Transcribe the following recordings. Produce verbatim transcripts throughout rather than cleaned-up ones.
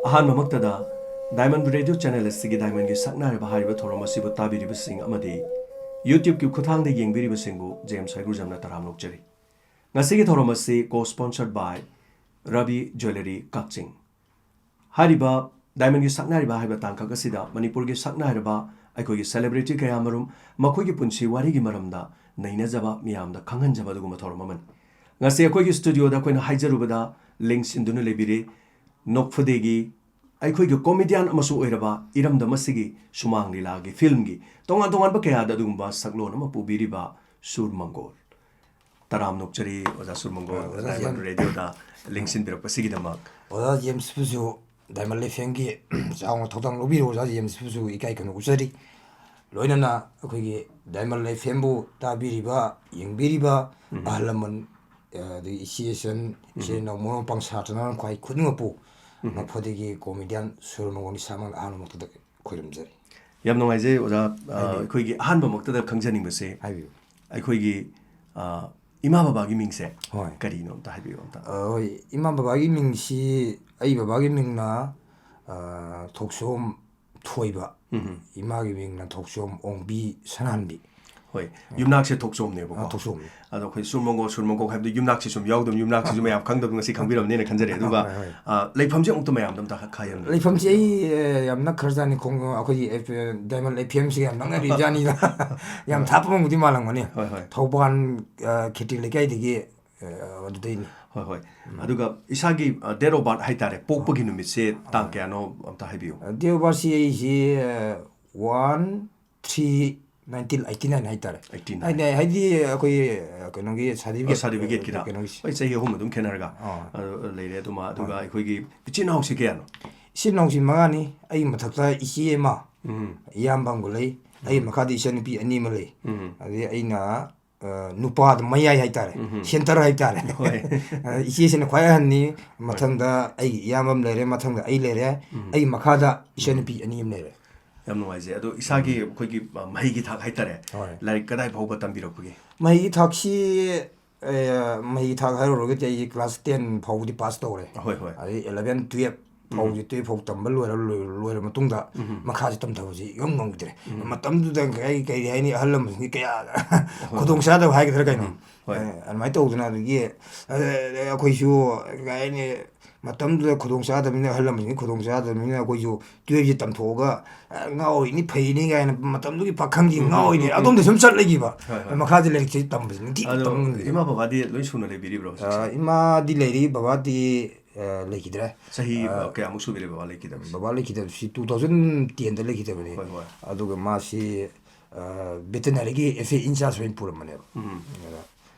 ꯑꯍꯥꯟꯕꯃꯛꯇꯗ Diamond Radio Channel ꯑꯁꯤꯒꯤ Diamondꯒꯤ ꯁꯛꯅꯥꯏꯔꯕ ꯍꯥꯏꯔꯤꯕ ꯊꯧꯔꯝ ꯑꯁꯤꯕꯨ ꯇꯥꯕꯤꯔꯤꯕꯁꯤꯡ ꯑꯃꯗꯤ YouTubeꯀꯤ ꯈꯨꯠꯊꯥꯡꯗ ꯌꯦꯡꯕꯤꯔꯤꯕꯁꯤꯡꯕꯨ ꯖꯦꯝꯁ ꯍꯩꯒ꯭ꯔꯨꯖꯝꯅ ꯇꯔꯥꯝꯅ ꯑꯣꯛꯆꯔꯤ꯫ ꯉꯁꯤꯒꯤ ꯊꯧꯔꯝ ꯑꯁꯤ co-sponsored by Ravi Jewellery ꯀꯛꯆꯤꯡ꯫ ꯍꯥꯏꯔꯤꯕ Diamondꯒꯤ ꯁꯛꯅꯥꯏꯔꯕ ꯍꯥꯏꯕ ꯇꯥꯡꯀꯛ ꯑꯁꯤꯗ ꯃꯅꯤꯄꯨꯔꯒꯤ ꯁꯛꯅꯥꯏꯔꯕ ꯑꯩꯈꯣꯏꯒꯤ celebrity ꯀꯌꯥꯃꯔꯨꯝ ꯃꯈꯣꯏꯒꯤ ꯄꯨꯟꯁꯤ ꯋꯥꯔꯤꯒꯤ ꯃꯔꯝꯗ ꯅꯩꯅꯖꯕ, ꯃꯤꯌꯥꯝꯗ ꯈꯪꯍꯟꯖꯕ ꯑꯗꯨꯒꯨꯝꯕ ꯊꯧꯔꯝ ꯑꯃꯅꯤ꯫ ꯉꯁꯤ ꯑꯩꯈꯣꯏꯒꯤ studioꯗ ꯑꯩꯈꯣꯏꯅ ꯍꯥꯏꯖꯔꯨꯕꯗ ꯂꯦꯡꯁꯤꯟꯗꯨꯅ ꯂꯩꯕꯤꯔꯤ ꯅꯣꯛꯐꯗꯦꯒꯤ ꯑꯩꯈꯣꯏꯒꯤ comedian ꯑꯃꯁꯨ ꯑꯣꯏꯔꯕ ꯏꯔꯝꯗꯝ ꯑꯁꯤꯒꯤ ꯁꯨꯃꯥꯡ ꯂꯤꯂꯥꯒꯤ filmꯒꯤ ꯇꯣꯉꯥꯟ ꯇꯣꯉꯥꯟꯕ ꯀꯌꯥꯗ ꯑꯗꯨꯒꯨꯝꯕ ꯁꯛꯂꯣꯟ ꯑꯃ ꯄꯨꯕꯤꯔꯤꯕ ꯁꯨꯔ ꯃꯪꯒꯣꯜ꯫ ꯇꯔꯥꯝꯅ ꯑꯣꯛꯆꯔꯤ ꯑꯣꯖꯥ ꯁꯨꯔ ꯃꯪꯒꯣꯜ, ꯑꯣꯖꯥ Diamond ꯖꯦꯝ꯫ Radioꯗ ꯂꯦꯡꯁꯤꯟꯕꯤꯔꯛꯄꯁꯤꯒꯤꯗꯃꯛ꯫ ꯑꯣꯖꯥ ꯖꯦꯝꯁꯄꯨꯁꯨ Diamond FMꯒꯤ ꯆꯥꯎꯅ ꯊꯧꯗꯥꯡ ꯂꯧꯕꯤꯔꯤꯕ ꯑꯣꯖꯥ ꯖꯦꯝꯁꯄꯨꯁꯨ ꯏꯀꯥꯏ ꯈꯨꯝꯅꯕ ꯎꯠꯆꯔꯤ꯫ ꯂꯣꯏꯅꯅ ꯑꯩꯈꯣꯏꯒꯤ Diamond FMꯕꯨ ꯇꯥꯕꯤꯔꯤꯕ, ꯌꯦꯡꯕꯤꯔꯤꯕ ꯎꯝ꯫ ꯑꯍꯜ ꯂꯃꯟ, ꯑ, ꯑꯗꯒꯤ ꯏꯆꯦ ꯏꯆꯟ, ꯎꯝ꯫ ꯏꯆꯤꯜ ꯏꯅꯥꯎ, ꯃꯔꯨꯞ ꯃꯄꯥꯡ ꯁꯥꯇ꯭ꯔꯅ ꯈ꯭ꯋꯥꯏ ꯈꯨꯗꯤꯡꯃꯛꯄꯨ ꯎꯝ꯫ ꯅꯣꯛꯐꯗꯦꯒꯤ comedian ꯁꯨꯔ ꯃꯪꯒꯣꯜꯒꯤ ꯏꯁꯥꯃꯛꯅ ꯑꯍꯥꯟꯕ ꯃꯛꯇꯗ ꯈꯣꯏꯔꯝꯖꯔꯤ꯫ ꯌꯥꯝ ꯅꯨꯡꯉꯥꯏꯖꯩ ꯑꯣꯖꯥ꯫ ꯑ, ꯍꯥꯏꯕꯤꯌꯨ꯫ ꯑꯩꯈꯣꯏꯒꯤ ꯑꯍꯥꯟꯕꯃꯛꯇꯗ ꯈꯪꯖꯅꯤꯡꯕꯁꯦ, ꯍꯥꯏꯕꯤꯌꯨ꯫ ꯑꯩꯈꯣꯏꯒꯤ, ꯑ, ꯏꯃꯥ ꯕꯕꯥꯒꯤ ꯃꯤꯡꯁꯦ ꯍꯣꯏ꯫ ꯀꯔꯤꯅꯣ ꯑꯝꯇ ꯍꯥꯏꯕꯤꯌꯨ ꯑꯝꯇ꯫ ꯑ, ꯍꯣꯏ, ꯏꯃꯥ ꯕꯕꯥꯒꯤ ꯃꯤꯡꯁꯤ, ꯑꯩ ꯕꯕꯥꯒꯤ ꯃꯤꯡꯅ, ꯑ, ꯊꯣꯛꯆꯣꯝ ꯊꯣꯏꯕ, ꯎꯝ꯫ ꯏꯃꯥꯒꯤ ꯃꯤꯡꯅ ꯊꯣꯛꯆꯣꯝ ꯑꯣꯡꯕꯤ ꯁꯅꯥꯍꯟꯕꯤ꯫ ꯍꯣꯏ, ꯌꯨꯝꯅꯥꯛꯁꯦ ꯊꯣꯛꯆꯣꯝꯅꯦꯕꯀꯣ꯫ ꯑ, ꯊꯣꯛꯆꯣꯝꯅꯤ꯫ ꯑꯗꯣ ꯑꯩꯈꯣꯏ ꯁꯨꯔ ꯃꯪꯒꯣꯜ, ꯁꯨꯔ ꯃꯪꯒꯣꯜ ꯍꯥꯏꯕꯗꯤ ꯌꯨꯝꯅꯥꯛꯁꯤ ꯁꯨꯝ ꯌꯥꯎꯗꯕ, ꯌꯨꯝꯅꯥꯛꯁꯤꯁꯨ ꯃꯌꯥꯝ ꯈꯪꯗꯕ ꯉꯁꯤ ꯈꯪꯕꯤꯔꯝꯅꯦꯅ ꯈꯟꯖꯔꯦ꯫ ꯑꯗꯨꯒ, ꯍꯣꯏ, ꯍꯣꯏ꯫ ꯑ, ꯂꯩꯐꯝꯁꯦ ꯑꯃꯨꯛꯇ ꯃꯌꯥꯝꯗ ꯑꯝꯇ ꯈꯥꯏꯍꯟꯕꯤꯌꯨ꯫ ꯂꯩꯐꯝꯁꯦ ꯑꯩ, ꯑ, ꯌꯥꯝ ꯅꯛꯈ꯭ꯔꯖꯥꯠꯅꯤ, ꯈꯣꯡ-, ꯑꯩꯈꯣꯏꯒꯤ ꯑꯦꯐ-, Diamond FMꯁꯤꯒ ꯌꯥꯝ ꯅꯛꯅꯔꯤꯖꯥꯠꯅꯤꯗ꯫ ꯌꯥꯝ ꯍꯣꯏ꯫ ꯊꯥꯞꯄ ꯃꯛꯇꯤ ꯃꯥꯜꯂꯝꯒꯅꯤ꯫ ꯍꯣꯏ, ꯍꯣꯏ꯫ ꯊꯧꯕꯥꯜ, ꯑ, ꯈꯦꯇ꯭ꯔꯤ ꯂꯩꯀꯥꯏꯗꯒꯤ, ꯑ, ꯑꯗꯨꯗꯩꯅꯤ꯫ ꯍꯣꯏ, ꯍꯣꯏ꯫ ꯎꯝ꯫ ꯑꯗꯨꯒ ꯏꯁꯥꯒꯤ, ꯑ, date of birth ꯍꯥꯏꯇꯥꯔꯦ, ꯄꯣꯛꯄꯒꯤ ꯅꯨꯃꯤꯠꯁꯦ ꯇꯥꯡ ꯀꯌꯥꯅꯣ ꯑꯝꯇ ꯍꯥꯏꯕꯤꯌꯨ꯫ ꯑ, date of birthꯁꯤ ꯑꯩꯁꯤ, ꯑ, one three nineteen eighty nine ꯍꯥꯏꯇꯥꯔꯦ꯫ Eighty nine꯫ ꯍꯥꯏꯗꯤ, ꯍꯥꯏꯗꯤ ꯑꯩꯈꯣꯏ, ꯑ, ꯀꯩꯅꯣꯒꯤ certificate, ꯑꯣ, certificateꯀꯤꯗ꯫ ꯀꯩꯅꯣꯒꯤ꯫ ꯍꯣꯏ, ꯆꯍꯤ ꯑꯍꯨꯝ ꯑꯗꯨꯝ ꯈꯦꯠꯅꯔꯒ, ꯑꯥ꯫ ꯑ, ꯂꯩꯔꯦ꯫ ꯑꯗꯨꯃ, ꯑꯗꯨꯒ ꯍꯣꯏ꯫ ꯑꯩꯈꯣꯏꯒꯤ ꯏꯆꯤꯟ ꯏꯅꯥꯎꯁꯤ ꯀꯌꯥꯅꯣ? ꯏꯆꯤꯟ ꯏꯅꯥꯎꯁꯤ ꯃꯉꯥꯅꯤ꯫ ꯑꯩꯒꯤ ꯃꯊꯛꯇ ꯏꯆꯦ ꯑꯃ, ꯎꯝ꯫ ꯏꯌꯥꯝꯕ ꯑꯃꯒ ꯂꯩ꯫ ꯑꯩꯒꯤ ꯎꯝ꯫ ꯃꯈꯥꯗ ꯏꯆꯟꯅꯨꯄꯤ ꯑꯅꯤ ꯑꯃ ꯂꯩ꯫ ꯎꯝ꯫ ꯑꯗꯩ ꯑꯩꯅ ꯑ, ꯅꯨꯄꯥꯗ ꯃꯌꯥꯏ ꯍꯥꯏꯇꯥꯔꯦ, ꯎꯝ꯫ Center ꯍꯥꯏꯇꯥꯔꯦ꯫ ꯍꯣꯏ꯫ ꯑ, ꯏꯆꯦꯁꯤꯅ ꯈ꯭ꯋꯥꯏ ꯑꯍꯟꯅꯤ, ꯍꯣꯏ꯫ ꯃꯊꯪꯗ ꯑꯩꯒꯤ ꯏꯌꯥꯝꯕ ꯑꯃ ꯂꯩꯔꯦ, ꯃꯊꯪꯗ ꯑꯩ ꯂꯩꯔꯦ, ꯎꯝ꯫ ꯑꯩꯒꯤ ꯃꯈꯥꯗ ꯎꯝ꯫ ꯏꯆꯟꯅꯨꯄꯤ ꯑꯅꯤ ꯑꯃ ꯂꯩꯔꯦ꯫ ꯌꯥꯝ ꯅꯨꯡꯉꯥꯏꯖꯩ꯫ ꯑꯗꯣ ꯏꯁꯥꯒꯤ ꯎꯝ꯫ ꯑꯩꯈꯣꯏꯒꯤ, ꯑ, ꯃꯍꯩꯒꯤ ꯊꯥꯛ ꯍꯥꯏꯇꯥꯔꯦ, ꯍꯣꯏ꯫ ꯂꯥꯏꯔꯤꯛ ꯀꯗꯥꯏ ꯐꯥꯎꯕ ꯇꯝꯕꯤꯔꯛꯄꯒꯦ? ꯃꯍꯩꯒꯤ ꯊꯥꯛꯁꯤ, ꯑ, ꯃꯍꯩꯒꯤ ꯊꯥꯛ ꯍꯥꯏꯔꯨꯔꯒꯗꯤ ꯑꯩꯁꯦ class ten ꯐꯥꯎꯕꯗꯤ pass ꯇꯧꯔꯦ꯫ ꯍꯣꯏ, ꯍꯣꯏ꯫ ꯑꯗꯩ eleven, twelve ꯐꯧꯁꯦ ꯇꯨꯌꯦꯜꯐ ꯐꯥꯎ ꯇꯝꯕ ꯂꯣꯏꯔ ꯂꯣꯏꯔ ꯃꯇꯨꯡꯗ ꯃꯈꯥꯁꯦ ꯇꯝꯊꯕꯁꯦ ꯏꯉꯝ ꯉꯝꯈꯤꯗ꯭ꯔꯦ꯫ ꯃꯇꯝꯗꯨꯗ ꯀꯩ ꯀꯩ ꯍꯥꯏꯅꯤ, ꯑꯍꯜ ꯂꯃꯟꯁꯤꯡꯒꯤ ꯀꯌꯥ ꯈꯨꯗꯣꯡ ꯆꯥꯗꯕ ꯍꯥꯏꯒꯗ꯭ꯔꯥ ꯀꯩꯅꯣ꯫ ꯍꯣꯏ꯫ ꯑꯗꯨꯃꯥꯏꯅ ꯇꯧꯗꯅ ꯑꯗꯒꯤ ꯑꯩꯈꯣꯏꯁꯨ ꯀꯩ ꯍꯥꯏꯅꯤ, ꯃꯇꯝꯗꯨꯗ ꯈꯨꯗꯣꯡ ꯆꯥꯗꯕꯅꯤꯅ, ꯑꯍꯜ ꯂꯃꯟꯁꯤꯡꯒꯤ ꯈꯨꯗꯣꯡ ꯆꯥꯗꯕꯅꯤꯅ ꯑꯩꯈꯣꯏꯁꯨ ꯇꯨꯌꯦꯜꯐꯁꯦ ꯇꯝꯊꯣꯛꯑꯒ ꯉꯥꯎꯔꯤꯅꯤ ꯐꯩꯅꯤ ꯀꯥꯏꯅ ꯃꯇꯝꯗꯨꯒꯤ ꯄꯥꯈꯪꯒꯤ ꯉꯥꯎꯔꯤꯅꯤ ꯑꯗꯣꯝꯗ ꯁꯨꯝ ꯆꯠ ꯂꯩꯈꯤꯕ꯫ ꯍꯣꯏ, ꯍꯣꯏ꯫ ꯃꯈꯥꯁꯦ ꯂꯥꯏꯔꯤꯛꯁꯦ ꯇꯝꯕꯁꯦ ꯅꯤꯡꯊꯤ ꯑꯗꯣ ꯇꯝ ꯉꯝꯗꯦ꯫ ꯏꯃꯥ ꯕꯕꯥꯗꯤ ꯂꯣꯏ ꯁꯨꯅ ꯂꯩꯕꯤꯔꯤꯕ꯭ꯔꯣ ꯍꯧꯖꯤꯛꯁꯦ? ꯑ, ꯏꯃꯥꯗꯤ ꯂꯩꯔꯤ, ꯕꯕꯥꯗꯤ ꯑ, ꯂꯩꯈꯤꯗ꯭ꯔꯦ꯫ ꯆꯍꯤ ꯑ, ꯀꯌꯥꯃꯨꯛ ꯁꯨꯕꯤꯔꯦ ꯕꯕꯥ ꯂꯩꯈꯤꯗꯕꯁꯦ? ꯕꯕꯥ ꯂꯩꯈꯤꯗꯕꯁꯤ ꯇꯨ ꯊꯥꯎꯖꯟ ꯇꯦꯟꯗ ꯂꯩꯈꯤꯗꯕꯅꯦ꯫ ꯍꯣꯏ, ꯍꯣꯏ꯫ ꯑꯗꯨꯒ ꯃꯥꯁꯤ ꯕꯦꯇꯅꯔꯤꯒꯤ ꯑꯦꯐ ꯑꯦ ꯏꯟꯆꯥꯔꯖ ꯑꯣꯏꯅ ꯄꯨꯔꯝꯕꯅꯦꯕ꯫ ꯎꯝ꯫ ꯑꯗ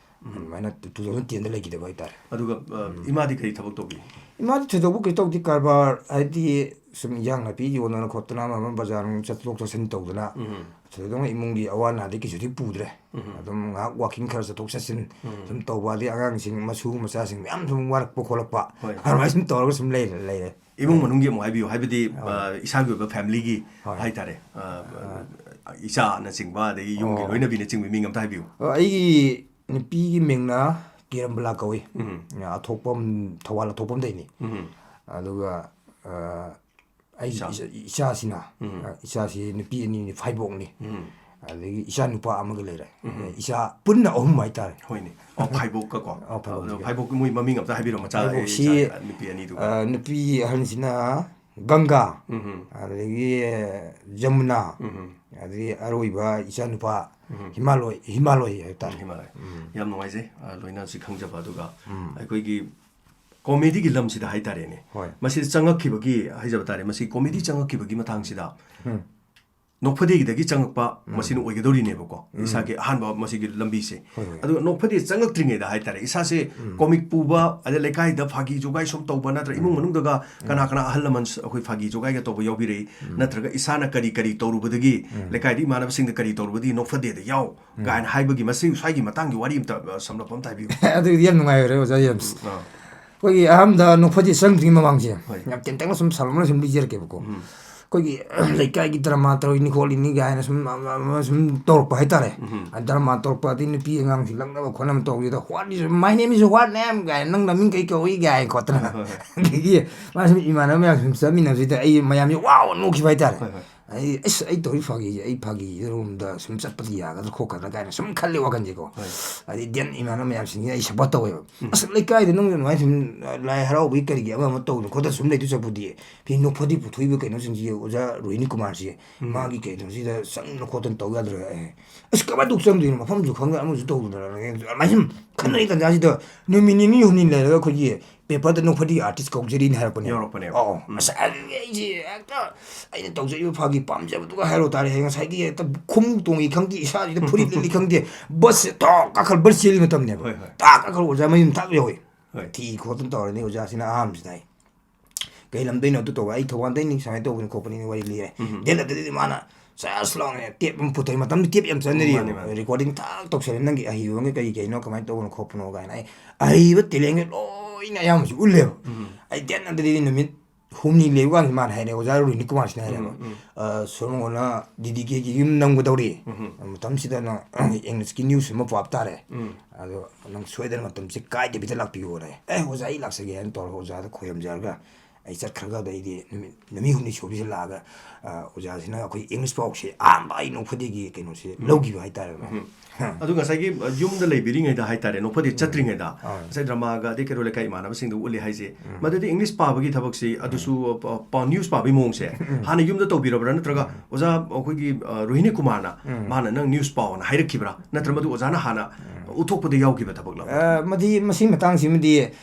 ꯑꯗꯨꯃꯥꯏꯅ ꯇꯨ ꯊꯥꯎꯖꯟ ꯇꯦꯟꯗ ꯂꯩꯈꯤꯗꯕ ꯍꯥꯏꯇꯥꯔꯦ꯫ ꯑꯗꯨꯒ ꯑ, ꯏꯃꯥꯗꯤ ꯀꯔꯤ ꯊꯕꯛ ꯇꯧꯕꯤ? ꯏꯃꯥꯗꯤ ꯊꯣꯏꯗꯣꯛꯄ ꯀꯩꯁꯨ ꯇꯧꯗꯦ, ꯀꯔꯕꯥꯔ ꯍꯥꯏꯗꯤ ꯁꯨꯝ ꯏꯟꯖꯥꯡ ꯅꯥꯄꯤ ꯌꯣꯟꯗꯅ ꯈꯣꯠꯇꯅ, ꯑꯃ ꯑꯃ ꯕꯖꯥꯔ ꯅꯨꯡ ꯆꯠꯊꯣꯛ ꯆꯠꯁꯤꯟ ꯇꯧꯗꯅ ꯎꯝ꯫ ꯊꯣꯏꯗꯣꯛꯅ ꯏꯃꯨꯡꯒꯤ ꯑꯋꯥ ꯑꯅꯥꯗꯤ ꯀꯩꯁꯨꯗꯤ ꯄꯨꯗ꯭ꯔꯦ꯫ ꯎꯝ꯫ ꯑꯗꯨꯝ ꯉꯥꯏꯍꯥꯛ ꯋꯥꯀꯤꯡ ꯈꯔ ꯆꯠꯊꯣꯛ ꯆꯠꯁꯤꯟ ꯎꯝ꯫ ꯁꯨꯝ ꯇꯧꯕ, ꯑꯗꯩ ꯑꯉꯥꯡꯁꯤꯡ ꯃꯁꯨ ꯃꯆꯥꯁꯤꯡ ꯃꯌꯥꯝ ꯁꯨꯝ ꯋꯥꯔꯛꯄ ꯈꯣꯠꯂꯛꯄ ꯍꯣꯏ꯫ ꯑꯗꯨꯃꯥꯏꯅ ꯁꯨꯝ ꯇꯧꯔꯒ ꯁꯨꯝ ꯂꯩꯔꯦ ꯂꯩꯔꯦ꯫ ꯏꯃꯨꯡ ꯃꯅꯨꯡꯒꯤ ꯑꯃꯨꯛ ꯍꯥꯏꯕꯤꯌꯨ, ꯍꯥꯏꯕꯗꯤ ꯍꯣꯏ꯫ ꯑ, ꯏꯁꯥꯒꯤ ꯑꯣꯏꯕ ꯐꯦꯃꯤꯂꯤꯒꯤ ꯍꯣꯏ꯫ ꯍꯥꯏꯇꯥꯔꯦ, ꯑ, ꯏꯆꯥꯅꯆꯤꯡꯕ ꯑꯗꯒꯤ ꯌꯨꯝꯒꯤ ꯑꯣ꯫ ꯂꯣꯏꯅꯕꯤꯅꯆꯤꯡꯕ ꯃꯤꯡ ꯑꯝꯇ ꯍꯥꯏꯕꯤꯌꯨ꯫ ꯑꯣ, ꯑꯩꯒꯤ ꯅꯨꯄꯤꯒꯤ ꯃꯤꯡꯅ ꯀꯤꯔꯝꯕꯂꯥ ꯀꯧꯏ꯫ ꯎꯝ꯫ ꯑꯊꯣꯛꯄꯝ, ꯊꯧꯕꯥꯜ ꯑꯊꯣꯛꯄꯝꯗꯩꯅꯤ꯫ ꯎꯝ꯫ ꯑꯗꯨꯒ ꯑ, ꯑꯩꯒꯤ ꯏꯆꯥ꯫ ꯏꯆꯥ-, ꯏꯆꯥꯁꯤꯅ ꯎꯝ꯫ ꯑ, ꯏꯆꯥꯁꯤ ꯅꯨꯄꯤ ꯑꯅꯤꯅꯤ, ꯐꯥꯏꯕꯣꯛꯅꯤ꯫ ꯎꯝ꯫ ꯑꯗꯒꯤ ꯏꯆꯥ ꯅꯨꯄꯥ ꯑꯃꯒ ꯂꯩꯔꯦ꯫ ꯎꯝ꯫ ꯏꯆꯥ ꯄꯨꯟꯅ ꯑꯍꯨꯝ ꯍꯥꯏꯇꯥꯔꯦ꯫ ꯍꯣꯏꯅꯦ꯫ ꯑꯣ, ꯐꯥꯏꯕꯣꯛꯀ ꯀꯣ꯫ ꯑꯣ, ꯐꯥꯏꯕꯣꯛꯁꯤꯒ꯫ ꯑꯗꯣ ꯐꯥꯏꯕꯣꯛꯀꯤ ꯃꯣꯏ ꯃꯃꯤꯡ ꯑꯝꯇ ꯍꯥꯏꯕꯤꯔꯣ, ꯃꯆꯥ ꯐꯥꯏꯕꯣꯛꯁꯤ, ꯏꯆꯥ ꯅꯨꯄꯤ ꯑꯅꯤꯗꯨꯒ꯫ ꯑ, ꯅꯨꯄꯤ ꯑꯍꯟꯁꯤꯅ ꯒꯪꯒꯥ, ꯎꯝ꯫ ꯑꯗꯒꯤ ꯖꯃꯨꯅꯥ, ꯎꯝ꯫ ꯑꯗꯒꯤ ꯑꯔꯣꯏꯕ ꯏꯆꯥꯅꯨꯄꯥ ꯎꯝ꯫ ꯍꯤꯃꯥꯂꯣꯏ, ꯍꯤꯃꯥꯂꯣꯏ ꯍꯥꯏꯕ ꯇꯥꯔꯦ꯫ ꯍꯤꯃꯥꯂꯣꯏ꯫ ꯎꯝ꯫ ꯌꯥꯝ ꯅꯨꯡꯉꯥꯏꯖꯩ, ꯑ, ꯂꯣꯏꯅ ꯁꯤ ꯈꯪꯖꯕ꯫ ꯑꯗꯨꯒ ꯎꯝ꯫ ꯑꯩꯈꯣꯏꯒꯤ ꯀꯣꯃꯦꯗꯤꯒꯤ ꯂꯝꯁꯤꯗ ꯍꯥꯏꯇꯥꯔꯦꯅꯦ, ꯍꯣꯏ꯫ ꯃꯁꯤꯗ ꯆꯪꯉꯛꯈꯤꯕꯒꯤ ꯍꯥꯏꯖꯕ ꯇꯥꯔꯦ, ꯃꯁꯤ ꯀꯣꯃꯦꯗꯤ ꯆꯪꯉꯛꯈꯤꯕꯒꯤ ꯃꯇꯥꯡꯁꯤꯗ ꯎꯝ꯫ ꯅꯣꯛꯐꯗꯦꯒꯤꯗꯒꯤ ꯆꯪꯉꯛꯄ ꯎꯝ꯫ ꯃꯁꯤꯅ ꯑꯣꯏꯒꯗꯧꯔꯤꯅꯦꯕꯀꯣ, ꯎꯝ꯫ ꯏꯁꯥꯒꯤ ꯑꯍꯥꯟꯕ ꯃꯁꯤꯒꯤ ꯂꯝꯕꯤꯁꯦ꯫ ꯍꯣꯏ, ꯍꯣꯏ꯫ ꯑꯗꯨꯒ ꯅꯣꯛꯐꯗꯦ ꯆꯪꯉꯛꯇ꯭ꯔꯤꯉꯩꯗ ꯍꯥꯏꯇꯥꯔꯦ, ꯏꯁꯥꯁꯦ ꯎꯝ꯫ ꯀꯣꯃꯤꯛ ꯄꯨꯕ, ꯑꯗꯩ ꯂꯩꯀꯥꯏꯗ ꯐꯥꯒꯤ ꯖꯣꯒꯥꯏ ꯁꯨꯝ ꯇꯧꯕ ꯅꯠꯇ꯭ꯔꯒ ꯏꯃꯨꯡ ꯎꯝ꯫ ꯃꯅꯨꯡꯗꯒ ꯀꯅꯥ ꯀꯅꯥ ꯑꯍꯜ ꯂꯃꯟ ꯑꯩꯈꯣꯏ ꯐꯥꯒꯤ ꯖꯣꯒꯥꯏꯒ ꯇꯧꯕ ꯌꯥꯎꯕꯤꯔꯛꯏ, ꯎꯝ꯫ ꯅꯠꯇ꯭ꯔꯒ ꯏꯁꯥꯅ ꯀꯔꯤ ꯀꯔꯤ ꯇꯧꯔꯨꯕꯗꯒꯤ ꯎꯝ꯫ ꯂꯩꯀꯥꯏꯗ ꯏꯃꯥꯟꯅꯕꯁꯤꯡꯗ ꯀꯔꯤ ꯇꯧꯔꯨꯕꯗꯒꯤ ꯅꯣꯛꯐꯗꯦꯗ ꯌꯥꯎ ꯎꯝ꯫ ꯀꯥꯏꯅ ꯍꯥꯏꯕꯒꯤ ꯃꯁꯤ ꯁ꯭ꯋꯥꯏꯒꯤ ꯃꯇꯥꯡꯒꯤ ꯋꯥꯔꯤ ꯑꯝꯇ, ꯑ, ꯁꯝꯂꯞꯄ ꯑꯝꯇ ꯍꯥꯏꯕꯤꯌꯨ꯫ ꯑꯗꯨꯗꯤ ꯌꯥꯝ ꯅꯨꯡꯉꯥꯏꯔꯦ, ꯑꯣꯖꯥ ꯖꯦꯝꯁ꯫ ꯑꯥ꯫ ꯑꯩꯈꯣꯏꯒꯤ ꯑꯍꯥꯟꯕꯗ ꯅꯣꯛꯐꯗꯦ ꯆꯪꯗ꯭ꯔꯤꯉꯩ ꯃꯃꯥꯡꯁꯦ, ꯍꯣꯏ꯫ ꯌꯥꯝ ꯇꯦꯟꯇꯛꯅ ꯁꯨꯝ ꯁꯝꯂꯞꯅ ꯁꯨꯝ ꯂꯤꯖꯔꯛꯀꯦꯕꯀꯣ꯫ ꯎꯝ꯫ ꯑꯩꯈꯣꯏꯒꯤ ꯂꯩꯀꯥꯏꯒꯤ ꯗ꯭ꯔꯃꯥ ꯇꯧꯔꯤꯅꯤ ꯈꯣꯠꯂꯤꯅꯤ ꯀꯥꯏꯅ ꯁꯨꯝ, ꯑꯃ, ꯑꯃ ꯁꯨꯝ ꯇꯧꯔꯛꯄ ꯍꯥꯏꯇꯥꯔꯦ꯫ ꯎꯝ꯫ ꯑ, ꯗ꯭ꯔꯃꯥ ꯇꯧꯔꯛꯄ ꯑꯗꯩ ꯅꯨꯄꯤ ꯑꯉꯥꯡꯁꯤ ꯂꯛꯅꯕ ꯈꯣꯠꯅꯕ ꯇꯧꯕꯁꯤꯗ, "What is, my name is what name?" ꯀꯥꯏꯅ, "ꯅꯪ ꯅꯃꯤꯡ ꯀꯩ ꯀꯧꯏ?" ꯀꯥꯏꯅ ꯈꯣꯠꯇꯅ꯫ ꯍꯣꯏ, ꯍꯣꯏ, ꯍꯣꯏ꯫ ꯑꯗꯒꯤ ꯃꯥ ꯁꯨꯝ ꯏꯃꯥꯟꯅꯕ ꯃꯌꯥꯝ ꯁꯨꯝ ꯆꯠꯃꯤꯟꯅꯕꯁꯤꯗ ꯑꯩ ꯃꯌꯥꯝꯁꯦ ꯋꯥꯎ ꯅꯣꯛꯈꯤꯕ ꯍꯥꯏꯇꯥꯔꯦ꯫ ꯍꯣꯏ, ꯍꯣꯏ꯫ ꯑꯩ, "ꯑꯁ, ꯑꯩ ꯇꯧꯔꯤ ꯐꯥꯒꯤꯁꯦ, ꯑꯩ ꯐꯥꯒꯤꯁꯤꯗ ꯔꯣꯝꯗ ꯁꯨꯝ ꯆꯠꯄꯗꯤ ꯌꯥꯒꯗ꯭ꯔꯥ ꯈꯣꯠꯀꯗ꯭ꯔꯥ?" ꯀꯥꯏꯅ ꯁꯨꯝ ꯈꯜꯂꯦ ꯋꯥꯈꯜꯁꯦꯀꯣ꯫ ꯍꯣꯏ꯫ ꯑꯗꯩ then ꯏꯃꯥꯟꯅꯕ ꯃꯌꯥꯝꯁꯤꯡꯁꯤꯅ ꯑꯩ support ꯇꯧꯋꯦꯕ꯫ ꯎꯝ꯫ "ꯑꯁ, ꯂꯩꯀꯥꯏꯗ ꯅꯪ ꯑꯗꯨꯃꯥꯏꯅ ꯁꯨꯝ, ꯑ, ꯂꯥꯏ ꯍꯔꯥꯎꯕꯒꯤ ꯀꯔꯤꯒꯤ ꯑꯃ ꯑꯃ ꯇꯧꯗꯅ ꯈꯣꯠꯇꯅ ꯁꯨꯝ ꯂꯩꯗꯣꯏ ꯁꯔꯨꯛꯄꯨꯗꯤ, ꯐꯤ ꯅꯣꯛꯐꯗꯤ ꯄꯨꯊꯣꯛꯏꯕ ꯀꯩꯅꯣꯁꯤꯡꯁꯤ, ꯑꯣꯖꯥ ꯔꯣꯍꯤꯅꯤ ꯀꯨꯃꯥꯔꯁꯤ, ꯎꯝ꯫ ꯃꯥꯒꯤ ꯀꯩꯅꯣꯁꯤꯗ ꯆꯪꯗꯅ ꯈꯣꯠꯇꯅ ꯇꯧ ꯌꯥꯗ꯭ꯔꯥ?" ꯑꯦ, "ꯑꯁ, ꯀꯃꯥꯏꯅ ꯇꯧ ꯆꯪꯗꯣꯏꯅꯣ? ꯃꯐꯝꯁꯨ ꯈꯪꯗꯦ, ꯑꯃꯁꯨ ꯇꯧꯗꯅ", ꯑꯗꯨꯃꯥꯏꯅ ꯁꯨꯝ ꯈꯟꯅꯔꯤ ꯇꯥꯟꯖꯥꯁꯤꯗ, ꯅꯨꯃꯤꯠ ꯅꯤꯅꯤ ꯍꯨꯝꯅꯤ ꯂꯩꯔꯒ ꯑꯩꯈꯣꯏꯒꯤ paperꯗ "ꯅꯣꯛꯐꯗꯤ artist ꯀꯧꯖꯔꯤꯅ" ꯍꯥꯏꯔꯛꯄꯅꯦꯕ꯫ ꯌꯥꯎꯔꯛꯄꯅꯦꯕ꯫ ꯑꯧ, ꯎꯝ꯫ ꯑꯁ, ꯑꯗꯨꯗꯤ ꯑꯩꯁꯦ ꯍꯦꯛꯇ ꯑꯩꯅ ꯇꯧꯖꯔꯤꯕ ꯐꯥꯒꯤ ꯄꯥꯝꯖꯕꯗꯨꯒ ꯍꯥꯏꯔꯣ ꯇꯥꯔꯦ꯫ ꯉꯁꯥꯏꯒꯤ ꯍꯦꯛꯇ ꯈꯣꯡꯎꯞ ꯇꯣꯡꯉꯤ ꯈꯪꯗꯦ, ꯏꯁꯥꯁꯤꯗ ꯐꯨꯔꯤꯠ ꯂꯤꯠꯂꯤ ꯈꯪꯗꯦ, busꯁꯦ ꯇꯣꯛ ꯀꯥꯈꯠ-, bus ꯆꯦꯜꯂꯤ ꯃꯇꯝꯅꯦꯕ꯫ ꯍꯣꯏ, ꯍꯣꯏ꯫ ꯇꯥꯛ ꯀꯥꯈꯠꯂ ꯑꯣꯖꯥ ꯃꯌꯨꯝ ꯇꯥꯛ ꯌꯧꯏ꯫ ꯍꯣꯏ꯫ ꯊꯤ ꯈꯣꯠꯇꯅ ꯇꯧꯔꯅꯤ ꯑꯣꯖꯥꯁꯤꯅ ꯑꯍꯥꯟꯕꯁꯤꯗ ꯑꯩ꯫ "ꯀꯩ ꯂꯝꯗꯩꯅꯣ?" ꯑꯗꯨ ꯇꯧꯕ꯫ "ꯑꯩ ꯊꯧꯕꯥꯜꯗꯩꯅꯤ, ꯁꯨꯃꯥꯏꯅ ꯇꯧꯕꯅꯤ ꯈꯣꯠꯄꯅꯤꯅ" ꯋꯥꯔꯤ ꯂꯤꯔꯦ꯫ ꯎꯝ꯫ Then ꯑꯗꯨꯗꯩꯗꯤ ꯃꯥꯅ ꯆꯥꯁ ꯂꯥꯎꯅ tape ꯑꯃ ꯄꯨꯊꯣꯛꯑꯦ꯫ ꯃꯇꯝꯗꯨ tape ꯌꯥꯝ ꯆꯠꯅꯔꯤꯕ꯫ ꯃꯥꯅꯦ, ꯃꯥꯅꯦ꯫ Recording ꯊꯥꯛ ꯇꯧꯁꯜꯂꯦ꯫ "ꯅꯪꯒꯤ ꯑꯍꯩꯕ ꯑꯃꯒ ꯀꯔꯤ ꯀꯩꯅꯣ, ꯀꯃꯥꯏꯅ ꯇꯧꯕꯅꯣ ꯈꯣꯠꯄꯅꯣ?" ꯀꯥꯏꯅ꯫ ꯑꯩ ꯑꯍꯩꯕ talentꯒ ꯂꯣꯏꯅ ꯑꯌꯥꯝꯕꯁꯨ ꯎꯠꯂꯦꯕ꯫ ꯎꯝ꯫ ꯑꯩ then ꯑꯗꯨꯗꯩꯗꯤ ꯅꯨꯃꯤꯠ ꯍꯨꯝꯅꯤ ꯂꯩꯕ ꯀꯥꯟꯗ ꯃꯥꯅ ꯍꯥꯏꯔꯦ, ꯑꯣꯖꯥ ꯔꯣꯍꯤꯅꯤ ꯀꯨꯃꯥꯔꯁꯤꯅ ꯍꯥꯏꯔꯦꯕ, ꯎꯝ, ꯎꯝ꯫ "ꯑ, ꯁꯣꯔ ꯃꯉꯣꯟꯅ DDKꯒꯤ ꯌꯨꯝ ꯅꯝꯒꯗꯧꯔꯤ꯫ ꯎꯝ꯫ ꯃꯇꯝꯁꯤꯗ ꯅꯪ Englishꯀꯤ news ꯑꯃ ꯄꯥꯕ ꯇꯥꯔꯦ꯫ ꯎꯝ꯫ ꯑꯗꯣ ꯅꯪ ꯁꯣꯏꯗꯅ ꯃꯇꯝꯁꯦ ꯀꯥꯏꯗꯕꯤꯗ ꯂꯥꯛꯄꯤꯌꯣꯅ" ꯍꯥꯏ꯫ "ꯑꯦ, ꯑꯣꯖꯥ, ꯑꯩ ꯂꯥꯛꯆꯒꯦ" ꯍꯥꯏꯅ ꯇꯧꯔꯒ ꯑꯣꯖꯥꯗ ꯈꯣꯏꯔꯝꯖꯔꯒ ꯑꯩ ꯆꯠꯈ꯭ꯔꯒ, ꯑꯗꯩꯗꯤ ꯅꯨꯃꯤꯠ ꯅꯨꯃꯤꯠ ꯍꯨꯝꯅꯤ ꯁꯨꯕꯁꯤꯗ ꯂꯥꯛꯑꯒ, ꯑ, ꯑꯣꯖꯥꯁꯤꯅ ꯑꯩꯈꯣꯏ English ꯄꯥꯎꯁꯦ ꯑꯍꯥꯟꯕ ꯑꯩ ꯅꯣꯛꯐꯗꯦꯒꯤ ꯀꯩꯅꯣꯁꯦ ꯎꯝ꯫ ꯂꯧꯈꯤꯕ ꯍꯥꯏꯇꯥꯔꯦ꯫ ꯎꯝ꯫ ꯑꯗꯨ ꯉꯁꯥꯏꯒꯤ, ꯑ, ꯌꯨꯝꯗ ꯂꯩꯕꯤꯔꯤꯉꯩꯗ ꯍꯥꯏꯇꯥꯔꯦ, ꯅꯣꯛꯐꯗꯦ ꯎꯝ꯫ ꯆꯠꯇ꯭ꯔꯤꯉꯩꯗ, ꯑꯥ꯫ ꯉꯁꯥꯏ ꯗ꯭ꯔꯃꯥꯒ ꯑꯗꯩ ꯀꯩꯔꯣꯜ ꯂꯩꯀꯥꯏ ꯏꯃꯥꯟꯅꯕꯁꯤꯡꯗ ꯎꯠꯂꯤ ꯍꯥꯏꯁꯦ, ꯎꯝ꯫ ꯃꯗꯨꯗꯤ English ꯄꯥꯕꯒꯤ ꯊꯕꯛꯁꯤ, ꯎꯝ꯫ ꯑꯗꯨꯁꯨ, ꯑ, ꯄ-, news ꯄꯥꯕꯒꯤ ꯃꯑꯣꯡꯁꯦ ꯎꯝ꯫ ꯍꯥꯟꯅ ꯌꯨꯝꯗ ꯇꯧꯕꯤꯔꯕ꯭ꯔꯥ? ꯅꯠꯇ꯭ꯔꯒ ꯎꯝ꯫ ꯑꯣꯖꯥ ꯑꯩꯈꯣꯏꯒꯤ, ꯑ, ꯔꯣꯍꯤꯅꯤ ꯀꯨꯃꯥꯔꯅ ꯎꯝ꯫ ꯃꯥꯅ "ꯅꯪ news ꯄꯥꯎꯅ" ꯍꯥꯏꯔꯛꯈꯤꯕ꯭ꯔꯥ? ꯅꯠꯇ꯭ꯔ ꯃꯗꯨ ꯑꯣꯖꯥꯅ ꯍꯥꯟꯅ ꯎꯝ꯫ ꯎꯠꯊꯣꯛꯄꯗ ꯌꯥꯎꯈꯤꯕ ꯊꯕꯛꯂꯕ? ꯑ, ꯃꯗꯤ, ꯃꯁꯤꯒꯤ ꯃꯇꯥꯡꯁꯤꯃꯗꯤ,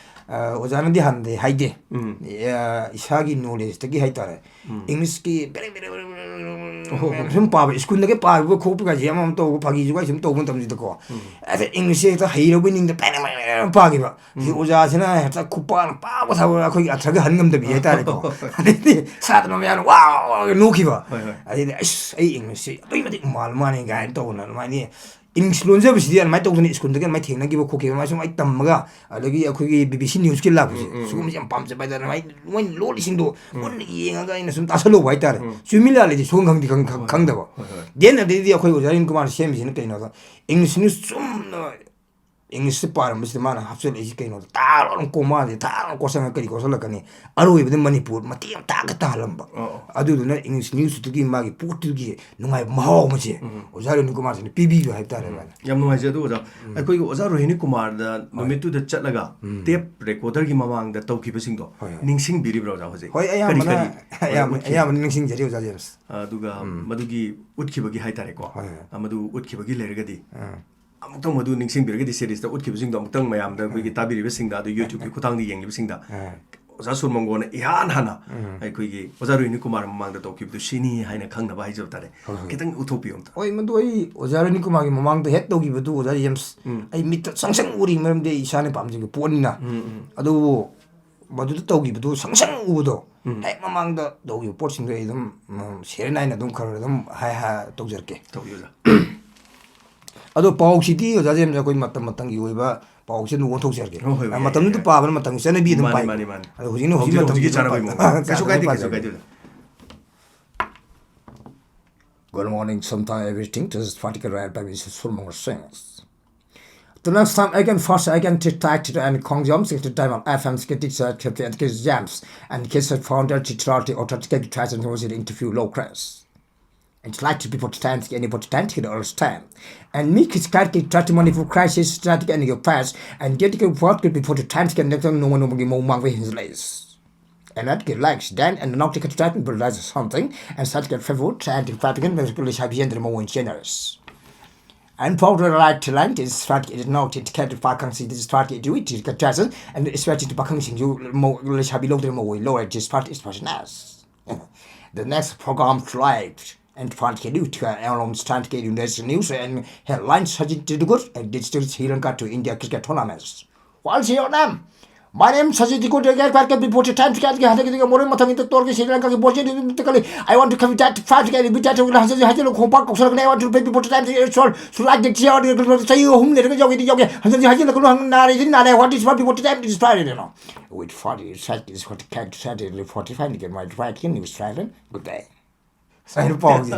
ꯑ, ꯑꯣꯖꯥꯅꯗꯤ ꯍꯥꯟꯅꯗꯤ ꯍꯥꯏꯗꯦ꯫ ꯎꯝ꯫ ꯑ, ꯏꯁꯥꯒꯤ knowledgeꯇꯒꯤ ꯍꯥꯏꯇꯥꯔꯦ꯫ ꯎꯝ꯫ Englishꯀꯤ ꯕꯦꯔꯦ ꯕꯦꯔꯦ ꯕꯦꯔꯦ ꯕꯦꯔꯦ ꯕꯦꯔꯦ ꯕꯦꯔꯦ ꯑꯣꯍꯣ꯫ ꯁꯨꯝ ꯄꯥꯕ, ꯁ꯭ꯀꯨꯜꯗꯒꯤ ꯄꯥꯈꯤꯕ ꯈꯣꯠꯄ ꯀꯥꯏꯁꯦ ꯌꯥꯝ ꯑꯃ ꯇꯧꯕ, ꯐꯥꯒꯤ ꯖꯨꯒꯥꯏ ꯁꯨꯝ ꯇꯧꯕ ꯃꯇꯝꯁꯤꯗꯀꯣ, ꯎꯝ꯫ ꯍꯦꯛꯇ Englishꯁꯦ ꯍꯦꯛꯇ ꯍꯩꯔꯕꯣꯏ ꯅꯤꯡꯗ ꯕꯦꯔꯦ ꯕꯦꯔꯦ ꯕꯦꯔꯦ ꯄꯥꯈꯤꯕ꯫ ꯁꯤ ꯎꯝ꯫ ꯑꯣꯖꯥꯁꯤꯅ ꯍꯦꯛꯇ ꯈꯨꯄꯥꯛꯅ ꯄꯥꯛ ꯊꯥꯕ, ꯑꯩꯈꯣꯏꯒꯤ ꯑꯔꯊꯒ ꯍꯟ ꯉꯝꯗꯕꯤ ꯍꯥꯏꯇꯥꯔꯦꯀꯣ꯫ ꯑꯗꯩꯗꯤ ꯁꯥꯇ꯭ꯔ ꯃꯌꯥꯝꯅ ꯋꯥ ꯋꯥ ꯋꯥ ꯅꯣꯛꯈꯤꯕ꯫ ꯍꯣꯏ, ꯍꯣꯏ꯫ ꯑꯗꯩꯗꯤ, "ꯑꯁ, ꯑꯩ Englishꯁꯦ ꯑꯗꯨꯛꯀꯤ ꯃꯇꯤꯛ ꯃꯥꯜ ꯃꯥꯜꯂꯦ" ꯀꯥꯏꯅ ꯇꯧꯗꯅ ꯑꯗꯨꯃꯥꯏꯅ ꯏꯪꯂꯤꯁ ꯂꯣꯟꯖꯕꯁꯤꯗꯤ ꯑꯗꯨꯃꯥꯏꯅ ꯇꯧꯗꯅ ꯁ꯭ꯀꯨꯜꯗꯒꯤ ꯑꯗꯨꯃꯥꯏꯅ ꯊꯦꯡꯅꯈꯤꯕ ꯈꯣꯠꯈꯤꯕ ꯑꯗꯨꯃꯥꯏꯅ ꯁꯨꯝ ꯑꯩ ꯇꯝꯃꯒ, ꯑꯗꯒꯤ ꯑꯩꯈꯣꯏꯒꯤ ꯕꯤ ꯕꯤ ꯁꯤ ꯅ꯭ꯌꯨꯁꯀꯤ ꯂꯥꯛꯄꯁꯦ, ꯎꯝ, ꯎꯝ, ꯎꯝ꯫ ꯁꯤꯒꯨꯝꯕꯁꯦ ꯌꯥꯝ ꯄꯥꯝꯖꯕ ꯍꯥꯏꯇꯥꯔꯦ꯫ ꯑꯗꯨꯃꯥꯏꯅ ꯃꯣꯏꯅ ꯂꯣꯜꯂꯤꯁꯤꯡꯗꯣ ꯎꯝ꯫ ꯃꯨꯟꯅ ꯌꯦꯡꯉꯒ ꯑꯩꯅ ꯁꯨꯝ ꯇꯥꯁꯜꯍꯧꯕ ꯍꯥꯏꯇꯥꯔꯦ꯫ ꯎꯝ꯫ ꯆꯨꯝꯃꯤ ꯂꯥꯜꯂꯤꯗꯤ ꯁꯨꯈꯪ ꯈꯪꯗꯤ ꯈꯪ-, ꯈꯪ-, ꯍꯣꯏ, ꯈꯪꯗꯕ꯫ ꯍꯣꯏ, ꯍꯣꯏ꯫ Then ꯑꯗꯩꯗꯤ ꯑꯩꯈꯣꯏ ꯑꯣꯖꯥ ꯑꯔꯨꯟ ꯀꯨꯃꯥꯔ ꯁꯦꯝꯃꯤꯁꯤꯅ ꯀꯩꯅꯣꯗ, ꯏꯪꯂꯤꯁ ꯅ꯭ꯌꯨꯁ ꯆꯨꯝꯅ ꯏꯪꯂꯤꯁꯇ ꯄꯥꯔꯝꯕꯁꯤꯗ ꯃꯥꯅ ꯍꯥꯞꯆꯤꯜꯂꯛꯏꯁꯤ ꯀꯩꯅꯣꯗ, ꯇꯥꯔꯣꯅ ꯀꯣꯃꯥꯁꯦ ꯊꯥꯔꯣꯅ ꯀꯣꯠꯁꯟꯒ ꯀꯔꯤ ꯀꯣꯠꯁꯜꯂꯛꯀꯅꯤ? ꯑꯔꯣꯏꯕꯗ ꯃꯅꯤꯄꯨꯔ ꯃꯇꯦꯛ ꯑꯃ ꯇꯥꯛꯀ ꯇꯥꯍꯜꯂꯝꯕ꯫ ꯑꯣ, ꯑꯣ꯫ ꯑꯗꯨꯗꯨꯅ ꯏꯪꯂꯤꯁ ꯅ꯭ꯌꯨꯁꯇꯨꯒꯤ ꯃꯥꯒꯤ ꯄꯣꯠꯇꯨꯒꯤ ꯅꯨꯡꯉꯥꯏꯕ ꯃꯍꯥꯎ ꯑꯃꯁꯦ ꯎꯝ꯫ ꯑꯣꯖꯥ ꯔꯣꯅꯤ ꯀꯨꯃꯥꯔꯁꯤꯅ ꯄꯤꯕꯤꯕ ꯍꯥꯏꯕ ꯇꯥꯔꯦ, ꯎꯝ꯫ ꯃꯥꯅ꯫ ꯌꯥꯝ ꯅꯨꯡꯉꯥꯏꯖꯩ꯫ ꯑꯗꯨ ꯑꯣꯖꯥ, ꯎꯝ꯫ ꯑꯩꯈꯣꯏꯒꯤ ꯑꯣꯖꯥ ꯔꯣꯍꯤꯅꯤ ꯀꯨꯃꯥꯔꯗ ꯍꯣꯏ꯫ ꯅꯨꯃꯤꯠꯇꯨꯗ ꯆꯠꯂꯒ ꯎꯝ꯫ ꯇꯦꯞ ꯔꯦꯀꯣꯔꯗꯔꯒꯤ ꯃꯃꯥꯡꯗ ꯇꯧꯈꯤꯕꯁꯤꯡꯗꯣ ꯍꯣꯏ, ꯍꯣꯏ꯫ ꯅꯤꯡꯁꯤꯡꯕꯤꯔꯤꯕ꯭ꯔꯥ ꯑꯣꯖꯥ ꯍꯧꯖꯤꯛ? ꯍꯣꯏ, ꯀꯔꯤ ꯑꯌꯥꯝꯕꯅ, ꯀꯔꯤ ꯑꯌꯥꯝꯕ-, ꯎꯠꯈꯤ? ꯑꯌꯥꯝꯕꯅ ꯅꯤꯡꯁꯤꯡꯖꯔꯤ, ꯑꯣꯖꯥ ꯖꯦꯝꯁ꯫ ꯑꯗꯨꯒ ꯎꯝ꯫ ꯃꯗꯨꯒꯤ ꯎꯠꯈꯤꯕꯒꯤ ꯍꯥꯏꯇꯥꯔꯦꯀꯣ꯫ ꯍꯣꯏ, ꯍꯣꯏ꯫ ꯑ, ꯃꯗꯨ ꯎꯠꯈꯤꯕꯒꯤ ꯂꯩꯔꯒꯗꯤ ꯎꯝ꯫ ꯑꯃꯨꯛꯇꯪ ꯃꯗꯨ ꯅꯤꯡꯁꯤꯡꯕꯤꯔꯒꯗꯤ series ꯇ ꯎꯠꯈꯤꯕꯁꯤꯡꯗꯣ ꯑꯃꯨꯛꯇꯪ ꯃꯌꯥꯝꯗ ꯑꯩꯈꯣꯏꯒꯤ ꯎꯝ꯫ ꯇꯥꯕꯤꯔꯤꯕꯁꯤꯡꯗ ꯑꯗꯨ YouTube ꯀꯤ ꯈꯨꯠꯊꯥꯡꯗ ꯌꯦꯡꯂꯤꯕꯁꯤꯡꯗ ꯎꯝ꯫ ꯑꯣꯖꯥ ꯁꯨꯔ ꯃꯪꯒꯣꯟꯅ ꯏꯍꯥꯟ ꯍꯥꯟꯅ ꯎꯝ꯫ ꯑꯩꯈꯣꯏꯒꯤ ꯑꯣꯖꯥ ꯔꯣꯍꯤꯅꯤ ꯀꯨꯃꯥꯔ ꯃꯃꯥꯡꯗ ꯇꯧꯈꯤꯕꯗꯨ ꯁꯤꯅꯤ ꯍꯥꯏꯅ ꯈꯪꯅꯕ ꯍꯥꯏꯖꯕ ꯇꯥꯔꯦ꯫ ꯍꯣꯏ, ꯍꯣꯏ꯫ ꯈꯤꯇꯪ ꯎꯠꯊꯣꯛꯄꯤꯌꯨ ꯑꯝꯇ꯫ ꯍꯣꯏ, ꯃꯗꯨ ꯑꯩ ꯑꯣꯖꯥ ꯔꯣꯍꯤꯅꯤ ꯀꯨꯃꯥꯔꯒꯤ ꯃꯃꯥꯡꯗ ꯍꯦꯛ ꯇꯧꯈꯤꯕꯗꯨ ꯑꯣꯖꯥ ꯖꯦꯝꯁ, ꯎꯝ꯫ ꯑꯩ ꯃꯤꯠꯇ ꯁꯪ ꯁꯪ ꯎꯔꯤ, ꯃꯔꯝꯗꯤ ꯑꯩ ꯏꯁꯥꯅ ꯄꯥꯝꯖꯕ ꯄꯣꯠꯅꯤꯅ꯫ ꯎꯝ, ꯎꯝ꯫ ꯑꯗꯨꯕꯨ ꯃꯗꯨꯗ ꯇꯧꯈꯤꯕꯗꯨ ꯁꯪ ꯁꯪ ꯎꯕꯗꯣ, ꯎꯝ꯫ ꯍꯦꯛ ꯃꯃꯥꯡꯗ ꯇꯧꯈꯤꯕ ꯄꯣꯠꯁꯤꯡꯗꯣ ꯑꯩ ꯑꯗꯨꯝ, ꯎꯝ, ꯁꯦꯔꯦ ꯅꯥꯏꯅ ꯑꯗꯨꯝ ꯈꯔ ꯈꯔ ꯑꯗꯨꯝ ꯍꯥꯏ, ꯍꯥꯏ, ꯇꯧꯖꯔꯛꯀꯦ꯫ ꯇꯧꯕꯤꯌꯨ, ꯑꯣꯖꯥ꯫ ꯑꯗꯣ ꯄꯥꯎꯁꯤꯗꯤ, ꯑꯣꯖꯥ ꯖꯦꯝꯁ, ꯑꯩꯈꯣꯏ ꯃꯇꯝ ꯃꯇꯝꯒꯤ ꯑꯣꯏꯕ ꯄꯥꯎꯁꯦ ꯑꯗꯨꯝ ꯑꯣꯟꯊꯣꯛꯆꯔꯛꯀꯦ꯫ ꯍꯣꯏ, ꯍꯣꯏ, ꯑ, ꯌꯥꯏ, ꯃꯇꯝꯗꯨꯗ ꯌꯥꯏ, ꯌꯥꯏ꯫ ꯄꯥꯕꯅ ꯃꯇꯝꯒꯤ ꯆꯠꯅꯕꯤ ꯑꯗꯨꯝ ꯃꯥꯅꯤ, ꯄꯥꯏ꯫ ꯃꯥꯅꯤ, ꯃꯥꯅꯤ꯫ ꯑꯗꯣ ꯍꯧꯖꯤꯛꯅ ꯍꯧꯖꯤꯛ ꯍꯧꯖꯤꯛ, ꯃꯇꯝꯒꯤ ꯍꯧꯖꯤꯛꯀꯤ ꯑꯗꯨꯝ ꯆꯥꯅꯕꯒꯤ ꯄꯥꯏ꯫ ꯃꯑꯣꯡ꯫ ꯀꯩꯁꯨ ꯆꯥꯅꯕꯒꯤ ꯀꯥꯏꯗꯦ, ꯀꯩꯁꯨ ꯄꯥꯏꯖꯒꯦ꯫ ꯀꯥꯏꯗꯦ, ꯑꯣꯖꯥ꯫ Good morning, sometime everything. This is Fatih Rai by Mister Surmang Singh. The next time again, first again, to tight and Kong Yom, six to time on F M, getting set, and James, and Kiss founder, Titrati, or Tatika, tries and was in interview, low crash. And like to be for the time, any for the time, to understand. And me, kids, can't get thirty money for crisis, trying to get in your past, and getting a work before the time, to get next time, no one will be more money in his lace. And that get likes, then, and not to get to that, but that's something, and such get favor, trying to fight again, basically, have you under more generous. And for the right talent is fat it not it can't fucking see this fat it do it it got and it's fat it fucking sing you more let's have you low more low it just fat is fat nice. The next program flight and fat can do to our own stand get you news and headlines such it did good and did still Sri Lanka to India cricket tournaments. What's your name? My name is Sajid Dikko, the guy who can be forty times, can get hundred, can get more, ꯃꯊꯪꯒꯤ ꯇꯣꯜꯒꯤ ꯁꯤꯔꯤ ꯂꯪꯀꯥꯒꯤ ꯕꯣꯔꯖꯦꯟ ꯇꯀꯂꯤ꯫ I want to come that fast, can be that, will have to, have to, ꯈꯣꯡꯄꯥꯛ ꯀꯥꯎꯁꯜꯂꯛꯀꯅꯤ, I want to pay forty times, it's all, so like that, ꯆꯍꯤ ꯑꯍꯨꯝ ꯂꯩꯔꯒ ꯌꯥꯎꯒꯦꯗꯤ ꯌꯥꯎꯒꯦ, ꯍꯟꯖꯤꯟ ꯍꯟꯖꯤꯜꯂꯛꯀꯅꯨ, ꯍꯪ ꯅꯥꯔꯦꯗꯤ ꯅꯥꯔꯦ, what is forty, forty times, it's fine, you know. With forty, it's forty, it's forty, can't, forty, forty, five, you can, my, five, can, it's fine, good day. ꯁꯨꯃꯥꯏꯅ ꯄꯥꯎꯁꯦ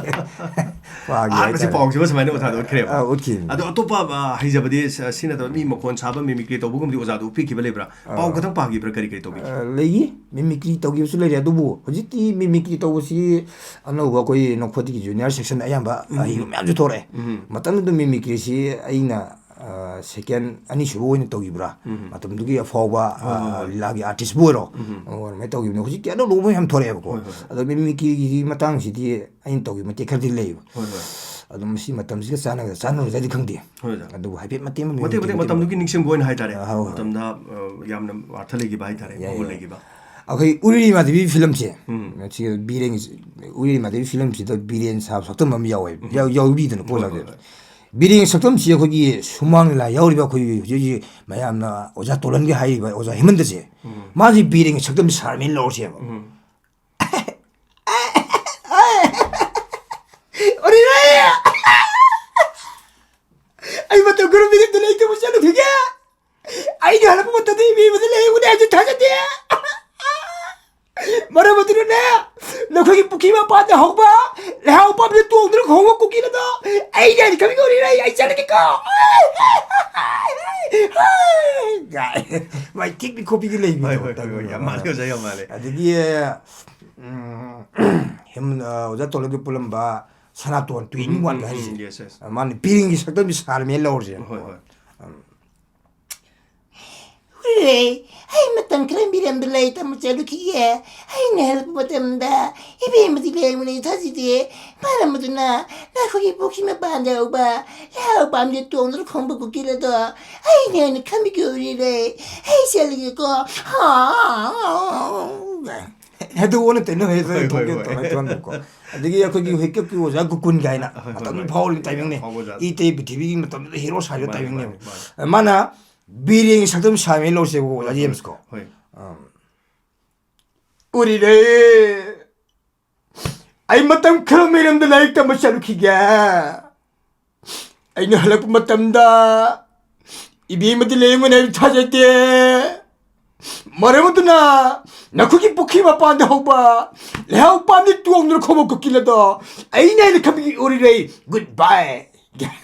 ꯄꯥꯒꯦ ꯑꯍꯥꯟꯕꯁꯦ ꯍꯥꯏꯇꯥꯔꯦ꯫ ꯄꯥꯎꯁꯤꯃ ꯁꯨꯃꯥꯏꯅ ꯑꯣꯖꯥꯗ ꯎꯠꯈ꯭ꯔꯦꯕ꯫ ꯑ, ꯎꯠꯈꯤꯕꯅꯤ꯫ ꯑꯗꯣ ꯑꯇꯣꯞꯄ, ꯑ, ꯍꯩꯖꯕꯗꯤ ꯁ-, ꯁꯤ ꯅꯠꯇꯕ ꯃꯤ ꯃꯈꯣꯟ ꯁꯥꯕ, ꯃꯤꯃꯤꯀ꯭ꯔꯤ ꯇꯧꯕꯒꯨꯝꯕꯗꯤ ꯑꯣꯖꯥꯗ ꯎꯠꯄꯤꯈꯤꯕ ꯂꯩꯕ꯭ꯔꯥ? ꯄꯥꯎ ꯑ, ꯈꯛꯇꯪ ꯄꯥꯈꯤꯕ꯭ꯔꯥ? ꯀꯔꯤ ꯀꯔꯤ ꯇꯧꯕꯤꯈꯤ? ꯑ, ꯂꯩꯈꯤ꯫ ꯃꯤꯃꯤꯀ꯭ꯔꯤ ꯇꯧꯈꯤꯕꯁꯨ ꯂꯩꯔꯦ, ꯑꯗꯨꯕꯨ ꯍꯧꯖꯤꯛꯇꯤ ꯃꯤꯃꯤꯀ꯭ꯔꯤ ꯇꯧꯕꯁꯤ ꯑꯅꯧꯕ ꯑꯩꯈꯣꯏ ꯅꯣꯡꯄꯣꯛꯀꯤ ꯖꯨꯅꯤꯌꯔ ꯁꯦꯛꯁꯟ ꯑꯌꯥꯝꯕ ꯎꯝ꯫ ꯑꯍꯩꯕ ꯃꯌꯥꯝꯁꯨ ꯊꯣꯛꯂꯛꯑꯦ꯫ ꯎꯝ꯫ ꯃꯇꯝꯗꯨꯗ ꯃꯤꯃꯤꯀ꯭ꯔꯤꯁꯤ ꯑꯩꯅ, ꯑ, ꯁꯦꯀꯦꯟ ꯑꯅꯤꯁꯨꯕ ꯑꯣꯏꯅ ꯇꯧꯈꯤꯕ꯭ꯔꯥ? ꯎꯝ꯫ ꯃꯇꯝꯗꯨꯒꯤ ꯑꯐꯥꯎꯕ, ꯍꯣꯏ, ꯍꯣꯏ, ꯑ, ꯍꯣꯏ꯫ ꯂꯤꯂꯥꯒꯤ ꯑꯥꯔꯇꯤꯁꯄꯨ ꯑꯣꯏꯔꯣ, ꯎꯝ꯫ ꯑꯣ, ꯑꯗꯨꯃꯥꯏꯅ ꯇꯧꯈꯤꯕꯅꯤ꯫ ꯍꯧꯖꯤꯛꯇꯤ ꯑꯅꯧ ꯑꯅꯧꯕ ꯌꯥꯝ ꯊꯣꯛꯂꯛꯑꯦꯕꯀꯣ꯫ ꯍꯣꯏ, ꯍꯣꯏ꯫ ꯑꯗꯣ ꯃꯤꯃꯤꯀ꯭ꯔꯤꯒꯤ ꯃꯇꯥꯡꯁꯤꯗꯤ ꯑꯩꯅ ꯇꯧꯈꯤꯕ ꯃꯇꯦꯛ ꯈꯔꯗꯤ ꯂꯩꯌꯦꯕ꯫ ꯍꯣꯏ, ꯍꯣꯏ꯫ ꯑꯗꯣ ꯃꯁꯤ ꯃꯇꯝꯁꯤꯒ ꯆꯥꯟꯅꯒꯗ꯭ꯔꯥ ꯆꯥꯟꯅꯔꯣꯏꯗ꯭ꯔꯗꯤ ꯈꯪꯗꯦ꯫ ꯍꯣꯏ, ꯑꯣꯖꯥ꯫ ꯑꯗꯨꯕꯨ ꯍꯥꯏꯐꯦꯠ ꯃꯇꯦꯛ ꯑꯃ ꯃꯇꯦꯛ ꯃꯇꯦꯛ ꯃꯤꯃꯤꯀ꯭ꯔꯤ ꯃꯇꯝꯗꯨꯒꯤ ꯅꯤꯡꯁꯤꯡꯕ ꯑꯣꯏꯅ ꯍꯥꯏꯇꯥꯔꯦ꯫ ꯑ, ꯍꯣꯏ, ꯍꯣꯏ꯫ ꯃꯇꯝꯗ, ꯑ, ꯌꯥꯝꯅ ꯑꯥꯔꯊ ꯂꯩꯈꯤꯕ ꯍꯥꯏꯇꯥꯔꯦ, ꯌꯥꯏ, ꯃꯒꯨꯟ ꯌꯥꯏ꯫ ꯂꯩꯈꯤꯕ꯫ ꯑꯩꯈꯣꯏ ꯎꯔꯤꯔꯩ ꯏꯃꯥꯙꯕꯤ ꯐꯤꯂꯝꯁꯦ, ꯎꯝ꯫ ꯁꯤ ꯕꯤꯔꯦꯟꯒꯤ ꯎꯔꯤꯔꯩ ꯏꯃꯥꯙꯕꯤ ꯐꯤꯂꯝꯁꯤꯗ ꯕꯤꯔꯦꯟ ꯁꯥꯕ ꯁꯛꯇꯝ ꯑꯃ ꯌꯥꯎꯋꯦꯕ꯫ ꯎꯝ꯫ ꯌꯥꯎ-, ꯌꯥꯎꯕꯤꯗꯅꯀꯣ, ꯍꯣꯏ, ꯑꯣꯖꯥꯁꯦ꯫ ꯍꯣꯏ, ꯍꯣꯏ꯫ ꯕꯤꯔꯦꯟꯒꯤ ꯁꯛꯇꯝꯁꯤ ꯑꯩꯈꯣꯏꯒꯤ ꯁꯨꯃꯥꯡ ꯂꯤꯂꯥ ꯌꯥꯎꯔꯤꯕ ꯑꯩꯈꯣꯏꯒꯤ ꯍꯧꯖꯤꯛ ꯍꯧꯖꯤꯛ ꯃꯌꯥꯝꯅ ꯑꯣꯖꯥ ꯇꯣꯂꯟꯒꯤ ꯍꯥꯏꯔꯤꯕ ꯑꯣꯖꯥ ꯍꯦꯃꯟꯇꯁꯦ, ꯎꯝ꯫ ꯃꯥꯁꯤ ꯕꯤꯔꯦꯟꯒꯤ ꯁꯛꯇꯝꯁꯤ ꯁꯥꯔꯝꯃꯦꯅ ꯂꯧꯔꯁꯦꯕ꯫ ꯎꯝ꯫ ꯑꯣꯔꯤꯔꯥꯏ! ꯑꯩ ꯃꯇꯝ ꯈꯔ ꯃꯤꯔꯛꯇ ꯂꯩꯇꯕ ꯆꯠꯂꯨꯈꯤꯒꯦ꯫ ꯑꯩꯅ ꯍꯜꯂꯛꯄ ꯃꯇꯝꯗ ꯏꯕꯦꯝꯃꯗ ꯂꯩꯍꯧꯕꯅꯦ ꯍꯥꯏꯁꯨ ꯊꯥꯖꯗꯦ꯫ ꯃꯔꯝ ꯑꯗꯨꯅꯅꯦ, ꯅꯈꯣꯏꯒꯤ ꯄꯨꯈ꯭ꯔꯤ ꯃꯄꯥꯟꯗ ꯍꯧꯕ ꯂꯩꯍꯥꯎ ꯄꯥꯝꯕꯤꯗ ꯇꯣꯡꯗꯨꯅ ꯈꯣꯡꯕ ꯀꯨꯀꯤꯜ ꯑꯗꯣ ꯑꯩꯅ ꯍꯥꯏꯅ ꯈꯪꯕꯤꯒꯦ ꯑꯣꯔꯤꯔꯥꯏ, ꯑꯩ ꯆꯠꯂꯒꯦꯀꯣ꯫ ꯃꯥꯏ ꯊꯤꯛꯄꯤ ꯈꯣꯠꯄꯤꯒꯤ ꯂꯩꯕꯤꯗꯣ꯫ ꯍꯣꯏ, ꯍꯣꯏ, ꯍꯣꯏ, ꯍꯣꯏ, ꯌꯥꯝ ꯃꯥꯜꯂꯦ, ꯑꯣꯖꯥ, ꯌꯥꯝ ꯃꯥꯜꯂꯦ꯫ ꯑꯗꯒꯤ, ꯎꯝ, ꯍꯦꯝ-, ꯑ, ꯑꯣꯖꯥ ꯇꯣꯂꯟꯒ ꯄꯨꯜꯂꯝꯕ ꯁꯅꯥꯇꯣꯟ, ꯇ꯭ꯋꯤꯟ ꯎꯝ, ꯎꯝ, ꯋꯥꯟꯒ ꯎꯝ, ꯍꯥꯏꯔꯤꯁꯦ꯫ ꯎꯝ, yes, yes꯫ ꯑ, ꯃꯥꯅ ꯕꯤꯔꯦꯟꯒꯤ ꯁꯛꯇꯝꯁꯤ ꯁꯥꯔꯝꯃꯦꯅ ꯂꯧꯔꯁꯦ꯫ ꯍꯣꯏ, ꯍꯣꯏ꯫ ꯎꯝ꯫ ꯍꯨꯔꯦ! ꯑꯩ ꯃꯇꯝ ꯈꯔ ꯃꯤꯔꯝꯗ ꯂꯩ ꯇꯝꯕ ꯆꯠꯂꯨꯈꯤꯒꯦ꯫ ꯑꯩꯅ ꯍꯜꯂꯛꯄ ꯃꯇꯝꯗ ꯏꯕꯦꯝꯃꯗꯤ ꯂꯩꯔꯝꯒꯅꯤ ꯊꯥꯖꯗꯦ꯫ ꯃꯔꯝ ꯑꯗꯨꯅ ꯅꯈꯣꯏꯒꯤ ꯄꯨꯈ꯭ꯔꯤ ꯃꯄꯥꯟꯗ ꯍꯧꯕ ꯂꯩꯍꯥꯎ ꯄꯥꯝꯕꯤꯗ ꯇꯣꯡꯗꯨꯅ ꯈꯣꯡꯕ ꯀꯨꯀꯤꯜ ꯑꯗꯣ ꯑꯩꯅ ꯍꯥꯏꯅ ꯈꯟꯕꯤꯒꯦ ꯑꯣꯔꯤꯔꯥꯏ꯫ ꯑꯩ ꯆꯠꯂꯒꯦꯀꯣ꯫ ꯍꯥ! ꯑꯗꯨ ꯑꯣꯟꯅ ꯇꯩꯅ ꯍꯩ ꯍꯣꯏ, ꯍꯣꯏ, ꯊꯣꯛꯀꯦ ꯍꯣꯏ꯫ ꯇꯧꯔ ꯊꯣꯛꯍꯟꯕꯀꯣ꯫ ꯑꯗꯒꯤ ꯑꯩꯈꯣꯏꯒꯤ ꯍꯨꯏꯀꯞꯀꯤ ꯑꯣꯖꯥ ꯒꯨꯀꯨꯟ ꯀꯥꯏꯅ ꯍꯣꯏ, ꯍꯣꯏ, ꯃꯇꯝꯗꯨ ꯍꯣꯏ꯫ ꯐꯥꯎꯔꯤꯕ ꯇꯥꯏꯃꯤꯡꯅꯤ꯫ ꯑꯐꯥꯎꯕ ꯑꯣꯖꯥ꯫ ꯏ ꯇꯩ ꯄ꯭ꯔꯤꯊꯤꯕꯤꯒꯤ ꯃꯇꯝꯗꯨꯗ ꯍꯦꯔꯣ ꯁꯥꯔꯤꯕ ꯃꯥꯅꯤ, ꯇꯥꯏꯃꯤꯡꯅꯦꯕ꯫ ꯃꯥꯅꯤ, ꯃꯥꯅꯤ꯫ ꯃꯥꯅ ꯕꯤꯔꯦꯟꯒꯤ ꯁꯛꯇꯝ ꯁꯥꯃꯤ ꯂꯧꯁꯦꯕꯀꯣ, ꯑꯣꯖꯥ ꯖꯦꯝꯁꯀꯣ꯫ ꯍꯣꯏ꯫ ꯎꯔꯤꯔꯦ, ꯑꯩ ꯃꯇꯝ ꯈꯔ ꯃꯤꯔꯝꯗ ꯂꯥꯏꯔꯤꯛ ꯇꯝꯕ ꯆꯠꯂꯨꯈꯤꯒꯦ꯫ ꯑꯩꯅ ꯍꯜꯂꯛꯄ ꯃꯇꯝꯗ ꯏꯕꯦꯝꯃꯗꯤ ꯂꯩꯔꯝꯒꯅꯤ ꯍꯥꯏꯕ ꯊꯥꯖꯗꯦ꯫ ꯃꯔꯝ ꯑꯗꯨꯅ ꯅꯈꯣꯏꯒꯤ ꯄꯨꯈ꯭ꯔꯤ ꯃꯄꯥꯟꯗ ꯍꯧꯕ ꯂꯩꯍꯥꯎ ꯄꯥꯝꯕꯤ ꯇꯣꯡꯗꯨꯅ ꯈꯣꯡꯕ ꯀꯨꯀꯤꯜ ꯑꯗꯣ ꯑꯩꯅ ꯍꯥꯏꯅ ꯈꯟꯕꯒꯤ ꯎꯔꯤꯔꯩ꯫ Goodbye꯫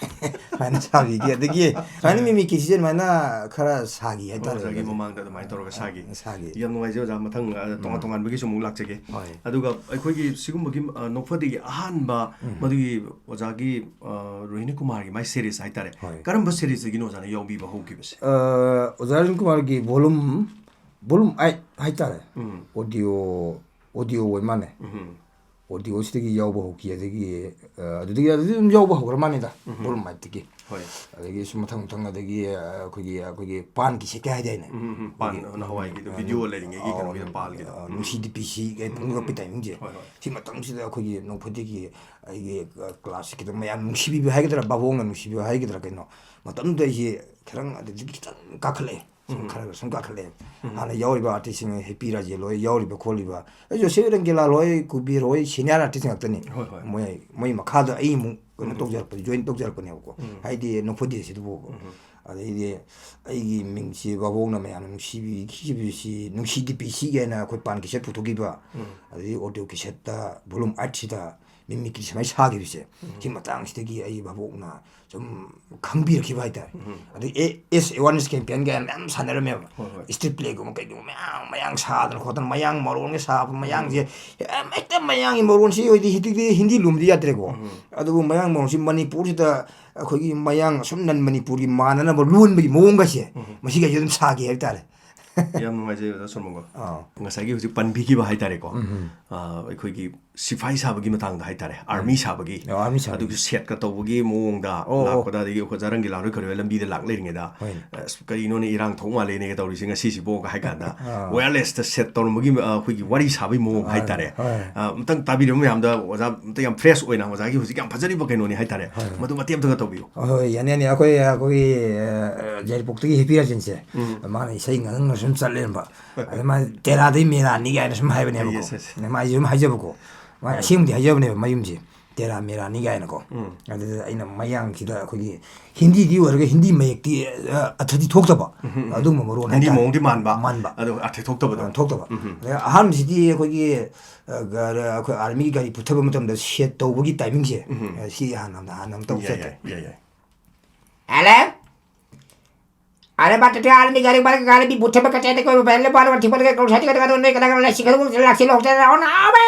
ꯁꯨꯃꯥꯏꯅ ꯁꯥꯕꯤꯒꯦ꯫ ꯑꯗꯒꯤ ꯁꯨꯃꯥꯏꯅ ꯃꯤꯃꯤꯀ꯭ꯔꯤꯁꯤꯁꯨ ꯑꯗꯨꯃꯥꯏꯅ ꯈꯔ ꯁꯥꯈꯤ ꯍꯥꯏꯇꯥꯔꯦ꯫ ꯑꯣꯖꯥꯒꯤ ꯃꯃꯥꯡꯗ ꯑꯗꯨꯃꯥꯏꯅ ꯇꯧꯔꯒ ꯁꯥꯈꯤ꯫ ꯁꯥꯈꯤ꯫ ꯌꯥꯝ ꯅꯨꯡꯉꯥꯏꯖꯩ ꯑꯣꯖꯥ꯫ ꯃꯊꯪ, ꯑ, ꯇꯣꯉꯥꯟ ꯇꯣꯉꯥꯟꯕꯒꯤꯁꯨ ꯑꯃꯨꯛ ꯂꯥꯛꯆꯒꯦ꯫ ꯍꯣꯏ꯫ ꯑꯗꯨꯒ ꯑꯩꯈꯣꯏꯒꯤ ꯁꯤꯒꯨꯝꯕꯒꯤ, ꯑ, ꯅꯣꯛꯐꯗꯦꯒꯤ ꯑꯍꯥꯟꯕ, ꯃꯗꯨꯒꯤ ꯑꯣꯖꯥꯒꯤ, ꯑ, ꯔꯣꯍꯤꯅꯤ ꯀꯨꯃꯥꯔꯒꯤ ꯃꯥꯏ ꯁꯦꯔꯤꯁ ꯍꯥꯏꯇꯥꯔꯦ, ꯍꯣꯏ꯫ ꯀꯔꯝꯕ ꯁꯦꯔꯤꯁꯇꯒꯤꯅꯣ ꯑꯣꯖꯥꯅ ꯌꯥꯎꯕꯤꯕ ꯍꯧꯈꯤꯕꯁꯦ? ꯑ, ꯑꯣꯖꯥ ꯔꯣꯍꯤꯅꯤ ꯀꯨꯃꯥꯔꯒꯤ volume, volume eight ꯍꯥꯏꯇꯥꯔꯦ꯫ ꯎꯝ꯫ Audio, audio ꯑꯣꯏ ꯃꯥꯜꯂꯦ꯫ ꯎꯝ꯫ Audioꯁꯤꯗꯒꯤ ꯌꯥꯎꯕ ꯍꯧꯈꯤ꯫ ꯑꯗꯒꯤ, ꯑ, ꯑꯗꯨꯗꯒꯤ, ꯑꯗꯨꯗꯤ ꯑꯗꯨꯝ ꯌꯥꯎꯕ ꯍꯧꯈ꯭ꯔ ꯃꯥꯜꯂꯦꯗ, volume eightꯇꯒꯤ꯫ ꯍꯣꯏ꯫ ꯑꯗꯒꯤ ꯁꯨꯝ ꯃꯊꯪ ꯃꯊꯪ, ꯑꯗꯒꯤ, ꯑ, ꯑꯩꯈꯣꯏꯒꯤ, ꯑꯩꯈꯣꯏꯒꯤ ꯄꯥꯟꯒꯤ ꯁꯦꯠꯀꯦ ꯍꯥꯏꯗꯥꯏꯅꯦ? ꯎꯝ, ꯎꯝ, ꯄꯥꯟ, ꯑꯩꯈꯣꯏꯒꯤ, ꯅꯍꯥꯟꯋꯥꯏꯒꯤꯗꯣ, ꯑ, video ꯂꯩꯔꯤꯉꯩꯒꯤ ꯑ, ꯀꯩꯅꯣꯒꯤꯗꯣ, ꯄꯥꯜꯒꯤꯗꯣ꯫ ꯑ, ꯎꯝ, ꯅꯨꯡꯁꯤꯗꯤ ꯎꯝ, ꯄꯤꯁꯤ ꯀꯩ ꯎꯝ, ꯐꯣꯡꯗꯣꯔꯛꯄ ꯎꯝ, timingꯁꯦ꯫ ꯍꯣꯏ, ꯍꯣꯏ꯫ ꯁꯤ ꯃꯇꯝꯁꯤꯗ ꯑꯩꯈꯣꯏꯒꯤ ꯅꯣꯡꯐꯗꯦꯒꯤ ꯑꯩꯒꯤ, ꯑ, classꯁꯤ ꯈꯤꯇꯪ ꯃꯌꯥꯝ ꯅꯨꯡꯁꯤꯕꯤꯕ ꯍꯥꯏꯒꯗ꯭ꯔꯥ, ꯚꯥꯕꯣꯛꯅ ꯅꯨꯡꯁꯤꯕꯤꯕ ꯍꯥꯏꯒꯗ꯭ꯔꯥ ꯀꯩꯅꯣ, ꯃꯇꯝꯗꯨꯗ ꯑꯩꯁꯦ ꯈꯤꯇꯪ ꯑꯗꯨꯗꯒꯤ ꯈꯤꯇꯪ ꯀꯥꯈꯠꯂꯛꯑꯦ꯫ ꯁꯨꯝ ꯈꯔ ꯈꯔ ꯁꯨꯝ ꯀꯥꯈꯠꯂꯛꯑꯦ꯫ ꯍꯥꯟꯅ ꯌꯥꯎꯔꯤꯕ artistꯁꯤꯡ, ꯍꯦꯄꯤ ꯔꯥꯖꯦꯟ ꯍꯣꯏ ꯌꯥꯎꯔꯤꯕ ꯈꯣꯠꯂꯤꯕ, ꯑꯩ ꯖꯣꯁꯦꯐ ꯔꯪꯒꯤꯂꯥꯜ ꯍꯣꯏ, ꯀꯨꯕꯦꯔ ꯍꯣꯏ, senior artistꯁꯤꯡ ꯉꯥꯛꯇꯅꯤ꯫ ꯍꯣꯏ, ꯍꯣꯏ꯫ ꯃꯣꯏ, ꯃꯣꯏ ꯃꯈꯥꯗ ꯑꯩ ꯑꯃꯨꯛ ꯀꯩꯅꯣ ꯇꯧꯖꯔꯛꯄ, join ꯇꯧꯖꯔꯛꯄꯅꯦꯕꯀꯣ꯫ ꯍꯥꯏꯗꯤ ꯅꯣꯡꯐꯗꯦꯁꯤꯗꯕꯨ꯫ ꯑꯗꯩꯗꯤ ꯑꯩꯒꯤ ꯃꯤꯡꯁꯤ ꯚꯥꯕꯣꯛꯅ ꯃꯌꯥꯝꯅ ꯅꯨꯡꯁꯤꯕꯤꯈꯤꯕꯁꯤ, ꯅꯨꯡꯁꯤꯗꯤ ꯄꯤꯁꯤꯒꯦ ꯍꯥꯏꯅ ꯑꯩꯈꯣꯏ ꯄꯥꯟ cassette ꯄꯨꯊꯣꯛꯈꯤꯕ꯫ ꯑꯗꯩꯗꯤ audio cassetteꯇ volume eightꯁꯤꯗ ꯃꯤꯃꯤꯀ꯭ꯔꯤ ꯁꯨꯃꯥꯏꯅ ꯁꯥꯈꯤꯕꯁꯦ, ꯁꯤ ꯃꯇꯥꯡꯁꯤꯗꯒꯤ ꯑꯩ ꯚꯥꯕꯣꯛꯅ ꯁꯨꯝ ꯈꯪꯕꯤꯔꯛꯈꯤꯕ ꯍꯥꯏꯇꯥꯔꯦ꯫ ꯑꯗꯩ ꯑꯦ-, as awareness campaign ꯀꯥꯏꯅ ꯃꯌꯥꯝ ꯁꯥꯟꯅꯔꯝꯃꯦꯕ꯫ ꯍꯣꯏ, ꯍꯣꯏ꯫ Street playꯒꯨꯝꯕ ꯀꯩꯒꯨꯝꯕ ꯃꯌꯥꯝ, ꯃꯌꯥꯡ ꯁꯥꯗꯅ ꯈꯣꯠꯇꯅ, ꯃꯌꯥꯡ ꯃꯔꯣꯟꯒ ꯁꯥꯕ, ꯃꯌꯥꯡꯁꯦ, ꯑꯦ, ꯍꯦꯛꯇ ꯃꯌꯥꯡꯒꯤ ꯃꯔꯣꯟꯁꯤ ꯑꯣꯏꯗꯤ ꯍꯤꯟꯗꯤꯗꯤ, ꯍꯤꯟꯗꯤ ꯂꯣꯟꯕꯗꯤ ꯌꯥꯗ꯭ꯔꯦꯀꯣ꯫ ꯑꯗꯨꯕꯨ ꯃꯌꯥꯡ ꯃꯔꯣꯟꯁꯤ ꯃꯅꯤꯄꯨꯔꯁꯤꯗ ꯑꯩꯈꯣꯏꯒꯤ ꯃꯌꯥꯡ ꯑꯁꯨꯝ non ꯃꯅꯤꯄꯨꯔꯒꯤ ꯃꯥꯟꯅꯅꯕ ꯂꯣꯟꯕꯒꯤ ꯃꯑꯣꯡꯒꯁꯦ, ꯃꯁꯤꯒꯩꯁꯦ ꯑꯗꯨꯝ ꯁꯥꯈꯤ ꯍꯥꯏꯕ ꯇꯥꯔꯦ꯫ ꯌꯥꯝ ꯅꯨꯡꯉꯥꯏꯖꯩ ꯑꯣꯖꯥ ꯁꯣꯔꯃꯟꯒꯣ꯫ ꯑꯥ꯫ ꯉꯁꯥꯏꯒꯤ ꯍꯧꯖꯤꯛ ꯄꯟꯕꯤꯈꯤꯕ ꯍꯥꯏꯇꯥꯔꯦꯀꯣ꯫ ꯑ, ꯑꯩꯈꯣꯏꯒꯤ ꯁꯤꯐꯥꯏ ꯁꯥꯕꯒꯤ ꯃꯇꯥꯡꯗ ꯍꯥꯏꯇꯥꯔꯦ, army ꯁꯥꯕꯒꯤ꯫ ꯑꯣ, army ꯁꯥꯕꯒꯤ꯫ ꯑꯗꯨꯒꯤ setꯀ ꯇꯧꯕꯒꯤ ꯃꯑꯣꯡꯗ ꯑꯣ, ꯑꯣ꯫ ꯂꯥꯛꯄꯗ, ꯑꯗꯒꯤ ꯑꯣꯖꯥ ꯔꯪꯒꯤꯂꯥꯜ ꯍꯣꯏ ꯈꯔ ꯂꯝꯕꯤꯗ ꯂꯥꯛ ꯂꯩꯔꯤꯉꯩꯗ, ꯍꯣꯏꯅꯦ꯫ "ꯑꯁ, ꯀꯔꯤꯅꯣꯅꯦ, ꯏꯔꯥꯡ ꯊꯣꯛ ꯃꯥꯜꯂꯦꯅꯦꯒ ꯇꯧꯔꯤꯁꯦ ꯉꯁꯤꯁꯤꯕꯣꯒ" ꯍꯥꯏ ꯀꯥꯟꯗ, ꯑꯥ꯫ wirelessꯇ set ꯇꯧꯔꯝꯕꯒꯤ, ꯑ, ꯑꯩꯈꯣꯏꯒꯤ ꯋꯥꯔꯤ ꯁꯥꯕꯒꯤ ꯃꯑꯣꯡ ꯍꯣꯏ, ꯍꯥꯏꯇꯥꯔꯦ꯫ ꯍꯣꯏ꯫ ꯑ, ꯑꯃꯨꯛꯇꯪ ꯇꯥꯕꯤꯔꯕ ꯃꯌꯥꯝꯗ ꯑꯣꯖꯥ ꯑꯝꯇ ꯌꯥꯝ fresh ꯑꯣꯏꯅ ꯑꯣꯖꯥꯒꯤ ꯍꯧꯖꯤꯛ ꯌꯥꯝ ꯐꯖꯔꯤꯕ ꯀꯩꯅꯣꯅꯤ ꯍꯥꯏꯇꯥꯔꯦ꯫ ꯃꯗꯨ ꯃꯇꯦꯛ ꯑꯝꯇꯒ ꯇꯧꯕꯤꯌꯨ꯫ ꯍꯣꯏ, ꯍꯣꯏ, ꯌꯥꯅꯤ, ꯌꯥꯅꯤ꯫ ꯑꯩꯈꯣꯏ, ꯑꯩꯈꯣꯏꯒꯤ, ꯑ, ꯌꯥꯏꯔꯤꯄꯣꯛꯇꯒꯤ ꯍꯦꯄꯤ ꯔꯥꯖꯦꯟꯁꯦ꯫ ꯎꯝ꯫ ꯃꯥꯅ ꯏꯁꯩ ꯉꯥꯡꯅ ꯁꯨꯝ ꯆꯠꯂꯦꯕ꯫ ꯑꯗ ꯃꯥ "ꯇꯦꯔꯥꯗꯩ ꯃꯦꯔꯥꯅꯤ" ꯀꯥꯏꯅ ꯁꯨꯝ ꯍꯥꯏꯕꯅꯦꯕꯀꯣ꯫ Yes, yes꯫ ꯃꯥꯏꯁꯦ ꯁꯨꯝ ꯍꯥꯏꯖꯕꯀꯣ꯫ ꯃꯥ ꯑꯁꯦꯡꯕꯗꯤ ꯍꯥꯏꯖꯕꯅꯦꯕ ꯃꯌꯨꯝꯁꯦ꯫ "ꯇꯦꯔꯥ ꯃꯦꯔꯥꯅꯤ" ꯀꯥꯏꯅꯀꯣ꯫ ꯎꯝ꯫ ꯑꯗꯨꯗ ꯑꯩꯅ ꯃꯌꯥꯡꯁꯤꯗ ꯑꯩꯈꯣꯏꯒꯤ ꯍꯤꯟꯗꯤꯗꯤ ꯑꯣꯏꯔꯒ ꯍꯤꯟꯗꯤ ꯃꯌꯦꯛꯇꯤ, ꯑ, ꯑꯔꯊꯗꯤ ꯊꯣꯛꯇꯕ꯫ ꯎꯝ, ꯎꯝ, ꯎꯝ꯫ ꯑꯗꯨꯒꯨꯝꯕ ꯃꯔꯣꯟ ꯍꯤꯟꯗꯤ ꯍꯥꯏꯇꯥꯔꯦ꯫ ꯃꯑꯣꯡꯗꯤ ꯃꯥꯟꯕ꯫ ꯃꯥꯟꯕ꯫ ꯑꯗꯣ ꯑꯔꯊ ꯊꯣꯛꯇꯕꯗꯣ꯫ ꯑ, ꯊꯣꯛꯇꯕ꯫ ꯎꯝ, ꯎꯝ꯫ ꯑꯗ ꯑꯍꯥꯟꯕꯁꯤꯗꯤ ꯑꯩꯈꯣꯏꯒꯤ, ꯑ, ꯒ-, ꯑꯩꯈꯣꯏ ꯑꯥꯔꯃꯤꯒꯤ ꯒꯥꯔꯤ ꯄꯨꯊꯕ ꯃꯇꯝꯗ ꯁꯦꯠ ꯇꯧꯕꯒꯤ ꯇꯥꯏꯃꯤꯡꯁꯦ, ꯎꯝ, ꯎꯝ꯫ ꯑ, ꯁꯤ ꯍꯥꯟꯅ, ꯍꯥꯟꯅ ꯑꯃ ꯇꯧ ꯌꯥꯏ, ꯆꯠꯀꯦ꯫ ꯌꯥꯏ, ꯌꯥꯏ, ꯌꯥꯏ꯫ Hello? Are bata te army gari bar gari bi buthe baka chete ko belle bar bati bar ko sati kata kata ne kata kata sika ko lakse lok te raona abe.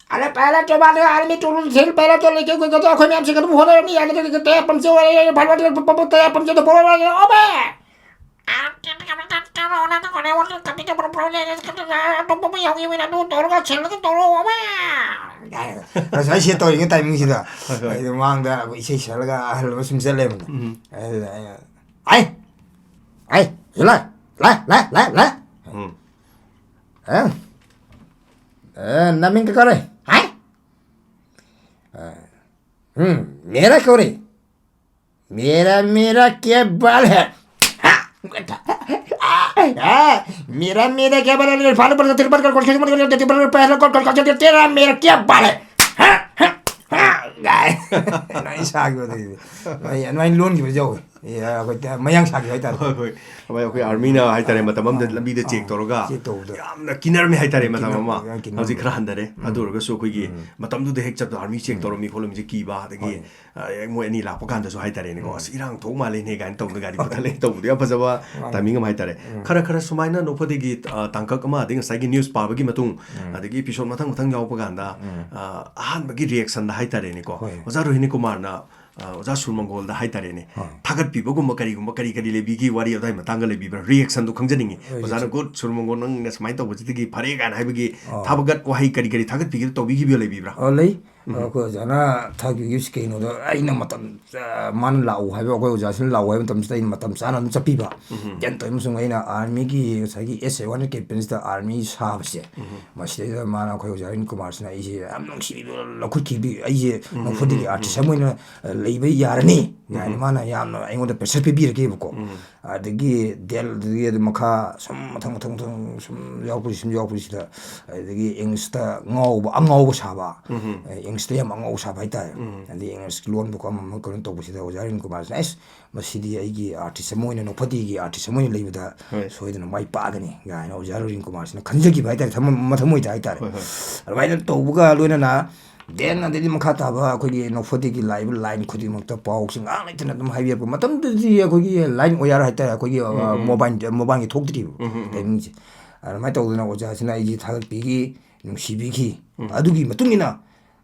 Are pehla to baat army to rule thil, pehla to leke koi kata khoi naam se kata hona nahi aata koi kata pam se pam se to pam se to pam se abe. ꯉꯁꯥꯏ set ꯇꯧꯔꯤꯉꯩ ꯇꯥꯏꯃꯤꯡꯁꯤꯗ ꯍꯣꯏ, ꯍꯣꯏ꯫ ꯑꯩꯗꯣ ꯃꯥꯡꯗ ꯑꯩꯈꯣꯏ ꯏꯁꯩ ꯁꯛꯂꯒ ꯑꯍꯜ ꯑꯃ ꯁꯨꯝ ꯆꯠꯂꯦꯕꯅ꯫ ꯎꯝ꯫ ꯑꯗꯨꯗ ꯑꯩꯅ, "ꯑꯩ, ꯑꯩ, ꯁꯤꯂꯥ, ꯂꯥ, ꯂꯥ, ꯂꯥ, ꯂꯥ꯫ ꯎꯝ꯫ ꯑ? ꯑ, ꯅꯃꯤꯡ ꯀ ꯀꯧꯔꯦ? ꯍꯥꯏ? ꯑ, ꯎꯝ, ꯃꯦꯔꯥ ꯀꯧꯔꯦ꯫ मेरा, मेरा क्या बाल है? हाँ? हाँ? मेरा, मेरा क्या बाल है? फॉलो पर तिरपन कर, कोशिश मत करो, तिरपन कर, पहले कॉल, कॉल, कॉल, तेरा, मेरा क्या बाल है? हाँ? हाँ? हाँ? ꯅꯪ ꯏꯁꯥꯒꯤ ꯑꯣꯏꯗꯣꯏꯅꯦ꯫ ꯑꯩ ꯑꯗꯨꯃꯥꯏꯅ ꯂꯣꯟꯈꯤꯕꯁꯨ ꯌꯥꯎꯋꯦ꯫ ꯑꯦ, ꯑꯩꯈꯣꯏ ꯃꯌꯥꯡ ꯁꯥꯈꯤꯕ ꯍꯥꯏꯇꯥꯔꯦ꯫ ꯍꯣꯏ, ꯍꯣꯏ꯫ ꯑꯩꯈꯣꯏ ꯑꯥꯔꯃꯤꯅ ꯍꯥꯏꯇꯥꯔꯦ, ꯃꯇꯝ ꯑꯃꯗ ꯑꯥ, ꯂꯝꯕꯤꯗ ꯆꯦꯛ ꯑꯥ, ꯇꯧꯔꯒ ꯆꯦꯛ ꯇꯧꯕꯗꯣ꯫ ꯌꯥꯝꯅ ꯀꯤꯅꯔꯝꯃꯤ ꯍꯥꯏꯇꯥꯔꯦ, ꯃꯇꯝ ꯀꯤꯅꯔꯝꯃꯤ, ꯑꯃ꯫ ꯌꯥꯝ ꯀꯤꯅꯔꯝꯃꯤ꯫ ꯍꯧꯖꯤꯛ ꯈꯔ ꯍꯟꯊꯔꯦ꯫ ꯎꯝ꯫ ꯑꯗꯨ ꯑꯣꯏꯔꯒꯁꯨ ꯑꯩꯈꯣꯏꯒꯤ ꯎꯝ꯫ ꯃꯇꯝꯗꯨꯗ ꯍꯦꯛ ꯆꯠꯄꯗ ꯑꯥꯔꯃꯤ ꯆꯦꯛ ꯎꯝ꯫ ꯇꯧꯔꯝꯃꯤ ꯈꯣꯠꯂꯝꯃꯤꯁꯦ ꯀꯤꯕ, ꯑꯗꯒꯤ ꯍꯣꯏ꯫ ꯑ, ꯃꯣꯏ ꯑꯅꯤ ꯂꯥꯛꯄ ꯀꯥꯟꯗꯁꯨ ꯍꯥꯏꯇꯥꯔꯦꯅꯦꯀꯣ, ꯎꯝ꯫ "ꯑꯁ, ꯏꯔꯥꯡ ꯊꯣꯛ ꯃꯥꯜꯂꯦꯅꯦ" ꯀꯥꯏꯅ ꯇꯧꯗꯅ ꯒꯥꯔꯤ ꯄꯨꯊꯠꯂꯒ ꯇꯧꯕꯗꯣ ꯌꯥꯝ ꯐꯖꯕ ꯃꯥꯅꯦ꯫ ꯇꯥꯏꯃꯤꯡ ꯑꯃ ꯍꯥꯏꯇꯥꯔꯦ꯫ ꯎꯝ꯫ ꯈꯔ ꯈꯔ ꯁꯨꯃꯥꯏꯅ ꯅꯣꯛꯐꯗꯦꯒꯤ, ꯑ, ꯇꯥꯡꯀꯛ ꯑꯃ, ꯑꯗꯩ ꯉꯁꯥꯏꯒꯤ ꯅ꯭ꯌꯨꯁ ꯄꯥꯕꯒꯤ ꯃꯇꯨꯡ, ꯎꯝ꯫ ꯑꯗꯒꯤ ꯏꯄꯤꯁꯣꯗ ꯃꯊꯪ ꯃꯊꯪ ꯌꯥꯎꯔꯛꯄ ꯀꯥꯟꯗ, ꯎꯝ꯫ ꯑ, ꯑꯍꯥꯟꯕꯒꯤ ꯔꯤꯌꯦꯛꯁꯟꯗ ꯍꯥꯏꯇꯥꯔꯦꯅꯦꯀꯣ, ꯍꯣꯏ꯫ ꯑꯣꯖꯥ ꯔꯣꯍꯤꯅꯤ ꯀꯨꯃꯥꯔꯅ, ꯑ, ꯑꯣꯖꯥ ꯁꯨꯔ ꯃꯪꯒꯣꯜꯗ ꯍꯥꯏꯇꯥꯔꯦꯅꯦ, ꯍꯣꯏ꯫ ꯊꯥꯒꯠꯄꯤꯕꯒꯨꯗ ꯀꯔꯤꯒꯨꯝꯕ ꯀꯔꯤ ꯀꯔꯤ ꯂꯩꯕꯤꯒꯦ, ꯋꯥꯔꯤ ꯑꯗꯨꯋꯥꯏ ꯃꯇꯥꯡꯒ ꯂꯩꯕꯤꯕ꯭ꯔꯥ? ꯔꯤꯌꯦꯛꯁꯟꯗꯣ ꯈꯪꯖꯅꯤꯡꯉꯤ꯫ ꯍꯣꯏ, ꯑꯣꯖꯥꯅ ꯍꯧꯖꯤꯛ "ꯒꯨꯗ, ꯁꯨꯔ ꯃꯪꯒꯣꯜ, ꯅꯪꯅ ꯁꯨꯃꯥꯏꯅ ꯇꯧꯕꯁꯤꯗꯒꯤ ꯐꯔꯦ" ꯀꯥꯏꯅ ꯍꯥꯏꯕꯒꯤ ꯑꯣ꯫ ꯊꯥꯒꯠ ꯋꯥꯍꯩ ꯀꯔꯤ ꯀꯔꯤ ꯊꯥꯒꯠꯄꯤꯒꯦ, ꯇꯧꯕꯤꯈꯤꯕ ꯂꯩꯕꯤꯕ꯭ꯔꯥ? ꯑꯣ, ꯂꯩ꯫ ꯑꯩꯈꯣꯏ ꯑꯣꯖꯥꯅ ꯊꯥꯈꯤꯕꯁꯤ ꯀꯩꯅꯣꯗ ꯑꯩꯅ ꯃꯇꯝ ꯆꯥ-, ꯃꯥꯅ ꯂꯥꯛꯎ ꯍꯥꯏꯕ, ꯑꯩꯈꯣꯏ ꯑꯣꯖꯥꯁꯤꯅ ꯂꯥꯛꯎ ꯍꯥꯏꯕ ꯃꯇꯝꯁꯤꯗ ꯑꯩꯅ ꯃꯇꯝ ꯆꯥꯅ ꯑꯗꯨꯝ ꯆꯠꯄꯤꯕ꯫ ꯎꯝ꯫ ꯒ꯭ꯌꯥꯟ ꯇꯧꯔꯤ ꯑꯃꯁꯨꯡ ꯑꯩꯅ ꯑꯥꯔꯃꯤꯒꯤ ꯉꯁꯥꯏꯒꯤ ꯑꯦꯁ ꯑꯦ ꯋꯥꯟ ꯀꯦꯝꯄꯦꯟꯁꯤꯗ ꯑꯥꯔꯃꯤ ꯁꯥꯕꯁꯦ, ꯎꯝ꯫ ꯃꯁꯤꯗꯩꯗ ꯃꯥꯅ, ꯑꯩꯈꯣꯏ ꯑꯣꯖꯥ ꯑꯔꯨꯟ ꯀꯨꯃꯥꯔꯁꯤꯅ ꯑꯩꯁꯦ ꯌꯥꯝ ꯅꯨꯡꯁꯤꯕꯤꯕ ꯂꯧꯈꯠꯈꯤꯕꯤ, ꯑꯩꯁꯦ ꯎꯝ, ꯅꯣꯡꯐꯨꯗꯤꯒꯤ ꯎꯝ, ꯑꯥꯔꯇꯤꯁ ꯎꯝ꯫ ꯑꯃ ꯑꯣꯏꯅ, ꯑ, ꯂꯩꯕ ꯌꯥꯔꯅꯤ ꯎꯝ꯫ ꯀꯥꯏꯅ ꯃꯥꯅ ꯌꯥꯝꯅ ꯑꯩꯉꯣꯟꯗ ꯄ꯭ꯔꯦꯁꯔ ꯄꯤꯕꯤꯔꯛꯀꯦꯕꯀꯣ꯫ ꯎꯝ꯫ ꯑꯗꯒꯤ ꯗꯦꯜꯗꯒꯤ ꯑꯗꯨꯝ ꯃꯈꯥ ꯁꯨꯝ ꯃꯊꯪ, ꯃꯊꯪ, ꯃꯊꯪ ꯁꯨꯝ ꯌꯥꯎꯔꯛꯄꯁꯤ, ꯁꯨꯝ ꯌꯥꯎꯔꯛꯄꯁꯤꯗ, ꯑꯗꯒꯤ ꯏꯪꯂꯤꯁꯇ ꯉꯥꯎꯕ, ꯑꯉꯥꯎꯕ ꯁꯥꯕ, ꯎꯝ꯫ ꯑꯦ, ꯏꯪꯂꯤꯁꯇ ꯌꯥꯝ ꯑꯉꯥꯎꯕ ꯁꯥꯕ ꯍꯥꯏꯇꯥꯔꯦ꯫ ꯎꯝ꯫ ꯑꯗꯒꯤ ꯏꯪꯂꯤꯁ ꯂꯣꯟꯕꯨ ꯑꯃ ꯑꯃ ꯀꯩꯅꯣ ꯇꯧꯕꯁꯤꯗ ꯑꯣꯖꯥ ꯑꯔꯨꯟ ꯀꯨꯃꯥꯔꯁꯤꯅ, "ꯑꯩꯁ, ꯃꯁꯤꯗꯤ ꯑꯩꯒꯤ ꯑꯥꯔꯇꯤꯁ ꯑꯃ ꯑꯣꯏꯅ, ꯅꯣꯡꯐꯗꯤꯒꯤ ꯑꯥꯔꯇꯤꯁ ꯑꯃ ꯑꯣꯏꯅ ꯂꯩꯕꯗ ꯍꯣꯏ꯫ ꯁꯣꯏꯗꯅ ꯃꯥꯏ ꯄꯥꯛꯑꯒꯅꯤ" ꯀꯥꯏꯅ ꯑꯣꯖꯥ ꯑꯔꯨꯟ ꯀꯨꯃꯥꯔꯁꯤꯅ ꯈꯟꯖꯈꯤꯕ ꯍꯥꯏꯇꯥꯔꯦ, ꯊꯃꯣꯏ-, ꯃꯊꯃꯣꯏꯗ ꯍꯥꯏꯇꯥꯔꯦ꯫ ꯍꯣꯏ, ꯍꯣꯏ꯫ ꯑꯗꯨꯃꯥꯏꯅ ꯇꯧꯕꯒ ꯂꯣꯏꯅꯅ then ꯑꯗꯩꯗꯤ ꯃꯈꯥ ꯇꯥꯕ ꯑꯩꯈꯣꯏꯒꯤ ꯅꯣꯡꯐꯗꯤꯒꯤ ꯂꯥꯛꯏꯕ line ꯈꯨꯗꯤꯡꯃꯛꯇ ꯄꯥꯎꯁꯤ ꯉꯥꯏꯍꯥꯛ ꯂꯩꯇꯅ ꯑꯗꯨꯝ ꯍꯥꯏꯕꯤꯔꯛꯄ꯫ ꯃꯇꯝꯗꯨꯗꯗꯤ ꯑꯩꯈꯣꯏꯒꯤ line ꯑꯣꯌꯥꯔ ꯍꯥꯏꯇꯥꯔꯦ, ꯑꯩꯈꯣꯏꯒꯤ, ꯑ, ꯎꯝ, ꯎꯝ꯫ Mobile, mobileꯒꯤ ꯊꯣꯛꯇ꯭ꯔꯤꯕ ꯎꯝ, ꯎꯝ, ꯎꯝ꯫ timingꯁꯦ꯫ ꯑꯗꯨꯃꯥꯏꯅ ꯇꯧꯗꯅ ꯑꯣꯖꯥꯁꯤꯅ ꯑꯩꯁꯦ ꯊꯥꯒꯠꯄꯤꯈꯤ, ꯅꯨꯡꯁꯤꯕꯤꯈꯤ꯫ ꯎꯝ꯫ ꯑꯗꯨꯒꯤ ꯃꯇꯨꯡ ꯏꯟꯅ,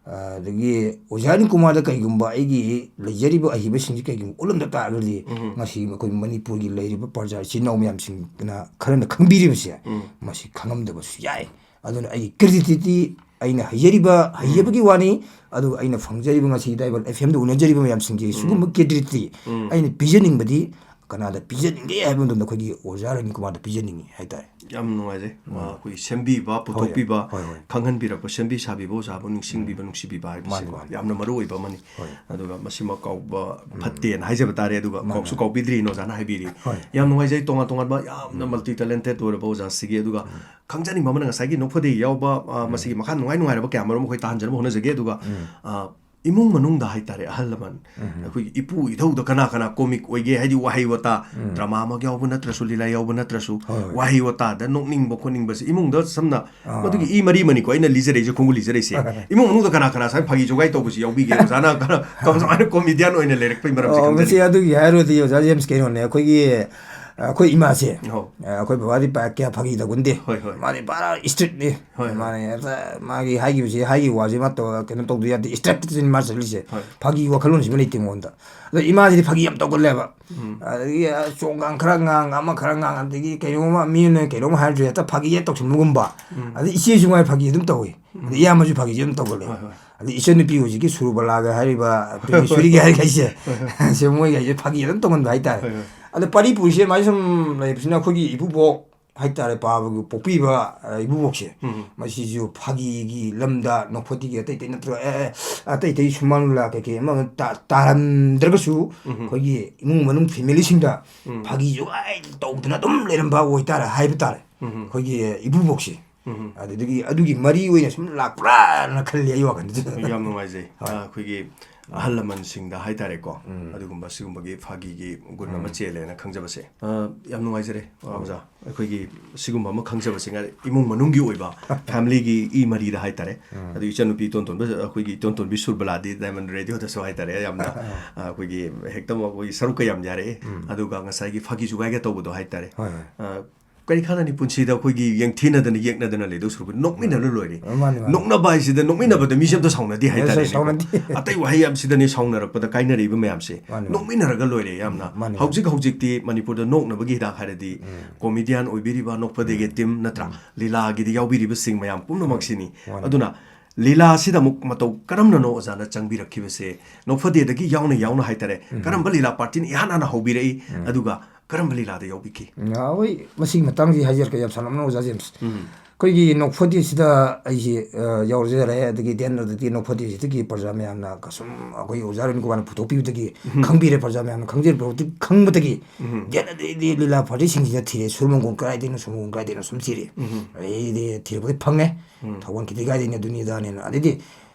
ꯑ, ꯑꯗꯒꯤ ꯑꯣꯖꯥ ꯑꯔꯨꯟ ꯀꯨꯃꯥꯔꯗ ꯀꯩꯒꯨꯝꯕ ꯑꯩꯒꯤ ꯂꯩꯖꯔꯤꯕ ꯑꯍꯩꯕꯁꯤꯡꯁꯤ ꯀꯩꯒꯨꯝꯕ ꯎꯠꯂꯝꯗ ꯇꯥꯔꯒꯗꯤ, ꯎꯝ꯫ ꯉꯁꯤ ꯑꯩꯈꯣꯏ ꯃꯅꯤꯄꯨꯔꯒꯤ ꯂꯩꯔꯤꯕ ꯄ꯭ꯔꯖꯥ ꯏꯆꯤꯟ ꯏꯅꯥꯎ ꯃꯌꯥꯝꯁꯤꯡꯅ ꯈꯔꯅ ꯈꯪꯕꯤꯔꯤꯕꯁꯦ, ꯎꯝ꯫ ꯃꯁꯤ ꯈꯪꯉꯝꯗꯕꯁꯨ ꯌꯥꯏ꯫ ꯑꯗꯨꯅ ꯑꯩꯒꯤ creditꯇꯤ ꯑꯩꯅ ꯍꯩꯖꯔꯤꯕ, ꯎꯝ꯫ ꯍꯩꯖꯕꯒꯤ ꯋꯥꯅꯤ, ꯑꯗꯨꯒ ꯑꯩꯅ ꯐꯪꯖꯔꯤꯕ ꯉꯁꯤ Diamond FM ꯗ ꯎꯅꯖꯔꯤꯕ ꯃꯌꯥꯝꯁꯤꯡꯁꯦ ꯎꯝ꯫ ꯁꯤꯒꯨꯝꯕ creditꯇꯤ ꯎꯝ꯫ ꯑꯩꯅ ꯄꯤꯖꯅꯤꯡꯕꯗꯤ ꯀꯅꯥꯗ ꯄꯤꯖꯅꯤꯡꯒꯦ ꯍꯥꯏꯕ ꯃꯇꯝꯗ ꯑꯩꯈꯣꯏꯒꯤ ꯑꯣꯖꯥ ꯔꯅꯤꯜ ꯀꯨꯃꯥꯔꯗ ꯄꯤꯖꯅꯤꯡꯉꯤ ꯍꯥꯏꯇꯥꯔꯦ꯫ ꯌꯥꯝ ꯅꯨꯡꯉꯥꯏꯖꯩ꯫ ꯎꯝ꯫ ꯑ, ꯑꯩꯈꯣꯏꯒꯤ ꯁꯦꯝꯕꯤꯕ, ꯍꯣꯏ, ꯄꯨꯊꯣꯛꯄꯤꯕ, ꯍꯣꯏ, ꯍꯣꯏ꯫ ꯈꯪꯍꯟꯕꯤꯔꯛꯄ, ꯁꯦꯝꯕꯤ ꯁꯥꯕꯤꯕ ꯑꯣꯖꯥꯕꯨ ꯅꯤꯡꯁꯤꯡꯕꯤꯕ, ꯎꯝ꯫ ꯅꯨꯡꯁꯤꯕꯤꯕ ꯍꯥꯏꯕꯁꯤꯀꯣ, ꯃꯥꯅꯤ, ꯃꯥꯅꯤ꯫ ꯌꯥꯝꯅ ꯃꯔꯨ ꯑꯣꯏꯕ ꯑꯃꯅꯤ꯫ ꯍꯣꯏ꯫ ꯑꯗꯨꯒ ꯃꯁꯤꯃꯛ ꯀꯥꯎꯕ ꯎꯝ꯫ ꯐꯠꯇꯦꯅ ꯍꯥꯏꯖꯕ ꯇꯥꯔꯦ꯫ ꯑꯗꯨꯒ ꯃꯥꯅꯤ, ꯀꯥꯎꯁꯨ ꯃꯥꯅꯤ꯫ ꯀꯥꯎꯕꯤꯗ꯭ꯔꯤꯅ ꯑꯣꯖꯥꯅ ꯍꯥꯏꯕꯤꯔꯤ꯫ ꯍꯣꯏ꯫ ꯌꯥꯝ ꯅꯨꯡꯉꯥꯏꯖꯩ, ꯇꯣꯉꯥꯟ ꯇꯣꯉꯥꯟꯕ ꯌꯥꯝꯅ ꯎꯝ꯫ Multi talented ꯑꯣꯏꯔꯕ ꯑꯣꯖꯥꯁꯤꯒꯤ꯫ ꯑꯗꯨꯒ ꯎꯝ꯫ ꯈꯪꯖꯅꯤꯡꯕ ꯑꯃꯅ ꯉꯁꯥꯏꯒꯤ ꯅꯣꯛꯐꯗꯦ ꯌꯥꯎꯕ, ꯑ, ꯎꯝ꯫ ꯃꯁꯤꯒꯤ ꯃꯈꯥ ꯅꯨꯡꯉꯥꯏ ꯅꯨꯡꯉꯥꯏꯔꯕ ꯀꯌꯥ ꯃꯔꯨꯝ ꯑꯩꯈꯣꯏ ꯇꯥꯍꯟꯖꯅꯕ ꯍꯣꯠꯅꯖꯒꯦ꯫ ꯑꯗꯨꯒ, ꯎꯝ꯫ ꯑ, ꯏꯃꯨꯡ ꯃꯅꯨꯡꯗ ꯍꯥꯏꯇꯥꯔꯦ, ꯑꯍꯜ ꯂꯃꯟ, ꯎꯝ꯫ ꯑꯩꯈꯣꯏꯒꯤ ꯏꯄꯨ ꯏꯙꯧꯗ ꯀꯅꯥ ꯀꯅꯥ comic ꯑꯣꯏꯒꯦ? ꯍꯥꯏꯗꯤ ꯋꯥꯍꯩ ꯋꯥꯇꯥ, ꯎꯝ꯫ Drama ꯑꯃ ꯌꯥꯎꯕ ꯅꯠꯇ꯭ꯔꯁꯨ, ꯂꯤꯂꯥ ꯌꯥꯎꯕ ꯅꯠꯇ꯭ꯔꯁꯨ, ꯍꯣꯏ, ꯍꯣꯏ꯫ ꯋꯥꯍꯩ ꯋꯥꯇꯥꯗ ꯅꯣꯛꯅꯤꯡꯕ ꯈꯣꯠꯅꯤꯡꯕꯁꯦ ꯏꯃꯨꯡꯗ ꯁꯝꯅ ꯑꯥ꯫ ꯃꯗꯨꯒꯤ ꯏ ꯃꯔꯤ ꯑꯃꯅꯤꯀꯣ ꯑꯩꯅ ꯂꯤꯖꯔꯛꯏꯁꯦ, ꯈꯣꯡꯒꯨꯜ ꯂꯤꯖꯔꯛꯏꯁꯦ꯫ ꯏꯃꯨꯡ ꯃꯅꯨꯡꯗ ꯀꯅꯥ ꯀꯅꯥ ꯁꯨꯃꯥꯏꯅ ꯐꯥꯒꯤ ꯖꯣꯒꯥꯏ ꯇꯧꯕꯁꯦ ꯌꯥꯎꯕꯤꯒꯦ? ꯑꯣꯖꯥꯅ ꯀꯔ-, ꯀꯃꯥꯏꯅ comedian ꯑꯣꯏꯅ ꯂꯩꯔꯛꯄꯒꯤ ꯃꯔꯝꯁꯦ ꯑꯣ, ꯈꯪꯖꯅꯤꯡꯉꯤ꯫ ꯃꯁꯤ ꯑꯗꯨꯒꯤ ꯍꯥꯏꯔꯨꯔꯗꯤ ꯑꯣꯖꯥ ꯖꯦꯝꯁ ꯀꯩꯅꯣꯅꯦ, ꯑꯩꯈꯣꯏꯒꯤ, ꯑꯩꯈꯣꯏ ꯏꯃꯥꯁꯦ, ꯑꯧ꯫ ꯑꯩꯈꯣꯏ ꯕꯕꯥꯗꯤ ꯄꯥꯛ ꯀꯌꯥ ꯐꯥꯒꯤ ꯇꯧꯒꯟꯗꯦ꯫ ꯍꯣꯏ, ꯍꯣꯏ꯫ ꯃꯥꯗꯤ ꯄꯨꯔꯥ strict ꯅꯤ꯫ ꯍꯣꯏ, ꯍꯣꯏ꯫ ꯃꯥꯅꯦ, ꯍꯦꯛꯇ ꯃꯥꯒꯤ ꯍꯥꯏꯈꯤꯕꯁꯤ, ꯍꯥꯏꯈꯤꯕ ꯋꯥꯁꯤ ꯃꯥ ꯇꯧꯔ ꯀꯩꯅꯣ ꯇꯧꯗ ꯌꯥꯗꯦ, strict ꯅꯤ ꯃꯥ ꯆꯠꯂꯤꯁꯦ꯫ ꯍꯣꯏ꯫ ꯐꯥꯒꯤ ꯋꯥꯈꯜꯂꯣꯟꯁꯤꯃ ꯂꯩꯇꯦ ꯃꯉꯣꯟꯗ꯫ ꯑꯗꯣ ꯏꯃꯥꯁꯤꯗꯤ ꯐꯥꯒꯤ ꯌꯥꯝ ꯇꯧꯒꯜꯂꯦꯕ꯫ ꯎꯝ꯫ ꯑꯗꯒꯤ, ꯑ, ꯆꯣꯡꯒꯥꯡ ꯈꯔ ꯉꯥꯡ, ꯑꯃ ꯈꯔ ꯉꯥꯡ, ꯑꯗꯒꯤ ꯀꯩꯅꯣꯝꯃ, ꯃꯤ ꯑꯃꯅ ꯀꯩꯅꯣꯝ ꯍꯥꯏꯔꯁꯨ ꯍꯦꯛꯇ ꯐꯥꯒꯤ ꯍꯦꯛ ꯇꯧꯁꯤꯟꯕꯒꯨꯝꯕ꯫ ꯎꯝ꯫ ꯑꯗꯩ ꯏꯆꯦꯁꯨ ꯉꯥꯏ ꯐꯥꯒꯤ ꯑꯗꯨꯝ ꯇꯧꯏ꯫ ꯎꯝ꯫ ꯑꯗꯩ ꯏꯌꯥꯝꯕꯁꯨ ꯐꯥꯒꯤꯁꯦ ꯑꯗꯨꯝ ꯇꯧꯒꯜꯂꯦꯕ꯫ ꯍꯣꯏ, ꯍꯣꯏ꯫ ꯏꯆꯟꯅꯨꯄꯤ ꯍꯧꯖꯤꯛꯀꯤ ꯁꯨꯔꯕꯂꯥꯒ ꯍꯥꯏꯔꯤꯕ ꯄ꯭ꯔꯦꯃꯦꯁꯣꯔꯤꯒ ꯍꯥꯏꯔꯤꯈꯩꯁꯦ, ꯁꯤ ꯃꯣꯏꯒꯩꯁꯦ ꯐꯥꯒꯤ ꯑꯗꯨꯝ ꯇꯧꯍꯟꯕ ꯍꯥꯏꯇꯥꯔꯦ꯫ ꯑꯗꯣ ꯄꯥꯔꯤ ꯄꯨꯔꯤꯁꯦ ꯑꯗꯨꯃꯥꯏꯅ ꯁꯨꯝ ꯂꯩꯕꯁꯤꯅ ꯑꯩꯈꯣꯏꯒꯤ ꯏꯄꯨꯕꯣꯛ ꯍꯥꯏꯇꯥꯔꯦ, ꯄꯥꯕꯒꯤ ꯄꯣꯛꯄꯤꯕ, ꯑ, ꯏꯄꯨꯕꯣꯛꯁꯦ, ꯃꯁꯤꯁꯨ ꯐꯥꯒꯤꯒꯤ ꯂꯝꯗ ꯅꯣꯛꯐꯗꯦꯒꯤ ꯑꯇꯩ ꯑꯇꯩ ꯅꯠꯇ꯭ꯔꯒ, ꯑꯦ, ꯑꯦ, ꯑꯇꯩ ꯑꯇꯩ ꯁꯨꯃꯥꯡ ꯂꯤꯂꯥ ꯀꯩꯀꯩ ꯑꯃ ꯑꯃ ꯇꯥ-, ꯇꯥꯔꯝꯗ꯭ꯔꯒꯁꯨ ꯑꯩꯈꯣꯏꯒꯤ ꯏꯃꯨꯡ ꯃꯅꯨꯡ ꯐꯦꯃꯤꯂꯤꯁꯤꯡꯗ ꯐꯥꯒꯤ ꯖꯨꯒꯥꯏ ꯇꯧꯗꯅ ꯑꯗꯨꯝ ꯂꯩꯔꯝꯕ ꯑꯣꯏꯇꯥꯔꯦ ꯍꯥꯏꯕ ꯇꯥꯔꯦ, ꯑꯩꯈꯣꯏꯒꯤ ꯏꯄꯨꯕꯣꯛꯁꯦ꯫ ꯑꯗꯨꯗꯒꯤ ꯑꯗꯨꯒꯤ ꯃꯔꯤ ꯑꯣꯏꯅ ꯁꯨꯝ ꯂꯥꯛꯄ꯭ꯔꯥꯅ ꯈꯜꯂꯤ ꯑꯩ ꯋꯥꯈꯜꯗꯁꯨ꯫ ꯌꯥꯝ ꯅꯨꯡꯉꯥꯏꯖꯩ꯫ ꯍꯣꯏ꯫ ꯑ, ꯑꯩꯈꯣꯏꯒꯤ ꯑꯍꯜ ꯂꯃꯟꯁꯤꯡꯗ ꯍꯥꯏꯇꯥꯔꯦꯀꯣ, ꯑꯗꯨꯒꯨꯝꯕ ꯁꯤꯒꯨꯝꯕꯒꯤ ꯐꯥꯒꯤꯒꯤ ꯒꯨꯟ ꯑꯃ ꯆꯦꯜꯂꯦꯅ ꯈꯪꯖꯕꯁꯦ꯫ ꯑ, ꯌꯥꯝ ꯅꯨꯡꯉꯥꯏꯖꯔꯦ, ꯑ, ꯑꯣꯖꯥ꯫ ꯑꯩꯈꯣꯏꯒꯤ ꯁꯤꯒꯨꯝꯕ ꯑꯃ ꯈꯪꯖꯕꯁꯤꯅ ꯏꯃꯨꯡ ꯃꯅꯨꯡꯒꯤ ꯑꯣꯏꯕ ꯐꯦꯃꯤꯂꯤꯒꯤ ꯏ ꯃꯔꯤꯗ ꯍꯥꯏꯇꯥꯔꯦ꯫ ꯑꯗꯨ ꯏꯆꯟꯅꯨꯄꯤ ꯏꯇꯣꯟ ꯇꯣꯟꯕ, ꯑꯩꯈꯣꯏꯒꯤ ꯏꯇꯣꯟ ꯇꯣꯟꯕꯤ ꯁꯨꯔꯕꯂꯥꯗꯤ ꯗꯥꯏꯃꯟ ꯔꯦꯗꯤꯑꯣꯗꯁꯨ ꯍꯥꯏꯇꯥꯔꯦ, ꯌꯥꯝꯅ, ꯑ, ꯑꯩꯈꯣꯏꯒꯤ ꯍꯦꯛꯇꯃꯛ ꯑꯩꯈꯣꯏꯒꯤ ꯁꯔꯨꯛꯀ ꯌꯥꯝ ꯌꯥꯔꯛꯑꯦ꯫ ꯑꯗꯨꯒ ꯉꯁꯥꯏꯒꯤ ꯐꯥꯒꯤ ꯖꯨꯒꯥꯏꯒ ꯇꯧꯕꯗꯣ ꯍꯥꯏꯇꯥꯔꯦ꯫ ꯍꯣꯏ, ꯍꯣꯏ꯫ ꯑ, ꯀꯔꯤ ꯀꯥꯟꯅꯅꯤ ꯄꯨꯟꯁꯤꯗ ꯑꯩꯈꯣꯏꯒꯤ ꯌꯦꯡꯊꯤꯅꯗꯅ ꯌꯦꯛꯅꯗꯅ ꯂꯩꯗꯧ ꯁꯔꯨꯛꯄꯨꯗꯤ ꯅꯣꯛꯃꯤꯟꯅꯔ ꯂꯣꯏꯔꯦ꯫ ꯃꯥꯅꯤ, ꯃꯥꯅꯤ꯫ ꯅꯣꯛꯅꯕ ꯍꯥꯏꯁꯤꯗ, ꯅꯣꯛꯃꯤꯟꯅꯕꯗ ꯃꯤꯁꯦ ꯑꯝꯇ ꯁꯥꯎꯅꯗꯦ ꯍꯥꯏꯇꯥꯔꯦꯅꯦꯀꯣ꯫ ꯁꯥꯎꯅꯗꯦ꯫ ꯑꯇꯩ ꯋꯥꯍꯩ ꯌꯥꯝ ꯁꯤꯗꯅꯤ ꯁꯥꯎꯅꯔꯛꯄꯗ ꯀꯥꯏꯅꯔꯛꯏꯕ ꯃꯌꯥꯝꯁꯦ꯫ ꯃꯥꯅꯤ, ꯃꯥꯅꯤ꯫ ꯅꯣꯛꯃꯤꯟꯅꯔꯒ ꯂꯣꯏꯔꯦ ꯌꯥꯝꯅ꯫ ꯃꯥꯅꯤ, ꯃꯥꯅꯤ꯫ ꯍꯧꯖꯤꯛ ꯍꯧꯖꯤꯛꯇꯤ ꯃꯅꯤꯄꯨꯔꯗ ꯅꯣꯛꯅꯕꯒꯤ ꯍꯤꯗꯥꯛ ꯍꯥꯏꯔꯗꯤ comedian ꯑꯣꯏꯕꯤꯔꯤꯕ ꯅꯣꯛꯐꯗꯦꯒꯤ team ꯅꯠꯇ꯭ꯔꯥ? ꯂꯤꯂꯥꯒꯤꯗ ꯌꯥꯎꯕꯤꯔꯤꯕꯁꯤꯡ ꯃꯌꯥꯝ ꯄꯨꯝꯅꯃꯛꯁꯤꯅꯤ꯫ ꯃꯥꯅꯤ꯫ ꯑꯗꯨꯅ ꯂꯤꯂꯥꯁꯤꯗ ꯑꯃꯨꯛ ꯃꯇꯧ ꯀꯔꯝꯅꯅꯣ ꯑꯣꯖꯥꯅ ꯆꯪꯕꯤꯔꯛꯈꯤꯕꯁꯦ? ꯅꯣꯛꯐꯗꯦꯗꯒꯤ ꯌꯥꯎꯅ ꯌꯥꯎꯅ ꯍꯥꯏꯇꯥꯔꯦ, ꯀꯔꯝꯕ ꯂꯤꯂꯥ ꯄꯥꯔꯇꯤꯅ ꯏꯍꯥꯟ ꯍꯥꯟꯅ ꯍꯧꯕꯤꯔꯛꯏ? ꯑꯗꯨꯒ ꯀꯔꯝꯕ ꯂꯤꯂꯥꯗ ꯌꯥꯎꯕꯤꯈꯤ? ꯎꯝ, ꯑ, ꯍꯣꯏ, ꯃꯁꯤꯒꯤ ꯃꯇꯥꯡꯁꯤ ꯍꯥꯏꯖꯔꯛꯀꯦ, ꯌꯥꯝ ꯁꯥꯟꯅꯕꯅ ꯑꯣꯖꯥ ꯖꯦꯝꯁ꯫ ꯎꯝ꯫ ꯑꯩꯈꯣꯏꯒꯤ ꯅꯣꯛꯐꯗꯦꯁꯤꯗ ꯑꯩꯁꯦ, ꯑ, ꯌꯥꯎꯖꯔꯦ, ꯑꯗꯒꯤ ꯗꯦꯟ ꯑꯗꯨꯗꯤ ꯅꯣꯛꯐꯗꯦꯁꯤꯗꯒꯤ ꯄ꯭ꯔꯖꯥ ꯃꯌꯥꯝꯅ ꯀꯁꯨꯝ ꯑꯩꯈꯣꯏꯒꯤ ꯑꯣꯖꯥ ꯔꯦꯅꯨꯀꯨꯃꯥꯔꯅ ꯄꯨꯊꯣꯛꯄꯤꯕꯗꯒꯤ ꯎꯝ꯫ ꯈꯪꯕꯤꯔꯦ, ꯄ꯭ꯔꯖꯥ ꯃꯌꯥꯝꯅ ꯈꯪꯖꯔꯤꯕ ꯃꯇꯤꯛ ꯈꯪꯕꯗꯒꯤ ꯎꯝ꯫ ꯗꯦꯟ ꯑꯗꯩꯗꯤ ꯂꯤꯂꯥ ꯄꯥꯔꯇꯤꯁꯤꯡꯁꯤꯗ ꯊꯤꯔꯦ, ꯁꯨꯔꯃꯪꯒꯣꯟ ꯀꯗꯥꯏꯗꯩꯅꯣ, ꯁꯨꯔꯃꯪꯒꯣꯟ ꯀꯗꯥꯏꯗꯩꯅꯣ ꯁꯨꯝ ꯊꯤꯔꯦ꯫ ꯎꯝ꯫ ꯑꯗꯩꯗꯤ ꯊꯤꯔꯛꯄꯗꯤ ꯐꯪꯉꯦ꯫ ꯎꯝ꯫ ꯊꯧꯒꯣꯟ ꯈꯤꯇꯤ ꯀꯥꯏꯗꯩꯅꯣ, ꯑꯗꯨꯅꯤ ꯑꯗꯥꯅꯦꯅ꯫ ꯑꯗꯩꯗꯤ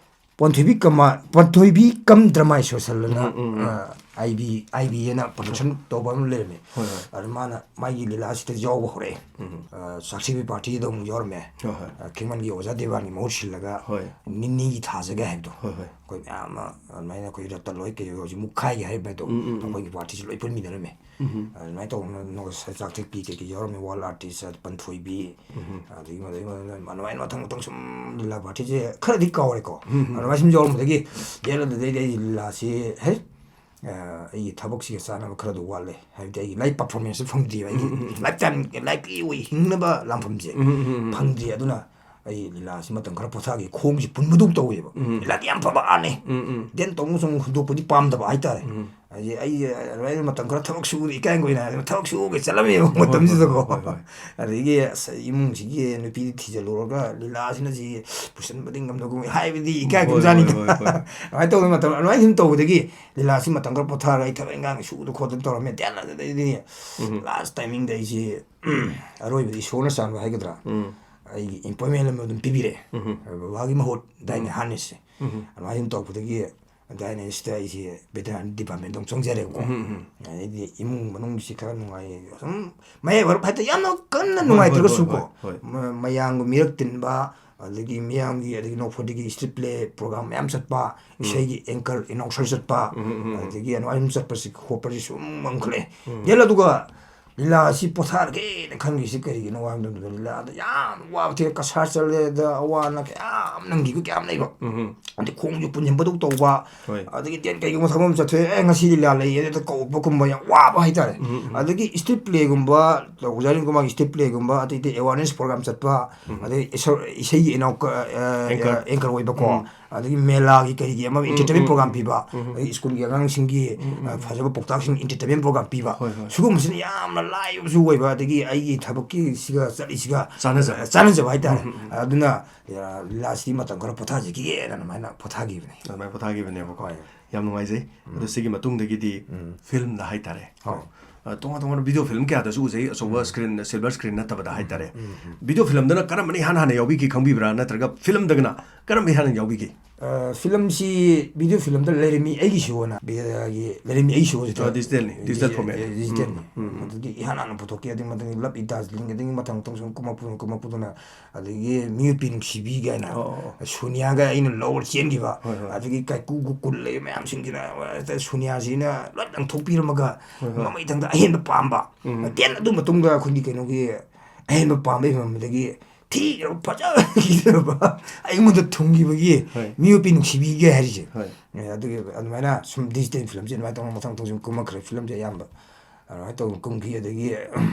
ꯄꯟꯊꯣꯏꯕꯤ ꯀꯃ-, ꯄꯟꯊꯣꯏꯕꯤ ꯀꯝ ꯗ꯭ꯔꯃꯥ ꯁꯣꯁꯦꯜ ꯑꯅ, ꯎꯝ, ꯎꯝ, ꯎꯝ꯫ ꯑ, ꯑꯥꯏ ꯕꯤ, ꯑꯥꯏ ꯕꯤ ꯑꯅ production ꯇꯧꯕ ꯑꯃ ꯂꯩꯔꯝꯃꯦ꯫ ꯍꯣꯏ, ꯍꯣꯏ꯫ ꯑꯗꯨ ꯃꯥꯅ ꯃꯥꯒꯤ ꯂꯤꯂꯥꯁꯤꯗ ꯌꯥꯎꯕ ꯍꯧꯔꯛꯑꯦ꯫ ꯎꯝ꯫ ꯑ, ꯆꯥꯛꯁꯤꯕꯤ ꯄꯥꯔꯇꯤꯗ ꯑꯃꯨꯛ ꯌꯥꯎꯔꯝꯃꯦ꯫ ꯍꯣꯏ, ꯍꯣꯏ꯫ ꯑ, ꯈꯦꯡꯃꯟꯒꯤ ꯑꯣꯖꯥ ꯗꯦꯕꯥꯟꯒꯤ ꯃꯍꯨꯠ ꯁꯤꯜꯂꯒ ꯍꯣꯏ꯫ ꯅꯤꯅꯤꯒꯤ ꯊꯥꯖꯒꯦ ꯍꯥꯏꯕꯗꯣ꯫ ꯍꯣꯏ, ꯍꯣꯏ꯫ ꯑꯩꯈꯣꯏ ꯃꯌꯥꯝ ꯑꯃ ꯑꯗꯨꯃꯥꯏꯅ ꯑꯩꯈꯣꯏ ꯔꯠꯇ ꯂꯣꯏ ꯀꯩ ꯍꯧꯖꯤꯛ ꯃꯨꯛꯈꯥꯏꯒꯦ ꯍꯥꯏꯕꯗꯣ ꯎꯝ, ꯎꯝ, ꯎꯝ꯫ ꯑꯩꯈꯣꯏꯒꯤ ꯄꯥꯔꯇꯤꯁꯤ ꯂꯣꯏ ꯄꯨꯟꯃꯤꯟꯅꯔꯝꯃꯦ꯫ ꯎꯝ꯫ ꯑꯗꯨꯃꯥꯏꯅ ꯇꯧꯗꯅ ꯅꯣ-, ꯆꯥꯛꯊꯦꯛꯄꯤ ꯀꯩꯀꯩ ꯌꯥꯎꯔꯝꯃꯦ, ꯋꯥꯔꯜ ꯑꯥꯔꯇꯤꯁ ꯄꯟꯊꯣꯏꯕꯤ, ꯎꯝ꯫ ꯑꯗꯒꯤ ꯃꯗꯩ ꯃꯗꯩ ꯑꯗꯨꯃꯥꯏꯅ ꯃꯊꯪ ꯃꯊꯪ ꯁꯨꯝ ꯂꯤꯂꯥ ꯄꯥꯔꯇꯤꯁꯦ ꯈꯔꯗꯤ ꯀꯥꯎꯔꯦꯀꯣ꯫ ꯎꯝ꯫ ꯑꯗꯨꯃꯥꯏꯅ ꯁꯨꯝ ꯌꯥꯎꯔꯝꯕꯗꯒꯤ ꯌꯦꯠꯂꯗꯨꯗꯩꯗꯤ ꯑꯩ ꯂꯤꯂꯥꯁꯤ ꯍꯦꯛ ꯑ, ꯑꯩꯒꯤ ꯊꯕꯛꯁꯤꯒ ꯆꯥꯟꯅꯕ ꯈꯔꯗꯤ ꯋꯥꯠꯂꯦ꯫ ꯍꯥꯏꯕꯗꯤ ꯑꯩꯒꯤ live performance ꯐꯪꯗ꯭ꯔꯤꯕ꯫ ꯑꯩꯒꯤ ꯎꯝ, ꯎꯝ, ꯎꯝ꯫ Lifetime, ꯂꯥꯏꯐꯀꯤ ꯑꯣꯏ ꯍꯤꯡꯅꯕ ꯂꯥꯟꯐꯝꯁꯦ ꯎꯝ, ꯎꯝ, ꯎꯝ, ꯎꯝ꯫ ꯐꯪꯗ꯭ꯔꯤ꯫ ꯑꯗꯨꯅ ꯑꯩ ꯂꯤꯂꯥꯁꯤ ꯃꯇꯝ ꯈꯔ ꯄꯣꯊꯥꯒꯦ, ꯈꯣꯡꯁꯤ ꯄꯨꯟꯕꯗꯧ ꯇꯧꯋꯦꯕ꯫ ꯎꯝ꯫ ꯂꯤꯂꯥꯗꯤ ꯌꯥꯝ ꯐꯕ ꯑꯥꯔꯠꯅꯦ꯫ ꯎꯝ, ꯎꯝ꯫ Then ꯇꯧꯅ ꯁꯨꯝ ꯍꯨꯟꯗꯣꯛꯄꯗꯤ ꯄꯥꯝꯗꯕ ꯍꯥꯏꯇꯥꯔꯦ꯫ ꯎꯝ꯫ ꯍꯥꯏꯗꯤ ꯑꯩ ꯑꯗꯨꯃꯥꯏꯅ ꯃꯇꯝ ꯈꯔ ꯊꯕꯛ ꯁꯨꯕꯗꯤ ꯏꯀꯥꯏ ꯍꯪꯒꯣꯏꯅ ꯍꯥꯏꯗꯅ ꯊꯕꯛ ꯁꯨꯕꯒ ꯆꯠꯂꯝꯃꯦꯕ ꯍꯣꯏ, ꯍꯣꯏ, ꯃꯇꯝꯁꯤꯗꯀꯣ꯫ ꯍꯣꯏ, ꯍꯣꯏ, ꯍꯣꯏ꯫ ꯑꯗꯒꯤ ꯑꯁ ꯏꯃꯨꯡꯁꯤꯒꯤ ꯅꯨꯄꯤꯗꯤ ꯊꯤꯖꯤꯜꯂꯨꯔꯒ ꯂꯤꯂꯥꯁꯤꯅ ꯁꯤ ꯄꯨꯁꯟꯕꯗꯤ ꯉꯝꯗꯒꯨꯝ ꯍꯥꯏꯕꯗꯤ ꯏꯀꯥꯏ ꯍꯣꯏ, ꯍꯣꯏ, ꯍꯣꯏ, ꯍꯣꯏ꯫ ꯑꯗꯨꯃꯥꯏꯅ ꯇꯧꯗꯅ ꯃꯇꯝ ꯑꯗꯨꯃꯥꯏꯅ ꯁꯨꯝ ꯇꯧꯕꯗꯒꯤ ꯂꯤꯂꯥꯁꯤ ꯃꯇꯝ ꯈꯔ ꯄꯣꯊꯥꯔꯒ ꯑꯩ ꯊꯕꯛ ꯏꯪꯈꯥꯡ ꯁꯨꯗꯅ ꯈꯣꯠꯇꯅ ꯇꯧꯔꯝꯃꯦ꯫ Then ꯑꯗꯨꯗꯩꯗꯤ ꯎꯝ꯫ Last timingꯗ ꯑꯩꯁꯤ ꯑꯔꯣꯏꯕꯗ ꯏꯁꯣꯔꯅ ꯆꯥꯟꯕ ꯍꯥꯏꯒꯗ꯭ꯔꯥ? ꯎꯝ꯫ ꯑꯩꯒꯤ employment ꯑꯃ ꯑꯗꯨꯝ ꯄꯤꯕꯤꯔꯛꯑꯦ꯫ ꯎꯝ꯫ ꯕꯕꯥꯒꯤ ꯃꯍꯨꯠ ꯗꯥꯏꯅꯦ ꯎꯝ꯫ ꯍꯥꯟꯅꯁꯦ꯫ ꯎꯝ꯫ ꯑꯗꯨꯃꯥꯏꯅ ꯑꯗꯨꯝ ꯇꯧꯔꯛꯄꯗꯒꯤ ꯗꯥꯏꯅꯦꯁꯤꯗ ꯑꯩꯁꯦ veterinary departmentꯗ ꯑꯃꯨꯛ ꯆꯪꯖꯔꯦꯕꯀꯣ꯫ ꯎꯝ, ꯎꯝ, ꯎꯝ꯫ ꯑꯗꯩꯗꯤ ꯏꯃꯨꯡ ꯃꯅꯨꯡꯁꯤ ꯈꯔ ꯅꯨꯡꯉꯥꯏ-, ꯁꯨꯝ ꯃꯌꯥꯏ ꯋꯥꯏꯔꯞ ꯍꯥꯏꯇꯥꯔꯦ, ꯌꯥꯝꯅ ꯀꯟꯅ ꯍꯣꯏ, ꯍꯣꯏ, ꯅꯨꯡꯉꯥꯏꯇ꯭ꯔꯒꯁꯨ ꯍꯣꯏ, ꯀꯣ, ꯍꯣꯏ, ꯍꯣꯏ꯫ ꯃ-, ꯃꯌꯥꯝꯒ ꯃꯤꯔꯛ ꯇꯤꯟꯕ, ꯑꯗꯒꯤ ꯃꯤꯌꯥꯝꯒꯤ, ꯑꯗꯒꯤ ꯅꯣꯡ ꯐꯥꯗꯣꯛꯀꯤ street play program ꯃꯌꯥꯝ ꯆꯠꯄ, ꯎꯝ꯫ ꯏꯁꯩꯒꯤ anchor, announcer ꯆꯠꯄ, ꯎꯝ, ꯎꯝ, ꯎꯝ꯫ ꯑꯗꯒꯤ ꯑꯗꯨꯃꯥꯏꯅ ꯆꯠꯄꯁꯤ ꯈꯣꯠꯄꯁꯤ ꯁꯨꯝ ꯃꯥꯡꯈꯠꯂꯛꯑꯦ꯫ ꯎꯝ꯫ Then ꯑꯗꯨꯒ ꯂꯤꯂꯥꯁꯤ ꯄꯣꯊꯥꯔꯒꯦꯅ ꯈꯟꯈ꯭ꯔꯤꯁꯤ ꯀꯔꯤꯒꯤꯅꯣ ꯍꯥꯏꯕ ꯃꯇꯝꯗ, ꯂꯤꯂꯥꯗ ꯌꯥꯝ ꯋꯥꯕ ꯊꯦꯡꯅ, ꯀꯁꯥꯔ ꯆꯠꯂꯦꯗ ꯑꯋꯥ ꯑꯅꯥ ꯀꯌꯥ ꯑꯃ ꯅꯪꯈꯤꯕ ꯀꯌꯥ ꯑꯃ ꯂꯩꯕ꯫ ꯎꯝ꯫ ꯑꯗꯩ ꯈꯣꯡꯁꯨ ꯄꯨꯟꯁꯤꯟꯕꯗꯧ ꯇꯧꯕ꯫ ꯍꯣꯏ꯫ ꯑꯗꯒꯤ then ꯀꯩꯒꯨꯝꯕ ꯊꯕꯛ ꯑꯃ ꯆꯠꯊꯣꯛꯑꯦ, "ꯑꯦ, ꯉꯁꯤ ꯂꯤꯂꯥ ꯂꯩꯌꯦ" ꯑꯗꯨꯗ ꯀꯧꯔꯛꯄꯒꯨꯝꯕ ꯌꯥꯝ ꯋꯥꯕ ꯍꯥꯏꯇꯥꯔꯦ꯫ ꯎꯝ, ꯎꯝ꯫ ꯑꯗꯒꯤ street playꯒꯨꯝꯕ, ꯑꯣꯖꯥ ꯔꯤꯡꯀꯨꯃꯥꯔꯒꯤ street playꯒꯨꯝꯕ, ꯑꯇꯩ ꯑꯇꯩ awareness program ꯆꯠꯄ, ꯎꯝ꯫ ꯑꯗꯩ ꯏꯁ-, ꯏꯁꯩꯒꯤ announcer, ꯑ, ꯑ, Anchor꯫ Anchor ꯑꯣꯏꯕꯀꯣ꯫ ꯎꯝ꯫ ꯑꯗꯒꯤ ꯃꯦꯂꯥꯒꯤ ꯀꯔꯤꯒꯤ ꯑꯃ ꯎꯝ, entertainment ꯎꯝ, program ꯎꯝ꯫ ꯄꯤꯕ, ꯎꯝ, ꯎꯝ꯫ ꯑꯗꯒꯤ ꯁ꯭ꯀꯨꯜꯒꯤ ꯑꯉꯥꯡꯁꯤꯡꯒꯤ, ꯎꯝ, ꯎꯝ, ꯑ, ꯎꯝ꯫ ꯐꯖꯕ ꯄꯥꯎꯇꯥꯛꯁꯤꯡ entertainment program ꯄꯤꯕ, ꯍꯣꯏ, ꯍꯣꯏ꯫ ꯁꯤꯒꯨꯝꯕꯁꯤꯅ ꯌꯥꯝꯅ ꯂꯥꯏꯕꯁꯨ ꯑꯣꯏꯕ, ꯑꯗꯒꯤ ꯑꯩꯒꯤ ꯊꯕꯛꯀꯤ ꯁꯤꯒ ꯆꯠꯂꯤꯁꯤꯒ ꯆꯥꯟꯅꯖꯕ꯫ ꯑ, ꯆꯥꯟꯅꯖꯕ ꯍꯥꯏꯇꯥꯔꯦ꯫ ꯎꯝ, ꯎꯝ, ꯎꯝ꯫ ꯑꯗꯨꯅ, ꯑ, ꯂꯤꯂꯥꯁꯤꯗꯤ ꯃꯇꯝ ꯈꯔ ꯄꯣꯊꯥꯖꯈꯤꯒꯦꯅ ꯑꯗꯨꯃꯥꯏꯅ ꯄꯣꯊꯥꯈꯤꯕꯅꯦ꯫ ꯑꯗꯨꯃꯥꯏꯅ ꯄꯣꯊꯥꯈꯤꯕꯅꯦꯕꯀꯣ꯫ ꯍꯣꯏ꯫ ꯌꯥꯝ ꯅꯨꯡꯉꯥꯏꯖꯩ꯫ ꯎꯝ꯫ ꯑꯗꯣ ꯁꯤꯒꯤ ꯃꯇꯨꯡꯗꯒꯤꯗꯤ ꯎꯝ꯫ Filmꯗ ꯍꯥꯏꯇꯥꯔꯦ꯫ ꯍꯣꯏ꯫ ꯑ, ꯇꯣꯉꯥꯟ ꯇꯣꯉꯥꯟꯕ video film ꯀꯌꯥꯗꯁꯨ ꯎꯖꯩ, ꯑꯆꯧꯕ ꯎꯝ꯫ Screen, silver screenꯗ ꯅꯠꯇꯕꯗ ꯎꯝ, ꯍꯥꯏꯇꯥꯔꯦ꯫ ꯎꯝ, ꯎꯝ꯫ Video filmꯗꯅ ꯀꯔꯝꯕꯅ ꯏꯍꯥꯟ ꯍꯥꯟꯅ ꯌꯥꯎꯕꯤꯒꯦ ꯈꯪꯕꯤꯕ꯭ꯔꯥ? ꯅꯠꯇ꯭ꯔꯒ filmꯗꯒꯅ ꯀꯔꯝꯕ ꯏꯍꯥꯟ ꯍꯥꯟꯅ ꯌꯥꯎꯕꯤꯒꯦ? ꯑ, filmꯁꯤ video filmꯗ ꯂꯩꯔꯝꯃꯤ ꯑꯩꯒꯤꯁꯨ ꯑꯅ, ꯕꯤ-, ꯑ, ꯒꯤ ꯂꯩꯔꯝꯃꯤ ꯑꯩꯒꯤꯁꯨ ꯍꯧꯖꯤꯛꯇ꯫ ꯑ, digitalꯅꯤ, digital ꯗꯤꯖꯤ-, format꯫ ꯑ, digitalꯅꯤ꯫ ꯎꯝ, ꯎꯝ, ꯎꯝ꯫ ꯑꯗꯨꯗꯤ ꯏꯍꯥꯟ ꯍꯥꯟꯅ ꯄꯨꯊꯣꯛꯈꯤ, ꯑꯗꯨꯒꯤ ꯃꯊꯪ Love It Darjeeling, ꯑꯗꯒꯤ ꯃꯊꯪ ꯃꯊꯪ ꯁꯨꯝ ꯀꯨꯝꯃꯛꯄꯗꯨꯅ, ꯀꯨꯝꯃꯛꯄꯗꯨꯅ, ꯑꯗꯒꯤ ꯃꯤꯑꯣꯏ ꯅꯨꯡꯁꯤꯕꯤ ꯀꯥꯏꯅ ꯑꯣ, ꯑꯣ, ꯑꯣ꯫ ꯁꯣꯅꯤꯌꯥꯒ ꯑꯩꯅ ꯂꯧꯔ ꯆꯦꯟꯈꯤꯕ, ꯍꯣꯏ, ꯍꯣꯏ꯫ ꯑꯗꯒꯤ ꯀꯥꯏꯀꯨ ꯒꯣꯀꯨꯜ ꯂꯩ ꯃꯌꯥꯝꯁꯤꯡꯁꯤꯅ ꯍꯦꯛꯇ ꯁꯣꯅꯤꯌꯥꯁꯤꯅ ꯂꯣꯏ ꯂꯪꯊꯣꯛꯄꯤꯔꯝꯃꯒ ꯍꯣꯏ, ꯍꯣꯏ꯫ ꯃꯃꯩꯊꯪꯗ ꯑꯍꯦꯟꯕ ꯄꯥꯝꯕ꯫ ꯎꯝ꯫ Then ꯑꯗꯨ ꯃꯇꯨꯡꯗ ꯑꯩꯈꯣꯏꯒꯤ ꯀꯩꯅꯣꯒꯤ ꯑꯍꯦꯟꯕ ꯄꯥꯝꯕ ꯍꯦꯟꯃꯟꯕꯗꯒꯤ ꯊꯤꯔꯕ ꯐꯖꯈꯤꯗ꯭ꯔꯕ ꯑꯩꯉꯣꯟꯗ ꯊꯨꯡꯈꯤꯕꯒꯤ ꯍꯣꯏ꯫ ꯃꯤꯑꯣꯏ ꯅꯨꯡꯁꯤꯕꯤꯒꯦ ꯍꯥꯏꯔꯤꯁꯦ꯫ ꯍꯣꯏ꯫ ꯑꯦ, ꯑꯗꯨꯒꯤ ꯑꯗꯨꯃꯥꯏꯅ ꯁꯨꯝ digital filmꯁꯦ ꯑꯗꯨꯃꯥꯏꯅ ꯇꯧꯅ ꯃꯊꯪ ꯃꯊꯪ ꯁꯨꯝ ꯀꯨꯝꯃꯛꯈ꯭ꯔꯦ꯫ Filmꯁꯦ ꯑꯌꯥꯝꯕ ꯑꯗꯨꯃꯥꯏꯅ ꯇꯧꯗꯅ ꯀꯨꯝꯈꯤ꯫ ꯑꯗꯒꯤ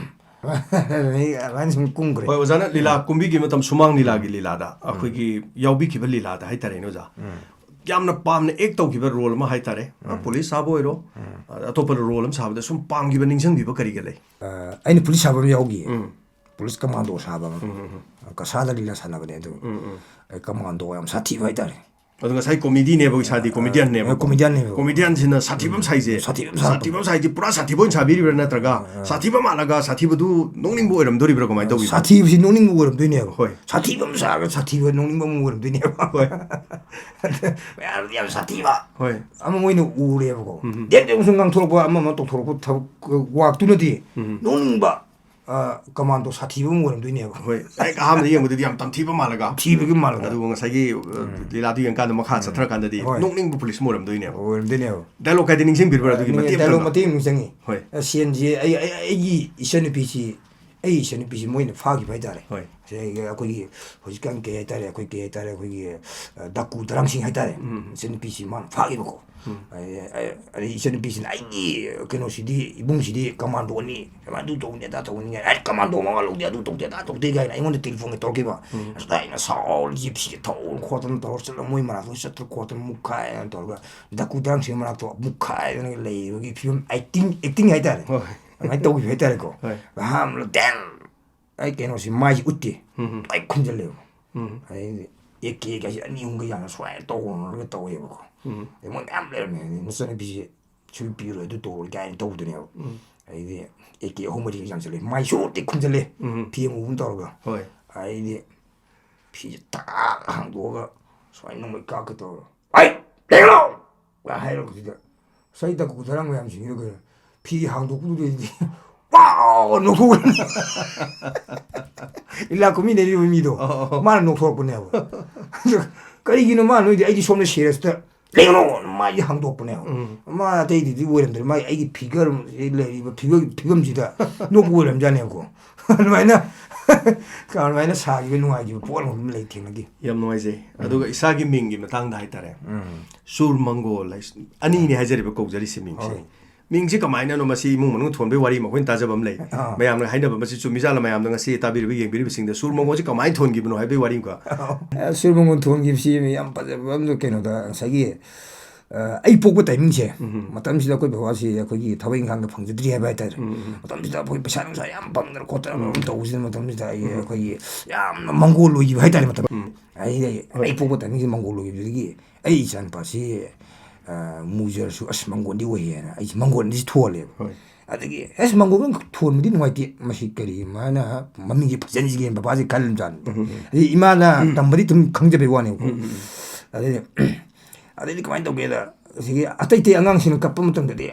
ꯑꯗꯨꯃꯥꯏꯅ ꯁꯨꯝ ꯀꯨꯝꯈ꯭ꯔꯦ꯫ ꯍꯣꯏ, ꯑꯣꯖꯥꯅ ꯂꯤꯂꯥ ꯀꯨꯝꯕꯤꯈꯤꯕ ꯃꯇꯝ, ꯁꯨꯃꯥꯡ ꯂꯤꯂꯥꯒꯤ ꯂꯤꯂꯥꯗ, ꯑꯩꯈꯣꯏꯒꯤ ꯌꯥꯎꯕꯤꯈꯤꯕ ꯂꯤꯂꯥꯗ ꯍꯥꯏꯇꯥꯔꯦꯅꯦ, ꯑꯣꯖꯥ꯫ ꯎꯝ꯫ ꯌꯥꯝꯅ ꯄꯥꯝꯅ act ꯇꯧꯈꯤꯕ role ꯑꯃ ꯍꯥꯏꯇꯥꯔꯦ꯫ ꯎꯝ꯫ ꯄꯨꯂꯤꯁ ꯁꯥꯕ ꯑꯣꯏꯔꯣ, ꯎꯝ꯫ ꯑꯇꯣꯞꯄ role ꯑꯃ ꯁꯥꯕꯗ ꯁꯨꯝ ꯄꯥꯝꯈꯤꯕ, ꯅꯤꯡꯁꯤꯡꯕꯤꯕ ꯀꯔꯤꯒ ꯂꯩ? ꯑ, ꯑꯩꯅ ꯄꯨꯂꯤꯁ ꯁꯥꯕ ꯑꯃ ꯌꯥꯎꯈꯤꯌꯦ꯫ ꯎꯝ꯫ ꯄꯨꯂꯤꯁ ꯀꯃꯥꯟꯗꯣ ꯁꯥꯕ ꯑꯃ꯫ ꯎꯝ, ꯎꯝ, ꯎꯝ꯫ ꯀꯁꯥꯗ ꯂꯤꯂꯥ ꯁꯥꯟꯅꯕꯅꯦ ꯑꯗꯨ꯫ ꯎꯝ, ꯎꯝ꯫ ꯑꯩ ꯀꯃꯥꯟꯗꯣ ꯌꯥꯝ ꯁꯥꯊꯤꯕ ꯍꯥꯏꯇꯥꯔꯦ꯫ ꯑꯗꯣ ꯉꯁꯥꯏ comedy ꯅꯦꯕ, ꯏꯁꯥꯗꯤ comedian ꯅꯦꯕ꯫ ꯑ, comedian ꯅꯦꯕ꯫ Comedian ꯁꯤꯅ ꯁꯥꯊꯤꯕ ꯑꯃ ꯁꯥꯏꯁꯦ꯫ ꯁꯥꯊꯤꯕ ꯑꯃ ꯁꯥꯕ꯫ ꯁꯥꯊꯤꯕ ꯑꯃ ꯁꯥꯏꯁꯦ ꯄꯨꯔꯥ ꯁꯥꯊꯤꯕ ꯑꯣꯏꯅ ꯁꯥꯕꯤꯔꯤꯕ꯭ꯔꯥ, ꯅꯠꯇ꯭ꯔꯒ ꯑ, ꯑ꯫ ꯁꯥꯊꯤꯕ ꯃꯥꯜꯂꯒ ꯁꯥꯊꯤꯕꯗꯨ ꯅꯣꯛꯅꯤꯡꯕ ꯑꯣꯏꯔꯝꯗꯣꯔꯤꯕ꯭ꯔꯥ, ꯀꯃꯥꯏꯅ ꯇꯧꯕꯤꯅꯣ? ꯁꯥꯊꯤꯕꯁꯤ ꯅꯣꯛꯅꯤꯡꯕ ꯑꯣꯏꯔꯝꯗꯣꯏꯅꯦꯕ꯫ ꯍꯣꯏ꯫ ꯁꯥꯊꯤꯕ ꯑꯃ ꯁꯥꯔꯒ ꯁꯥꯊꯤꯕ ꯅꯣꯛꯅꯤꯡꯕ ꯑꯃ ꯑꯣꯏꯔꯝꯗꯣꯏꯅꯦꯕ꯫ ꯍꯣꯏ꯫ ꯃꯌꯥꯝꯗꯤ ꯌꯥꯝ ꯁꯥꯊꯤꯕ ꯍꯣꯏ꯫ ꯑꯃ ꯑꯣꯏꯅ ꯎꯔꯦꯕꯀꯣ꯫ ꯎꯝ, ꯎꯝ꯫ ꯗꯦꯛ ꯗꯦꯛ ꯑꯃꯁꯨꯡ ꯉꯥꯡꯊꯣꯔꯛꯄ, ꯑꯃ ꯑꯃ ꯇꯧꯊꯣꯔꯛꯄ ꯊꯕꯛ, ꯋꯥꯛꯇꯨꯅꯗꯤ ꯎꯝ꯫ ꯅꯣꯛꯅꯤꯡꯕ ꯑ, ꯀꯃꯥꯟꯗꯣ ꯁꯥꯊꯤꯕ ꯑꯃ ꯑꯣꯏꯔꯝꯗꯣꯏꯅꯦꯕ꯫ ꯍꯣꯏ, ꯍꯦꯛ ꯑꯍꯥꯟꯕꯗ ꯌꯦꯡꯕꯗꯗꯤ ꯌꯥꯝ ꯇꯝꯊꯤꯕ ꯃꯥꯜꯂꯒ꯫ ꯇꯝꯊꯤꯕꯒꯤ ꯃꯥꯜꯂꯒ꯫ ꯑꯗꯨꯒ ꯉꯁꯥꯏꯒꯤ, ꯑ, ꯎꯝ꯫ ꯂꯤꯂꯥꯗꯨ ꯌꯦꯡꯀꯥꯟꯗ ꯃꯈꯥ ꯎꯝ꯫ ꯆꯠꯊꯔꯀꯥꯟꯗꯗꯤ ꯍꯣꯏ꯫ ꯅꯣꯛꯅꯤꯡꯕ ꯄꯨꯂꯤꯁ ꯑꯃ ꯑꯣꯏꯔꯝꯗꯣꯏꯅꯦꯕ꯫ ꯑꯣꯏꯔꯝꯗꯣꯏꯅꯦꯕ꯫ Dialogue ꯍꯥꯏꯗꯤ ꯅꯤꯡꯁꯤꯡꯕꯤꯕ꯭ꯔꯥ ꯑꯗꯨꯒꯤ ꯅꯤꯡ-, ꯃꯇꯦꯛ dialogue ꯑꯃꯇꯪꯗꯣ? ꯃꯇꯦꯛ ꯑꯃ ꯅꯤꯡꯁꯤꯡꯉꯤ꯫ ꯍꯣꯏ꯫ ꯑ, ꯁꯦꯟꯁꯦ ꯑꯩ, ꯑꯩ, ꯑꯩꯒꯤ ꯏꯆꯟꯅꯨꯄꯤꯁꯤ, ꯑꯩꯒꯤ ꯏꯆꯟꯅꯨꯄꯤꯁꯤ ꯃꯣꯏꯅ ꯐꯥꯈꯤꯕ ꯍꯥꯏꯇꯥꯔꯦ꯫ ꯍꯣꯏ꯫ ꯁꯤ ꯑꯩꯒꯤ, ꯑꯩꯈꯣꯏꯒꯤ ꯍꯧꯖꯤꯛꯀꯥꯟ ꯀꯩ ꯍꯥꯏꯇꯥꯔꯦ, ꯑꯩꯈꯣꯏ ꯀꯩ ꯍꯥꯏꯇꯥꯔꯦ, ꯑꯩꯈꯣꯏꯒꯤ, ꯑ, ꯗꯥꯀꯨ ꯗꯔꯥꯡꯁꯤꯡ ꯍꯥꯏꯇꯥꯔꯦ꯫ ꯎꯝ꯫ ꯏꯆꯟꯅꯨꯄꯤꯁꯤ ꯃꯥꯅ ꯐꯥꯈꯤꯕꯀꯣ꯫ ꯎꯝ꯫ ꯑꯩ, ꯑꯩ, ꯑꯗꯩ ꯏꯆꯟꯅꯨꯄꯤꯁꯤꯅ ꯑꯩꯒꯤ ꯀꯩꯅꯣꯁꯤꯗꯤ, ꯏꯕꯨꯡꯁꯤꯗꯤ ꯀꯃꯥꯟꯗꯣꯅꯤ, ꯑꯗꯨ ꯇꯧꯅꯤ, ꯑꯗꯥ ꯇꯧꯅꯤ, ꯑꯩ ꯀꯃꯥꯟꯗꯣ ꯃꯋꯥ ꯂꯧꯗꯦ, ꯑꯗꯨ ꯇꯧꯗꯦ, ꯑꯗꯥ ꯇꯧꯗꯦ ꯀꯥꯏꯅ ꯑꯩꯉꯣꯟꯗ ꯇꯦꯂꯤꯐꯣꯟꯒ ꯇꯧꯔꯛꯈꯤꯕ꯫ ꯎꯝ꯫ ꯑꯁ, ꯑꯩꯅ ꯁꯥꯎꯔ ꯖꯤꯞꯁꯤꯒ ꯊꯧꯔ ꯈꯣꯠꯇꯅ ꯇꯧꯔ ꯆꯠꯂ, ꯃꯣꯏ ꯃꯅꯥꯛꯇ ꯆꯠꯇꯅ ꯈꯣꯠꯇꯅ ꯃꯨꯛꯈꯥꯏꯗꯅ ꯇꯧꯔꯒ, ꯗꯥꯀꯨ ꯗꯔꯥꯡꯁꯤꯡ ꯃꯅꯥꯛꯇ ꯃꯨꯛꯈꯥꯏꯗꯅ ꯂꯩꯕꯒꯤ ꯐꯤꯕꯝ, acting, acting ꯍꯥꯏꯇꯥꯔꯦ꯫ ꯍꯣꯏ꯫ ꯑꯗꯨꯃꯥꯏꯅ ꯇꯧꯈꯤꯕ ꯍꯥꯏꯇꯥꯔꯦꯀꯣ꯫ ꯍꯣꯏ꯫ ꯑꯍꯥꯟꯕꯗ ꯗꯦꯟ ꯑꯩ ꯀꯩꯅꯣꯁꯤ ꯃꯥꯏꯁꯤ ꯎꯠꯇꯦ꯫ ꯎꯝ꯫ ꯑꯩ ꯈꯨꯝꯖꯤꯜꯂꯦꯕ꯫ ꯎꯝ꯫ ꯑꯗꯩꯗꯤ AK ꯒꯥꯏꯁꯦ ꯑꯅꯤ ꯑꯍꯨꯝꯒ ꯌꯥꯝꯅ ꯁꯨꯃꯥꯏꯅ ꯇꯧꯔꯒ ꯇꯧꯋꯦꯕꯀꯣ꯫ ꯎꯝ꯫ ꯑꯗꯩ ꯃꯣꯏ ꯃꯌꯥꯝ ꯂꯩꯔꯝꯃꯦ꯫ ꯑꯗꯩ ꯅꯆꯟꯅꯨꯄꯤꯁꯦ ꯁꯨ ꯄꯤꯔꯣꯏ, ꯑꯗꯨ ꯇꯧꯔꯣꯏ ꯀꯥꯏꯅ ꯇꯧꯗꯅꯦꯕ꯫ ꯎꯝ꯫ ꯑꯗꯩꯗꯤ AK ꯑꯍꯨꯝ ꯃꯔꯤ ꯌꯥꯟꯁꯤꯜꯂꯦ꯫ ꯃꯥꯏ ꯁꯨꯠꯇꯤ ꯈꯨꯝꯖꯤꯜꯂꯦ꯫ ꯎꯝ꯫ ꯐꯤ ꯑꯃꯨꯕ ꯑꯃ ꯇꯧꯔꯒ꯫ ꯍꯣꯏ꯫ ꯑꯗꯩꯗꯤ ꯐꯤꯁꯦ ꯇꯥꯛ ꯍꯥꯡꯗꯣꯛꯑꯒ ꯁꯨꯃꯥꯏꯅ ꯅꯣꯡꯃꯩ ꯀꯥꯞꯀꯦ ꯇꯧꯔꯒ, "ꯍꯩ! ꯂꯦꯡꯉꯣ!" ꯍꯥꯏꯔꯛꯄꯁꯤꯗ, ꯉꯁꯥꯏ ꯗꯥꯀꯨ ꯗꯔꯥꯡ ꯃꯌꯥꯝꯁꯤꯡꯁꯤꯅ ꯀꯩꯅꯣ, ꯐꯤ ꯍꯥꯡꯗꯣꯛꯄꯗꯨꯗꯩꯗꯤ ꯋꯥꯎ! ꯅꯣꯛꯊꯣꯛꯑꯦ꯫ ꯂꯤꯂꯥ ꯀꯨꯝꯃꯤꯟꯅꯔꯤꯕ ꯃꯤꯗꯣ, ꯑꯣ, ꯑꯣ, ꯑꯣ꯫ ꯃꯥꯅ ꯅꯣꯛꯊꯣꯔꯛꯄꯅꯦꯕ꯫ ꯑꯗꯨ ꯀꯔꯤꯒꯤꯅꯣ ꯃꯥ ꯅꯣꯏꯗꯤ? ꯑꯩꯗꯤ ꯁꯣꯝꯗ serious ꯇ, "ꯂꯦꯡꯉꯣ!" ꯃꯥꯒꯤ ꯍꯥꯡꯗꯣꯛꯄꯅꯦꯕ꯫ ꯎꯝ꯫ ꯃꯥ ꯑꯇꯩꯗꯨꯗꯤ ꯑꯣꯏꯔꯝꯗ꯭ꯔꯦ, ꯃꯥꯒꯤ ꯑꯩꯒꯤ figure ꯁꯤ ꯂꯩꯔꯤꯕ figure, ꯐꯤꯕꯝꯁꯤꯗ ꯅꯣꯛꯄ ꯑꯣꯏꯔꯝꯖꯥꯠꯅꯦꯕꯀꯣ꯫ ꯑꯗꯨꯃꯥꯏꯅ, ꯑꯗꯨꯃꯥꯏꯅ ꯁꯥꯈꯤꯕ ꯅꯨꯡꯉꯥꯏꯈꯤꯕ ꯄꯣꯠ ꯑꯃ ꯂꯩ, ꯊꯦꯡꯅꯈꯤ꯫ ꯌꯥꯝ ꯅꯨꯡꯉꯥꯏꯖꯩ꯫ ꯎꯝ꯫ ꯑꯗꯨꯒ ꯏꯁꯥꯒꯤ ꯃꯤꯡꯒꯤ ꯃꯇꯥꯡꯗ ꯍꯥꯏꯇꯥꯔꯦ꯫ ꯎꯝ꯫ ꯁꯨꯔ ꯃꯪꯒꯣꯜ ꯍꯥꯏꯁ-, ꯑꯅꯤꯅꯦ ꯍꯥꯏꯖꯔꯤꯕ ꯀꯧꯖꯔꯤꯁꯦ ꯃꯤꯡꯁꯦ꯫ ꯍꯣꯏ꯫ ꯃꯤꯡꯁꯤ ꯀꯃꯥꯏꯅꯅꯣ, ꯃꯁꯤ ꯏꯃꯨꯡ ꯃꯅꯨꯡ ꯊꯣꯟꯕꯒꯤ ꯋꯥꯔꯤ ꯑꯃ ꯑꯩꯈꯣꯏꯅ ꯇꯥꯖꯕ ꯑꯃ ꯂꯩ꯫ ꯑꯥ꯫ ꯃꯌꯥꯝꯅ ꯍꯥꯏꯅꯕ, ꯃꯁꯤ ꯆꯨꯝꯃꯤꯖꯥꯠꯂ? ꯃꯌꯥꯝꯗ ꯉꯁꯤ ꯇꯥꯕꯤꯔꯤꯕ, ꯌꯦꯡꯕꯤꯔꯤꯕꯁꯤꯡꯗ ꯁꯨꯔ ꯃꯪꯒꯣꯜꯁꯤ ꯀꯃꯥꯏꯅ ꯊꯣꯟꯈꯤꯕꯅꯣ ꯍꯥꯏꯕꯒꯤ ꯋꯥꯔꯤ ꯑꯃꯒ꯫ ꯑ, ꯁꯨꯔ ꯃꯪꯒꯣꯜ ꯊꯣꯟꯈꯤꯕꯁꯤ ꯌꯥꯝ ꯐꯖꯕ ꯑꯃꯁꯨ, ꯀꯩꯅꯣꯗ, ꯉꯁꯥꯏꯒꯤ, ꯑ, ꯑꯩ ꯄꯣꯛꯄ timingꯁꯦ, ꯎꯝ꯫ ꯃꯇꯝꯁꯤꯗ ꯑꯩꯈꯣꯏ ꯕꯕꯥꯁꯤ ꯑꯩꯈꯣꯏꯒꯤ ꯊꯕꯛ ꯏꯪꯈꯥꯡꯗ ꯐꯪꯖꯗ꯭ꯔꯤ ꯍꯥꯏꯕ ꯍꯥꯏꯇꯥꯔꯦ꯫ ꯎꯝ, ꯎꯝ꯫ ꯃꯇꯝꯁꯤꯗ ꯑꯩꯈꯣꯏ ꯄꯩꯁꯥ ꯅꯨꯡꯁꯥ ꯌꯥꯝ ꯐꯪꯗꯅ ꯈꯣꯠꯇꯅ ꯎꯝ꯫ ꯑꯗꯨꯝ ꯇꯧꯕꯁꯤꯗ, ꯃꯇꯝꯁꯤꯗ ꯑꯩ, ꯎꯝ꯫ ꯑꯩꯈꯣꯏꯒꯤ ꯌꯥꯝꯅ ꯃꯪꯒꯣꯜ ꯑꯣꯏꯈꯤꯕ ꯍꯥꯏꯇꯥꯔꯦ ꯃꯇꯝ꯫ ꯎꯝ꯫ ꯑꯩ, ꯍꯣꯏ꯫ ꯑꯩ ꯄꯣꯛꯄ timingꯁꯤ ꯃꯪꯒꯣꯜ ꯑꯣꯏꯈꯤꯕꯗꯒꯤ ꯑꯩ ꯏꯆꯥꯅꯨꯄꯥꯁꯤ, ꯑ, ꯃꯨꯖꯔꯁꯨ, ꯑꯁ, ꯃꯪꯒꯣꯜꯗꯤ ꯑꯣꯏꯌꯦꯅ ꯑꯩꯁꯦ ꯃꯪꯒꯣꯜꯗꯤ ꯊꯣꯜꯂꯦꯕ꯫ ꯍꯣꯏ꯫ ꯑꯗꯒꯤ, "ꯑꯁ, ꯃꯪꯒꯣꯜꯒ ꯊꯣꯟꯕꯗꯤ ꯅꯨꯡꯉꯥꯏꯇꯦ, ꯃꯁꯤ ꯀꯔꯤ, ꯃꯥꯅ ꯃꯃꯤꯡꯁꯦ ꯐꯖꯍꯟꯁꯤꯒꯦꯅ" ꯕꯕꯥꯁꯦ ꯈꯜꯂꯝꯖꯥꯠꯅꯤ꯫ ꯎꯝ, ꯎꯝ꯫ ꯑꯗꯩ ꯏꯃꯥꯅ ꯎꯝ꯫ ꯇꯝꯕꯗꯤ ꯑꯗꯨꯝ ꯈꯪꯖꯕꯩ ꯋꯥꯅꯦꯕꯀꯣ꯫ ꯎꯝ, ꯎꯝ, ꯎꯝ꯫ ꯑꯗꯩꯗꯤ, ꯑꯗꯩꯗꯤ ꯀꯃꯥꯏꯅ ꯇꯧꯒꯦꯗ, ꯑꯁꯤꯒꯤ ꯑꯇꯩ ꯑꯇꯩ ꯑꯉꯥꯡꯁꯤꯡꯅ ꯀꯞꯄ ꯃꯇꯝꯗꯗꯤ,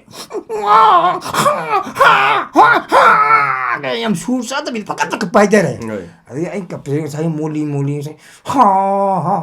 ꯌꯥꯝ ꯁꯨꯔ ꯆꯥꯗꯕꯤꯗ ꯐꯀꯠꯇ ꯀꯞꯄ ꯍꯥꯏꯇꯥꯔꯦ꯫ ꯍꯣꯏ꯫ ꯑꯗꯒꯤ ꯑꯩꯅ ꯀꯞꯄꯁꯦ ꯉꯁꯥꯏꯒꯤ ꯃꯣꯂꯤ ꯃꯣꯂꯤ ꯉꯁꯥꯏ, ꯍꯥ, ꯍꯥ,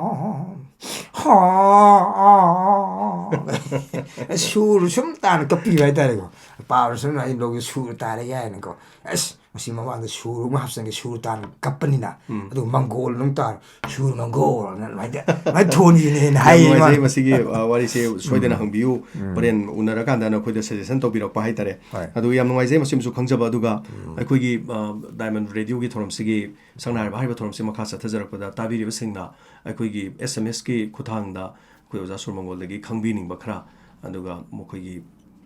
ꯁꯨꯔ ꯁꯨꯝ ꯇꯥꯅ ꯀꯞꯄꯤꯕ ꯍꯥꯏꯇꯥꯔꯦꯀꯣ꯫ ꯄꯥꯕ ꯁꯨꯝ ꯑꯩ ꯂꯧꯒꯦ, ꯁꯨꯔ ꯇꯥꯔꯦ ꯀꯥꯏꯅꯀꯣ꯫ ꯑꯁ, ꯃꯁꯤ ꯃꯃꯥꯡꯗ ꯁꯨꯔ ꯑꯃ ꯍꯥꯞꯆꯤꯟꯒꯦ, ꯁꯨꯔ ꯇꯥꯅ ꯀꯞꯄꯅꯤꯅ꯫ ꯎꯝ꯫ ꯑꯗꯨꯒ ꯃꯪꯒꯣꯜ ꯑꯃꯨꯛ ꯇꯥꯔ, ꯁꯨꯔ ꯃꯪꯒꯣꯜ ꯑꯅ ꯑꯗꯨꯃꯥꯏꯅ, ꯑꯗꯨꯃꯥꯏꯅ ꯊꯣꯟꯈꯤꯕꯅꯦꯅ ꯌꯥꯝ ꯍꯥꯏꯌꯦ ꯅꯨꯡꯉꯥꯏꯖꯩ꯫ ꯏꯃꯥꯅ꯫ ꯃꯁꯤꯒꯤ, ꯑ, ꯋꯥꯔꯤꯁꯦ ꯁꯣꯏꯗꯅ ꯎꯝ꯫ ꯍꯪꯕꯤꯌꯨ꯫ ꯎꯝ꯫ ꯍꯣꯔꯦꯟ ꯎꯅꯔꯀꯥꯟꯗ ꯅꯈꯣꯏꯗ suggestion ꯇꯧꯕꯤꯔꯛꯄ ꯍꯥꯏꯇꯥꯔꯦ꯫ ꯍꯣꯏ꯫ ꯑꯗꯨ ꯌꯥꯝ ꯅꯨꯡꯉꯥꯏꯖꯩ, ꯃꯁꯤꯃꯁꯨ ꯈꯪꯖꯕ꯫ ꯑꯗꯨꯒ ꯎꯝ꯫ ꯑꯩꯈꯣꯏꯒꯤ, ꯑ, Diamond Radioꯒꯤ ꯊꯧꯔꯝꯁꯤꯒꯤ ꯁꯛꯅꯥꯏꯔꯕ ꯍꯥꯏꯔꯤꯕ ꯊꯧꯔꯝꯁꯤ ꯃꯈꯥ ꯆꯠꯊꯖꯔꯛꯄꯗ, ꯇꯥꯕꯤꯔꯤꯕꯁꯤꯡꯅ ꯑꯩꯈꯣꯏꯒꯤ SMS ꯀꯤ ꯈꯨꯠꯊꯥꯡꯗ ꯑꯩꯈꯣꯏ ꯑꯣꯖꯥ ꯁꯨꯔ ꯃꯪꯒꯣꯜꯗꯒꯤ ꯈꯪꯕꯤꯅꯤꯡꯕ ꯈꯔ, ꯑꯗꯨꯒ ꯃꯈꯣꯏꯒꯤ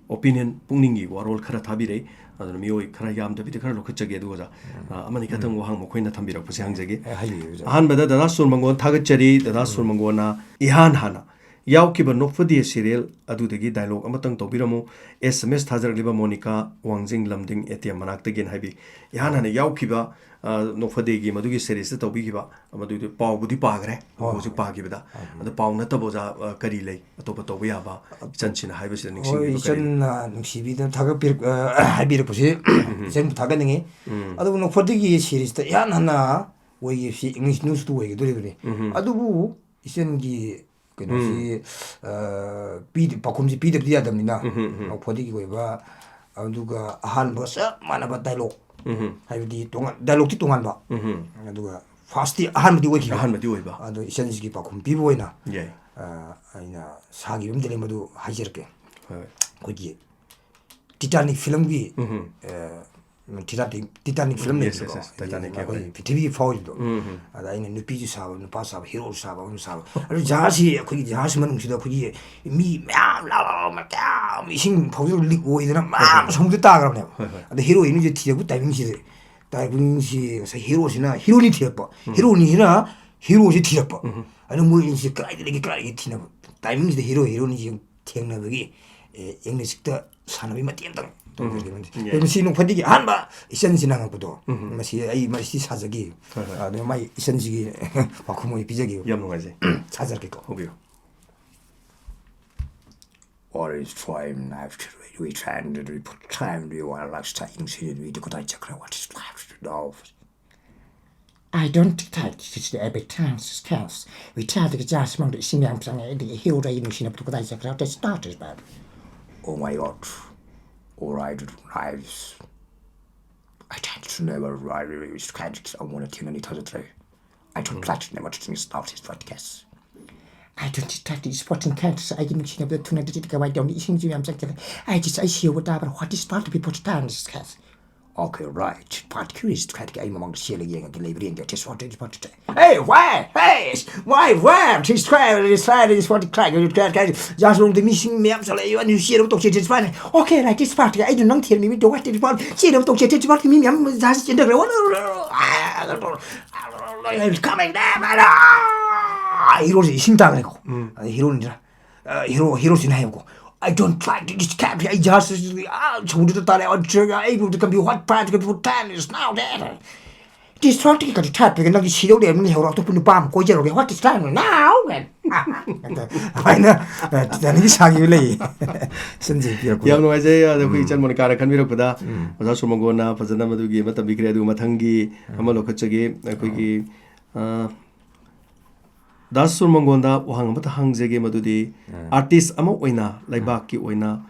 opinion, ꯄꯨꯛꯅꯤꯡꯒꯤ ꯋꯥꯔꯣꯜ ꯈꯔ ꯊꯥꯕꯤꯔꯛꯏ꯫ ꯑꯗꯨꯅ ꯃꯤꯑꯣꯏ ꯈꯔ ꯌꯥꯝꯗꯕꯤꯗ ꯈꯔ ꯂꯧꯈꯠꯆꯒꯦ꯫ ꯑꯗꯨꯒ ꯑꯣꯖꯥ, ꯎꯝ꯫ ꯑ, ꯑꯃꯅꯤ ꯈꯛꯇꯪ ꯎꯝ꯫ ꯋꯥꯍꯪ ꯃꯈꯣꯏꯅ ꯊꯝꯕꯤꯔꯛꯄꯁꯦ ꯍꯪꯖꯒꯦ꯫ ꯑꯦ, ꯍꯥꯏꯕꯤꯌꯨ, ꯑꯣꯖꯥ꯫ ꯑꯍꯥꯟꯕꯗ ꯗꯗꯥ ꯁꯨꯔ ꯃꯪꯒꯣꯜ ꯊꯥꯒꯠꯆꯔꯤ꯫ ꯗꯗꯥ ꯁꯨꯔ ꯎꯝ꯫ ꯃꯪꯒꯣꯜꯅ ꯏꯍꯥꯟ ꯍꯥꯟꯅ ꯌꯥꯎꯈꯤꯕ ꯅꯣꯛꯐꯗꯦ serial ꯑꯗꯨꯗꯒꯤ dialogue ꯑꯃꯇꯪ ꯇꯧꯕꯤꯔꯝꯃꯨ꯫ SMS ꯊꯥꯖꯔꯛꯂꯤꯕ ꯃꯣꯅꯤꯀꯥ ꯋꯥꯡꯖꯤꯡ ꯂꯝꯗꯤꯡ ATM ꯃꯅꯥꯛꯇꯒꯤꯅ ꯍꯥꯏꯕꯤ꯫ ꯏꯍꯥꯟ ꯍꯥꯟꯅ ꯌꯥꯎꯈꯤꯕ, ꯑ, ꯅꯣꯛꯐꯗꯦꯒꯤ ꯃꯗꯨꯒꯤ series ꯇ ꯇꯧꯕꯤꯈꯤꯕ, ꯃꯗꯨꯗꯤ ꯄꯥꯎꯕꯨꯗꯤ ꯄꯥꯈ꯭ꯔꯦ, ꯍꯣꯏ, ꯍꯧꯖꯤꯛ ꯍꯣꯏ꯫ ꯄꯥꯈꯤꯕꯗ꯫ ꯎꯝ꯫ ꯑꯗꯣ ꯄꯥꯎ ꯅꯠꯇꯕ ꯑꯣꯖꯥ, ꯑ, ꯀꯔꯤ ꯂꯩ ꯑꯇꯣꯞꯄ ꯇꯧꯕ ꯌꯥꯕ, ꯏꯆꯟꯁꯤꯅ ꯍꯥꯏꯕꯁꯤꯗ ꯍꯣꯏ, ꯅꯤꯡꯁꯤꯡꯕꯤꯕ ꯀꯔꯤ ꯂꯩ? ꯏꯆꯟꯅ ꯅꯨꯡꯁꯤꯕꯤꯗꯅ ꯊꯥꯒꯠꯄꯤꯔꯛ-, ꯑ, ꯍꯥꯏꯕꯤꯔꯛꯄꯁꯤ ꯎꯝ꯫ ꯏꯆꯟꯕꯨ ꯊꯥꯒꯠꯅꯤꯡꯉꯤ꯫ ꯎꯝ꯫ ꯑꯗꯨꯕꯨ ꯅꯣꯛꯐꯗꯦꯒꯤ series ꯇ ꯏꯍꯥꯟ ꯍꯥꯟꯅ ꯑꯣꯏꯈꯤꯕꯁꯤ English News ꯇꯨ ꯑꯣꯏꯒꯗꯧꯔꯤꯕꯅꯤ꯫ ꯎꯝ꯫ ꯑꯗꯨꯕꯨ ꯏꯆꯟꯒꯤ ꯀꯩꯅꯣꯁꯤ, ꯎꯝ꯫ ꯑ, ꯄꯤꯗ-, ꯄꯥꯎꯈꯨꯝꯁꯤ ꯄꯤꯗꯕꯗꯤ ꯌꯥꯗꯕꯅꯤꯅ, ꯎꯝ, ꯎꯝ, ꯎꯝ꯫ ꯅꯣꯛꯐꯗꯦꯒꯤ ꯑꯣꯏꯕ, ꯑꯗꯨꯒ ꯑꯍꯥꯟꯕ ꯆꯞ ꯃꯥꯟꯅꯕ dialogue, ꯎꯝ꯫ ꯍꯥꯏꯕꯗꯤ ꯇꯣꯉꯥꯟ-, dialogue ꯇꯤ ꯇꯣꯉꯥꯟꯕ, ꯎꯝ꯫ ꯑꯗꯨꯒ first ꯇꯤ ꯑꯍꯥꯟꯕꯗꯤ ꯑꯣꯏꯈꯤꯕ꯫ ꯑꯍꯥꯟꯕꯗꯤ ꯑꯣꯏꯕ꯫ ꯑꯗꯣ ꯏꯆꯟꯁꯤꯒꯤ ꯄꯥꯎꯈꯨꯝ ꯄꯤꯕ ꯑꯣꯏꯅ, ꯌꯥꯏ꯫ ꯑ, ꯑꯩꯅ ꯁꯥꯈꯤꯕ ꯑꯃꯗꯤ ꯂꯩ, ꯃꯗꯨ ꯍꯥꯏꯖꯔꯛꯀꯦ꯫ ꯍꯣꯏ, ꯍꯣꯏ꯫ ꯑꯩꯈꯣꯏꯒꯤ ꯇꯤꯇꯥꯅꯤꯛ ꯐꯤꯂꯝꯒꯤ ꯎꯝ ꯇꯤꯇꯥꯅꯤꯛ ꯇꯤꯇꯥꯅꯤꯛ ꯐꯤꯂꯝ Yes, ꯂꯩꯕꯗꯣ yes, yes. Titanic, yeah, ꯑꯩꯈꯣꯏ ꯍꯣꯏ. ꯄ꯭ꯔꯤꯊꯤꯕꯤꯒꯤ ꯐꯥꯎꯔꯤꯕꯗꯣ ꯎꯝ ꯑꯗ ꯑꯩꯅ ꯅꯨꯄꯤꯁꯨ ꯁꯥꯕ, ꯅꯨꯄꯥꯁꯨ ꯁꯥꯕ, ꯍꯤꯔꯣꯁꯨ ꯁꯥꯕ, ꯑꯃꯁꯨ ꯁꯥꯕ. ꯑꯗꯨ ꯖꯍꯥꯖꯁꯤ, ꯑꯩꯈꯣꯏꯒꯤ ꯖꯍꯥꯖ ꯃꯅꯨꯡꯁꯤꯗ ꯑꯩꯈꯣꯏꯒꯤ ꯃꯤ ꯃꯌꯥꯝ ꯂꯥ ꯂꯥ ꯂꯥ ꯃꯌꯥꯝ ꯏꯁꯤꯡ ꯐꯥꯎꯖꯔ ꯂꯤꯛ ꯑꯣꯏꯗꯅ ꯃꯌꯥꯝ ꯁꯃꯨꯗ꯭ꯔ ꯇꯥꯈ꯭ꯔꯕꯅꯦꯕ. ꯍꯣꯏ, ꯍꯣꯏ. ꯑꯗ ꯍꯤꯔꯣꯏꯟꯁꯦ ꯊꯤꯔꯛꯄ ꯇꯥꯏꯃꯤꯡꯁꯤꯗ, ꯇꯥꯏꯃꯤꯡꯁꯤ ꯉꯁꯥꯏ ꯍꯤꯔꯣꯁꯤꯅ ꯍꯤꯔꯣꯏꯟ ꯊꯤꯔꯛꯄ, ꯍꯤꯔꯣꯏꯟꯁꯤꯅ ꯍꯤꯔꯣꯁꯤ ꯊꯤꯔꯛꯄ. ꯑꯗꯨ ꯃꯣꯏ ꯑꯅꯤꯁꯤ ꯀꯗꯥꯏꯗ ꯂꯩꯒꯦ, ꯀꯗꯥꯏꯗ ꯂꯩꯒꯦ ꯊꯤꯅꯕ ꯇꯥꯏꯃꯤꯡꯁꯤꯗ ꯍꯤꯔꯣ ꯍꯤꯔꯣꯏꯟꯁꯤ ꯊꯦꯡꯅꯕꯒꯤ, ꯑꯦ, ꯏꯪꯂꯤꯁꯇ ꯁꯥꯟꯅꯕꯒꯤ ꯃꯇꯦꯛ ꯑꯃꯇꯪ ꯇꯧꯖꯒꯦ. ꯌꯥꯏ. ꯑꯗꯣ ꯃꯁꯤ ꯅꯣꯡꯐꯗꯤꯒꯤ ꯑꯍꯥꯟꯕ ꯏꯆꯟꯁꯤꯅ ꯍꯪꯉꯛꯄꯗꯣ, ꯎꯝ. ꯃꯁꯤ ꯑꯩ ꯃꯁꯤ ꯁꯥꯖꯒꯦ. ꯍꯣꯏ, ꯍꯣꯏ. ꯑꯗꯨ ꯃꯥꯏ ꯏꯆꯟꯁꯤꯒꯤ ꯄꯥꯎꯈꯨꯝ ꯑꯣꯏꯅ ꯄꯤꯖꯒꯦ. ꯌꯥꯝ ꯅꯨꯡꯉꯥꯏꯖꯩ. ꯁꯥꯖꯔꯛꯀꯦꯀꯣ. ꯍꯧꯕꯤꯌꯨ. What is time after we try and we put time to our lifestyle in the city, we do what I check out what is life to do. I don't think it's the every time this counts. We try to get just among the senior and playing the hero in the machine of the Kudai Sakura to start is bad. Oh my god. Alright, lives. I tend to never really kind of I want to tune any other tray. I don't like to never to think about this podcast. I don't like these sporting characters. I didn't see the two hundred to go. I don't think you am second. I just I see what I what is not to be put down this case. Okay, right. Part curious to try to get my ceiling and the library and get this what is what to. Hey, why? Hey, why? Why? This try, this try, this what to try. You can't just on the missing me up so you and you see the talk is fine. Okay, like this part. I don't know tell me what is what. See the talk is what me. I'm just in the road. It's coming down. 아, 이러지 신당이고. 아, 이러는 줄. 아, 이러 이러진 해고. I don't try to discap. I just 아, 저기도 따라 어쩌가. I will become what part to put time is now there. This try to get a tap. ꯅꯪꯒꯤ ꯁꯤꯗꯧ ꯂꯩꯔꯝꯅꯤ ꯍꯧꯔꯛꯇ ꯄꯨꯟꯅ ꯄꯥꯝ ꯀꯣꯏꯖꯔꯒꯦ. What is time now? ꯑꯗꯨꯃꯥꯏꯅ ꯇꯤꯇꯥꯅꯤꯛꯀꯤ ꯁꯥꯈꯤꯕ ꯂꯩꯌꯦ. ꯁꯤꯟꯁꯤ ꯄꯤꯔꯛꯄ. ꯌꯥꯝ ꯅꯨꯡꯉꯥꯏꯖꯩ, ꯑꯗ ꯑꯩꯈꯣꯏ ꯏꯆꯟ ꯃꯣꯅꯤꯀꯥꯅ ꯈꯟꯕꯤꯔꯛꯄꯗ ꯑꯣꯖꯥ ꯁꯨꯔꯃꯪꯒꯣꯟꯅ ꯐꯖꯅ ꯃꯗꯨꯒꯤ ꯑꯃ ꯇꯝꯕꯤꯈ꯭ꯔꯦ꯫ ꯑꯗꯨꯒ ꯃꯊꯪꯒꯤ ꯑꯃ ꯂꯧꯈꯠꯆꯒꯦ꯫ ꯑꯩꯈꯣꯏꯒꯤ ꯑ, ꯗꯥꯁ ꯁꯨꯔꯃꯪꯒꯣꯟꯗ ꯋꯥꯍꯪ ꯑꯃꯇ ꯍꯪꯖꯒꯦ, ꯃꯗꯨꯗꯤ ꯑꯥꯔꯇꯤꯁ ꯑꯃ ꯑꯣꯏꯅ ꯂꯩꯕꯥꯛꯀꯤ ꯑꯣꯏꯅ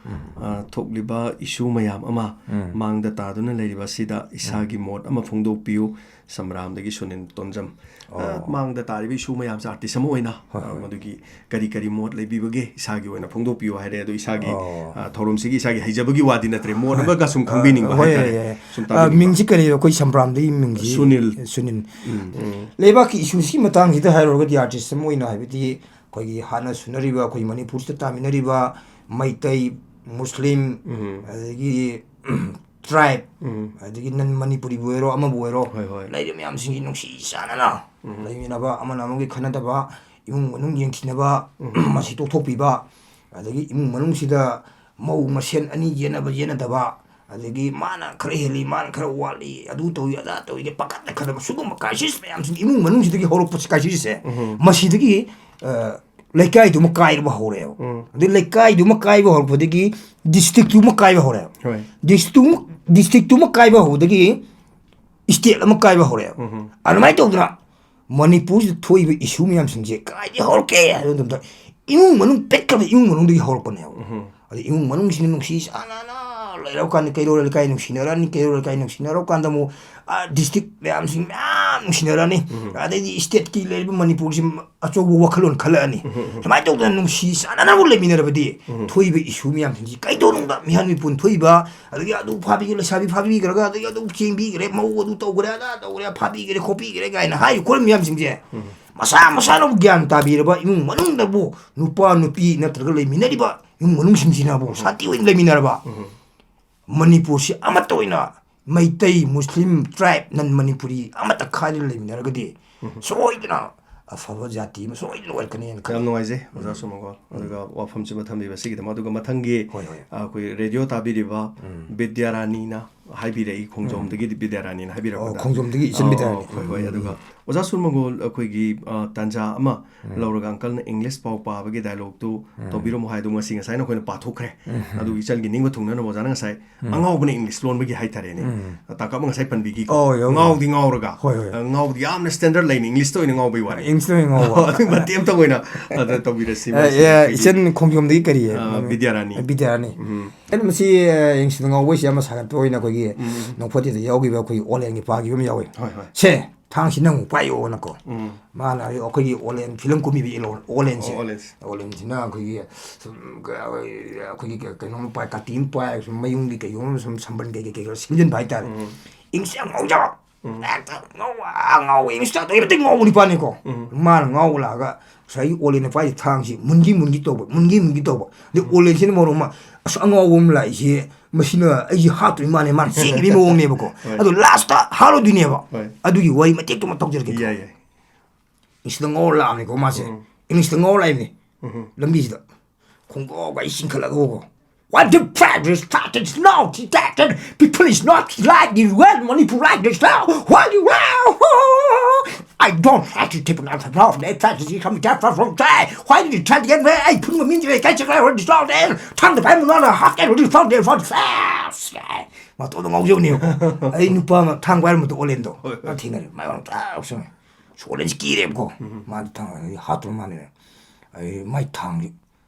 ꯑ, ꯊꯣꯛꯂꯤꯕ ꯏꯁꯨ ꯃꯌꯥꯝ ꯑꯃ ꯃꯥꯡꯗ ꯇꯥꯗꯨꯅ ꯂꯩꯔꯤꯕ ꯑꯁꯤꯗ ꯏꯁꯥꯒꯤ ꯃꯣꯠ ꯑꯃ ꯐꯣꯡꯗꯣꯛꯄꯤꯌꯨ꯫ ꯁꯝꯕ꯭ꯔꯥꯝꯗꯒꯤ ꯁꯨꯅꯤꯜ ꯇꯣꯟꯖꯝ꯫ ꯑ, ꯑꯣ꯫ ꯃꯥꯡꯗ ꯇꯥꯔꯤꯕ issue ꯃꯌꯥꯝꯁꯦ artist ꯑꯃ ꯑꯣꯏꯅ, ꯍꯣꯏ, ꯑ, ꯍꯣꯏ꯫ ꯃꯗꯨꯒꯤ ꯀꯔꯤ ꯀꯔꯤ ꯃꯣꯠ ꯂꯩꯕꯤꯕꯒꯦ, ꯏꯁꯥꯒꯤ ꯑꯣꯏꯅ ꯐꯣꯡꯗꯣꯛꯄꯤꯌꯨ ꯍꯥꯏꯔꯦ꯫ ꯑꯗꯣ ꯏꯁꯥꯒꯤ, ꯑꯣ꯫ ꯑ, ꯊꯧꯔꯝꯁꯤꯒꯤ ꯏꯁꯥꯒꯤ ꯍꯩꯖꯕꯒꯤ ꯋꯥꯗꯤ ꯅꯠꯇ꯭ꯔꯦ, ꯃꯣꯠ ꯑꯃꯒ ꯁꯨꯝ ꯑ, ꯈꯪꯕꯤꯅꯤꯡꯕ ꯍꯣꯏ, ꯍꯥꯏꯇꯥꯔꯦ꯫ ꯍꯣꯏ, ꯍꯣꯏ꯫ ꯁꯨꯝ ꯑ, ꯇꯥꯕꯤꯅꯤꯡꯕ꯫ ꯃꯤꯡꯁꯤ ꯀꯔꯤ? ꯑꯩꯈꯣꯏ ꯁꯝꯄ꯭ꯔꯥꯝꯗꯒꯤ ꯃꯤꯡꯁꯤ ꯁꯨꯅꯤꯜ꯫ ꯁꯨꯅꯤꯜ꯫ ꯎꯝ꯫ ꯎꯝ꯫ ꯂꯩꯕꯥꯛꯀꯤ issueꯁꯤꯒꯤ ꯃꯇꯥꯡꯁꯤꯗ ꯍꯥꯏꯔꯨꯔꯒꯗꯤ artist ꯑꯃ ꯑꯣꯏꯅ, ꯍꯥꯏꯕꯗꯤ ꯑꯩꯈꯣꯏꯒꯤ ꯍꯥꯟꯅ ꯁꯨꯅꯔꯤꯕ, ꯑꯩꯈꯣꯏ ꯃꯅꯤꯄꯨꯔꯁꯤꯗ ꯇꯥꯃꯤꯟꯅꯔꯤꯕ ꯃꯩꯇꯩ, ꯃꯨꯁꯂꯤꯝ, ꯎꯝ꯫ ꯑꯗꯒꯤ tribe, ꯎꯝ꯫ ꯑꯗꯒꯤ non ꯃꯅꯤꯄꯨꯔꯤꯕꯨ ꯑꯣꯏꯔꯣ, ꯑꯃꯕꯨ ꯑꯣꯏꯔꯣ, ꯍꯣꯏ, ꯍꯣꯏ꯫ ꯂꯩꯔꯤꯕ ꯃꯌꯥꯝꯁꯤꯡꯁꯤ ꯅꯨꯡꯁꯤ ꯆꯥꯟꯅꯅ ꯎꯝ꯫ ꯂꯩꯃꯤꯟꯅꯕ, ꯑꯃꯅ ꯑꯃꯒꯤ ꯈꯟꯅꯗꯕ, ꯏꯃꯨꯡ ꯃꯅꯨꯡ ꯌꯦꯡꯊꯤꯅꯕ, ꯎꯝ꯫ ꯃꯁꯤ ꯇꯣꯛꯊꯣꯛꯄꯤꯕ, ꯑꯗꯒꯤ ꯏꯃꯨꯡ ꯃꯅꯨꯡꯁꯤꯗ ꯃꯧ ꯃꯁꯦꯟ ꯑꯅꯤ ꯌꯦꯠꯅꯕ ꯌꯦꯠꯅꯗꯕ, ꯑꯗꯒꯤ ꯃꯥꯅ ꯈꯔ ꯍꯦꯜꯂꯤ, ꯃꯥꯅ ꯈꯔ ꯋꯥꯠꯂꯤ, ꯑꯗꯨ ꯇꯧꯏ, ꯑꯗꯥ ꯇꯧꯏꯒ ꯄꯥꯈꯠꯅ ꯈꯟꯅꯕ, ꯁꯤꯒꯨꯝꯕ crisis ꯃꯌꯥꯝꯁꯤꯡ ꯏꯃꯨꯡ ꯃꯅꯨꯡꯁꯤꯗꯒꯤ ꯍꯧꯔꯛꯄ crisis ꯁꯦ, ꯎꯝ꯫ ꯃꯁꯤꯗꯒꯤ, ꯑ, ꯂꯩꯀꯥꯏꯗꯨꯃ ꯀꯥꯏꯕ ꯍꯧꯔꯦꯕ꯫ ꯎꯝ꯫ ꯑꯗꯩ ꯂꯩꯀꯥꯏꯗꯨꯃ ꯀꯥꯏꯕ ꯍꯧꯔꯛꯄꯗꯒꯤ districtꯇꯨꯃ ꯀꯥꯏꯕ ꯍꯧꯔꯦꯕ꯫ ꯍꯣꯏ꯫ Districtꯇꯨ-, districtꯇꯨꯃ ꯀꯥꯏꯕ ꯍꯧꯕꯗꯒꯤ state ꯑꯃ ꯀꯥꯏꯕ ꯍꯧꯔꯦꯕ꯫ ꯎꯝ꯫ ꯑꯗꯨꯃꯥꯏꯅ ꯇꯧꯗꯅ ꯃꯅꯤꯄꯨꯔꯁꯤꯗ ꯊꯣꯛꯏꯕ issue ꯃꯌꯥꯝꯁꯤꯡꯁꯦ ꯀꯗꯥꯏꯗꯒꯤ ꯍꯧꯔꯛꯀꯦ ꯍꯥꯏꯕ ꯃꯇꯝꯗ, ꯏꯃꯨꯡ ꯃꯅꯨꯡ ꯄꯦꯠꯈ꯭ꯔꯕ ꯏꯃꯨꯡ ꯃꯅꯨꯡꯗꯒꯤ ꯍꯧꯔꯛꯄꯅꯦꯕ꯫ ꯎꯝ꯫ ꯑꯗ ꯏꯃꯨꯡ ꯃꯅꯨꯡꯁꯤꯅ ꯅꯨꯡꯁꯤ ꯆꯥꯟꯅꯅ ꯂꯩꯔꯕ ꯀꯥꯟꯗ, ꯀꯩꯔꯣꯜ ꯂꯩꯀꯥꯏ ꯅꯨꯡꯁꯤꯅꯔꯅꯤ, ꯀꯩꯔꯣꯜ ꯂꯩꯀꯥꯏ ꯅꯨꯡꯁꯤꯅꯔꯕ ꯀꯥꯟꯗ ꯑꯃꯨꯛ, ꯑ, district ꯃꯌꯥꯝꯁꯤꯡ ꯃꯌꯥꯝ ꯅꯨꯡꯁꯤꯅꯔꯅꯤ꯫ ꯎꯝ꯫ ꯑꯗꯩꯗꯤ stateꯀꯤ ꯂꯩꯔꯤꯕ ꯃꯅꯤꯄꯨꯔꯁꯤ ꯑꯆꯧꯕ ꯋꯥꯈꯜꯂꯣꯟ ꯈꯜꯂꯛꯑꯅꯤ꯫ ꯎꯝ, ꯎꯝ, ꯎꯝ꯫ ꯁꯨꯃꯥꯏꯅ ꯇꯧꯗꯅ ꯅꯨꯡꯁꯤ ꯆꯥꯟꯅꯅꯕ ꯂꯩꯃꯤꯟꯅꯔꯕꯗꯤ ꯎꯝ꯫ ꯊꯣꯛꯏꯕ issue ꯃꯌꯥꯝꯁꯤꯡꯁꯤ ꯀꯩꯗꯧꯅꯨꯡꯗ ꯃꯤꯍꯥꯟ ꯃꯤꯄꯨꯟ ꯊꯣꯛꯏꯕ, ꯑꯗꯒꯤ ꯑꯗꯨ ꯐꯥꯕꯤꯒꯦ, ꯂꯩꯁꯥꯕꯤ ꯐꯥꯕꯤꯈ꯭ꯔꯒ, ꯑꯗꯒꯤ ꯑꯗꯨ ꯆꯦꯡꯕꯤꯈ꯭ꯔꯦ, ꯃꯧ ꯑꯗꯨ ꯇꯧꯈ꯭ꯔꯦ, ꯑꯗꯥ ꯇꯧꯈ꯭ꯔꯦ, ꯐꯥꯕꯤꯈ꯭ꯔꯦ, ꯈꯣꯠꯄꯤꯈ꯭ꯔꯦ ꯀꯥꯏꯅ ꯍꯥꯏꯔꯤꯕ ꯈꯣꯠꯂꯤꯕ ꯃꯌꯥꯝꯁꯤꯡꯁꯦ ꯎꯝ꯫ ꯃꯁꯥ ꯃꯁꯥꯅꯕꯨ ꯒ꯭ꯌꯥꯟ ꯇꯥꯕꯤꯔꯕ, ꯏꯃꯨꯡ ꯃꯅꯨꯡꯗꯕꯨ ꯅꯨꯄꯥ ꯅꯨꯄꯤ ꯅꯠꯇ꯭ꯔꯒ ꯂꯩꯃꯤꯟꯅꯔꯤꯕ ꯏꯃꯨꯡ ꯃꯅꯨꯡꯁꯤꯡꯁꯤꯅꯕꯨ ꯎꯝ꯫ ꯁꯥꯟꯇꯤ ꯑꯣꯏꯅ ꯂꯩꯃꯤꯟꯅꯔꯕ, ꯎꯝ꯫ ꯃꯅꯤꯄꯨꯔꯁꯤ ꯑꯃꯠꯇ ꯑꯣꯏꯅ ꯃꯩꯇꯩ, ꯃꯨꯁꯂꯤꯝ, tribe, non ꯃꯅꯤꯄꯨꯔꯤ ꯑꯃꯠꯇ ꯈꯥꯏꯗꯅ ꯂꯩꯃꯤꯟꯅꯔꯒꯗꯤ ꯎꯝ꯫ ꯁꯣꯏꯗꯅ ꯑꯐꯕ ꯖꯥꯇꯤ ꯑꯃ ꯁꯣꯏꯗꯅ ꯑꯣꯏꯔꯛꯀꯅꯤ ꯍꯥꯏꯅ ꯈꯜꯂꯤ꯫ ꯌꯥꯝ ꯅꯨꯡꯉꯥꯏꯖꯩ, ꯑꯣꯖꯥ ꯁꯨꯔꯃꯪꯒꯣꯜ꯫ ꯎꯝ꯫ ꯑꯗꯨꯒ ꯋꯥꯐꯝꯁꯤꯃ ꯊꯝꯕꯤꯕ ꯑꯁꯤꯒꯤꯗꯃꯛ꯫ ꯑꯗꯨꯒ ꯃꯊꯪꯒꯤ, ꯍꯣꯏ, ꯍꯣꯏ꯫ ꯑ, ꯑꯩꯈꯣꯏ radio ꯇꯥꯕꯤꯔꯤꯕ ꯎꯝ꯫ ꯕꯤꯗ꯭ꯌꯥꯔꯥꯅꯤꯅ ꯍꯥꯏꯕꯤꯔꯛꯏ, ꯈꯣꯡꯖꯣꯝꯗꯒꯤ ꯎꯝ꯫ ꯕꯤꯗ꯭ꯌꯥꯔꯥꯅꯤꯅ ꯑꯣ, ꯍꯥꯏꯕꯤꯔꯛꯄꯗ꯫ ꯈꯣꯡꯖꯣꯝꯗꯒꯤ ꯏꯆꯟ ꯑꯣ, ꯕꯤꯗ꯭ꯌꯥꯔꯥꯅꯤ꯫ ꯍꯣꯏ, ꯍꯣꯏ꯫ ꯎꯝ꯫ ꯑꯗꯨꯒ ꯑꯣꯖꯥ ꯁꯨꯔꯃꯪꯒꯣꯜ, ꯑꯩꯈꯣꯏꯒꯤ, ꯑ, ꯇꯥꯟꯖꯥ ꯑꯃ ꯎꯝ꯫ ꯂꯧꯔꯒ uncleꯅ English ꯄꯥꯎ ꯄꯥꯕꯒꯤ dialogueꯇꯨ ꯎꯝ꯫ ꯇꯧꯕꯤꯔꯝꯃꯨ ꯍꯥꯏꯗꯣ ꯉꯁꯤ ꯉꯁꯥꯏꯅ ꯑꯩꯈꯣꯏꯅ ꯄꯥꯊꯣꯛꯈ꯭ꯔꯦ꯫ ꯎꯝ꯫ ꯑꯗꯨꯒꯤ ꯏꯆꯟꯒꯤ ꯅꯤꯡꯕ ꯊꯨꯡꯅꯅꯕ ꯑꯣꯖꯥꯅ ꯉꯁꯥꯏ ꯎꯝ꯫ ꯑꯉꯥꯎꯕꯅ English ꯂꯣꯟꯕꯒꯤ ꯍꯥꯏꯇꯥꯔꯦꯅꯦ꯫ ꯎꯝ꯫ ꯇꯥꯡꯀꯛ ꯑꯃ ꯉꯁꯥꯏ ꯄꯟꯕꯤꯈꯤꯀꯣ꯫ ꯑꯣ, ꯌꯥꯎ-, ꯉꯥꯎꯗꯤ ꯉꯥꯎꯔꯒ, ꯍꯣꯏ, ꯍꯣꯏ꯫ ꯑ, ꯉꯥꯎꯗꯤ ꯌꯥꯝꯅ standard ꯂꯩꯅ Englishꯇ ꯑꯣꯏꯅ ꯉꯥꯎꯕꯩ ꯋꯥꯅꯤ꯫ Englishꯇ ꯑꯣꯏꯅ ꯉꯥꯎꯕ꯫ ꯑꯗꯨ ꯃꯇꯦꯛ ꯑꯃꯇꯪ ꯑꯣꯏꯅ ꯑꯗ ꯇꯧꯕꯤꯔꯁꯤ, ꯑꯦ, ꯃꯁꯤ ꯑꯦ, ꯑꯩꯈꯣꯏꯒꯤ ꯏꯆꯟ ꯈꯣꯡꯖꯣꯝꯗꯒꯤ ꯀꯔꯤ ꯑ, ꯃꯃꯤꯡ? ꯕꯤꯗ꯭ꯌꯥꯔꯥꯅꯤ꯫ ꯕꯤꯗ꯭ꯌꯥꯔꯥꯅꯤ꯫ ꯎꯝ꯫ ꯑꯩꯅ ꯃꯁꯤ, ꯑ, ꯌꯦꯡꯁꯤꯟ ꯉꯥꯎꯕꯩꯁꯦ ꯑꯃ ꯁꯥꯒꯠꯄ ꯑꯣꯏꯅ ꯑꯩꯈꯣꯏꯒꯤ ꯎꯝ꯫ ꯅꯣꯡꯐꯗꯤꯗ ꯌꯥꯎꯈꯤꯕ ꯑꯩꯈꯣꯏꯒꯤ ꯑꯣꯂꯦꯟꯒꯤ ꯄꯥꯈꯤꯕ ꯑꯃ ꯌꯥꯎꯋꯤ꯫ ꯍꯣꯏ, ꯍꯣꯏ꯫ ꯁꯦ, ꯊꯥꯡꯁꯤ ꯅꯪ ꯑꯃꯨꯛ ꯄꯥꯏꯌꯣꯅꯀꯣ꯫ ꯎꯝ꯫ ꯃꯥꯅ ꯑꯩ-, ꯑꯩꯈꯣꯏꯒꯤ ꯑꯣꯂꯦꯟ ꯐꯤꯂꯝ ꯀꯨꯝꯃꯤꯕ ꯑꯦꯂꯣ-, ꯑꯣꯂꯦꯟꯁꯦ꯫ ꯑꯣ, ꯑꯣꯂꯦꯟꯁꯦ꯫ ꯑꯣꯂꯦꯟꯁꯤꯅ ꯑꯩꯈꯣꯏꯒꯤ ꯁꯨꯝ ꯀ-, ꯑꯩꯈꯣꯏꯒꯤ ꯀ-, ꯀꯩꯅꯣꯝ ꯄꯥꯏ, ꯀꯥꯇꯤ ꯑꯃ ꯄꯥꯏ, ꯁꯨꯝ ꯃꯌꯨꯝꯒꯤ ꯀꯩꯒꯨꯝꯕ ꯁꯨꯝ ꯁꯝꯕꯟ ꯀꯩꯀꯩ ꯀꯩꯀꯩ ꯁꯦꯝꯖꯤꯟꯕ ꯍꯥꯏꯇꯥꯔꯦ꯫ ꯎꯝ꯫ ꯏꯪꯁ ꯌꯥꯝ ꯉꯥꯎꯖꯕ꯫ ꯎꯝ꯫ ꯍꯦꯛꯇ ꯉꯥꯎꯕ, ꯉꯥꯎꯕ, ꯏꯪꯁꯇ ꯑꯗꯨꯛꯀꯤ ꯃꯇꯤꯛ ꯉꯥꯎꯕ ꯅꯤꯄꯥꯅꯤꯀꯣ꯫ ꯎꯝ꯫ ꯃꯥꯅ ꯉꯥꯎꯕ ꯂꯥꯛꯑꯒ ꯉꯁꯥꯏꯒꯤ ꯑꯣꯂꯦꯟꯅ ꯄꯥꯏꯔꯤ ꯊꯥꯡꯁꯤ ꯃꯨꯟꯒꯤ ꯃꯨꯟꯒꯤ ꯇꯧꯕ, ꯃꯨꯟꯒꯤ ꯃꯨꯟꯒꯤ ꯇꯧꯕ꯫ ꯑꯗꯩ ꯑꯣꯂꯦꯟꯁꯤꯅ ꯃꯔꯣꯟ ꯑꯃ, "ꯑꯁ, ꯑꯉꯥꯎꯕ ꯑꯃ ꯂꯥꯛꯏꯁꯦ, ꯃꯁꯤꯅ ꯑꯩꯁꯦ ꯍꯥꯠꯇꯣꯏ ꯃꯥꯜꯂꯦ", ꯃꯥꯅ ꯆꯦꯟꯈꯤꯕꯒꯤ ꯃꯑꯣꯡꯅꯦꯕꯀꯣ꯫ ꯍꯣꯏ꯫ ꯑꯗꯣ ꯂꯥꯁꯇ ꯍꯥꯠꯂꯣꯏꯗꯣꯏꯅꯦꯕ꯫ ꯍꯣꯏ꯫ ꯑꯗꯨꯒꯤ ꯋꯥꯔꯤ ꯃꯇꯦꯛꯇꯨꯃ ꯇꯧꯖꯔꯛꯀꯦꯀꯣ꯫ ꯌꯥꯏ, ꯌꯥꯏ꯫ ꯏꯪꯂꯤꯁꯇ ꯉꯥꯎꯔ ꯂꯥꯛꯑꯕꯅꯤꯀꯣ ꯃꯥꯁꯦ꯫ ꯎꯝ꯫ ꯏꯪꯂꯤꯁꯇ ꯉꯥꯎꯔ ꯂꯥꯛꯏꯕꯅꯤ꯫ ꯎꯝ꯫ ꯂꯝꯕꯤꯁꯤꯗ ꯈꯣꯡꯒꯥꯎꯒ ꯑꯩ ꯆꯤꯡꯈꯠꯂꯒꯀꯣ, "What the fuck is that? It's not that. People is not like the world Manipur like this now. What you want? I don't have to take another problem. They try to see come that from there. Why did you try to get where I put my means like I check out this all there? Time to buy another hot and this all there for the fast." ꯃꯇꯣꯟꯗ ꯉꯥꯎꯖꯕꯅꯦꯕꯀꯣ꯫ ꯑꯩ ꯅꯨꯄꯥ ꯑꯃ ꯊꯥꯡ ꯄꯥꯏꯔꯝꯕꯗꯣ ꯑꯣꯂꯦꯟꯗꯣ꯫ ꯍꯣꯏ, ꯍꯣꯏ꯫ ꯃꯥ ꯊꯦꯡꯅꯔꯦ꯫ ꯃꯥꯏ ꯋꯥꯡ ꯇꯥꯛ ꯁꯪꯉꯦ꯫ ꯑꯣꯂꯦꯟꯁꯦ ꯀꯤꯔꯦꯕꯀꯣ꯫ ꯃꯥꯗꯤ ꯊꯥꯡ ꯍꯥꯠꯇ꯭ꯔ ꯃꯥꯜꯂꯦ꯫ ꯑꯩ ꯃꯥꯏ ꯊꯥꯡꯁꯦ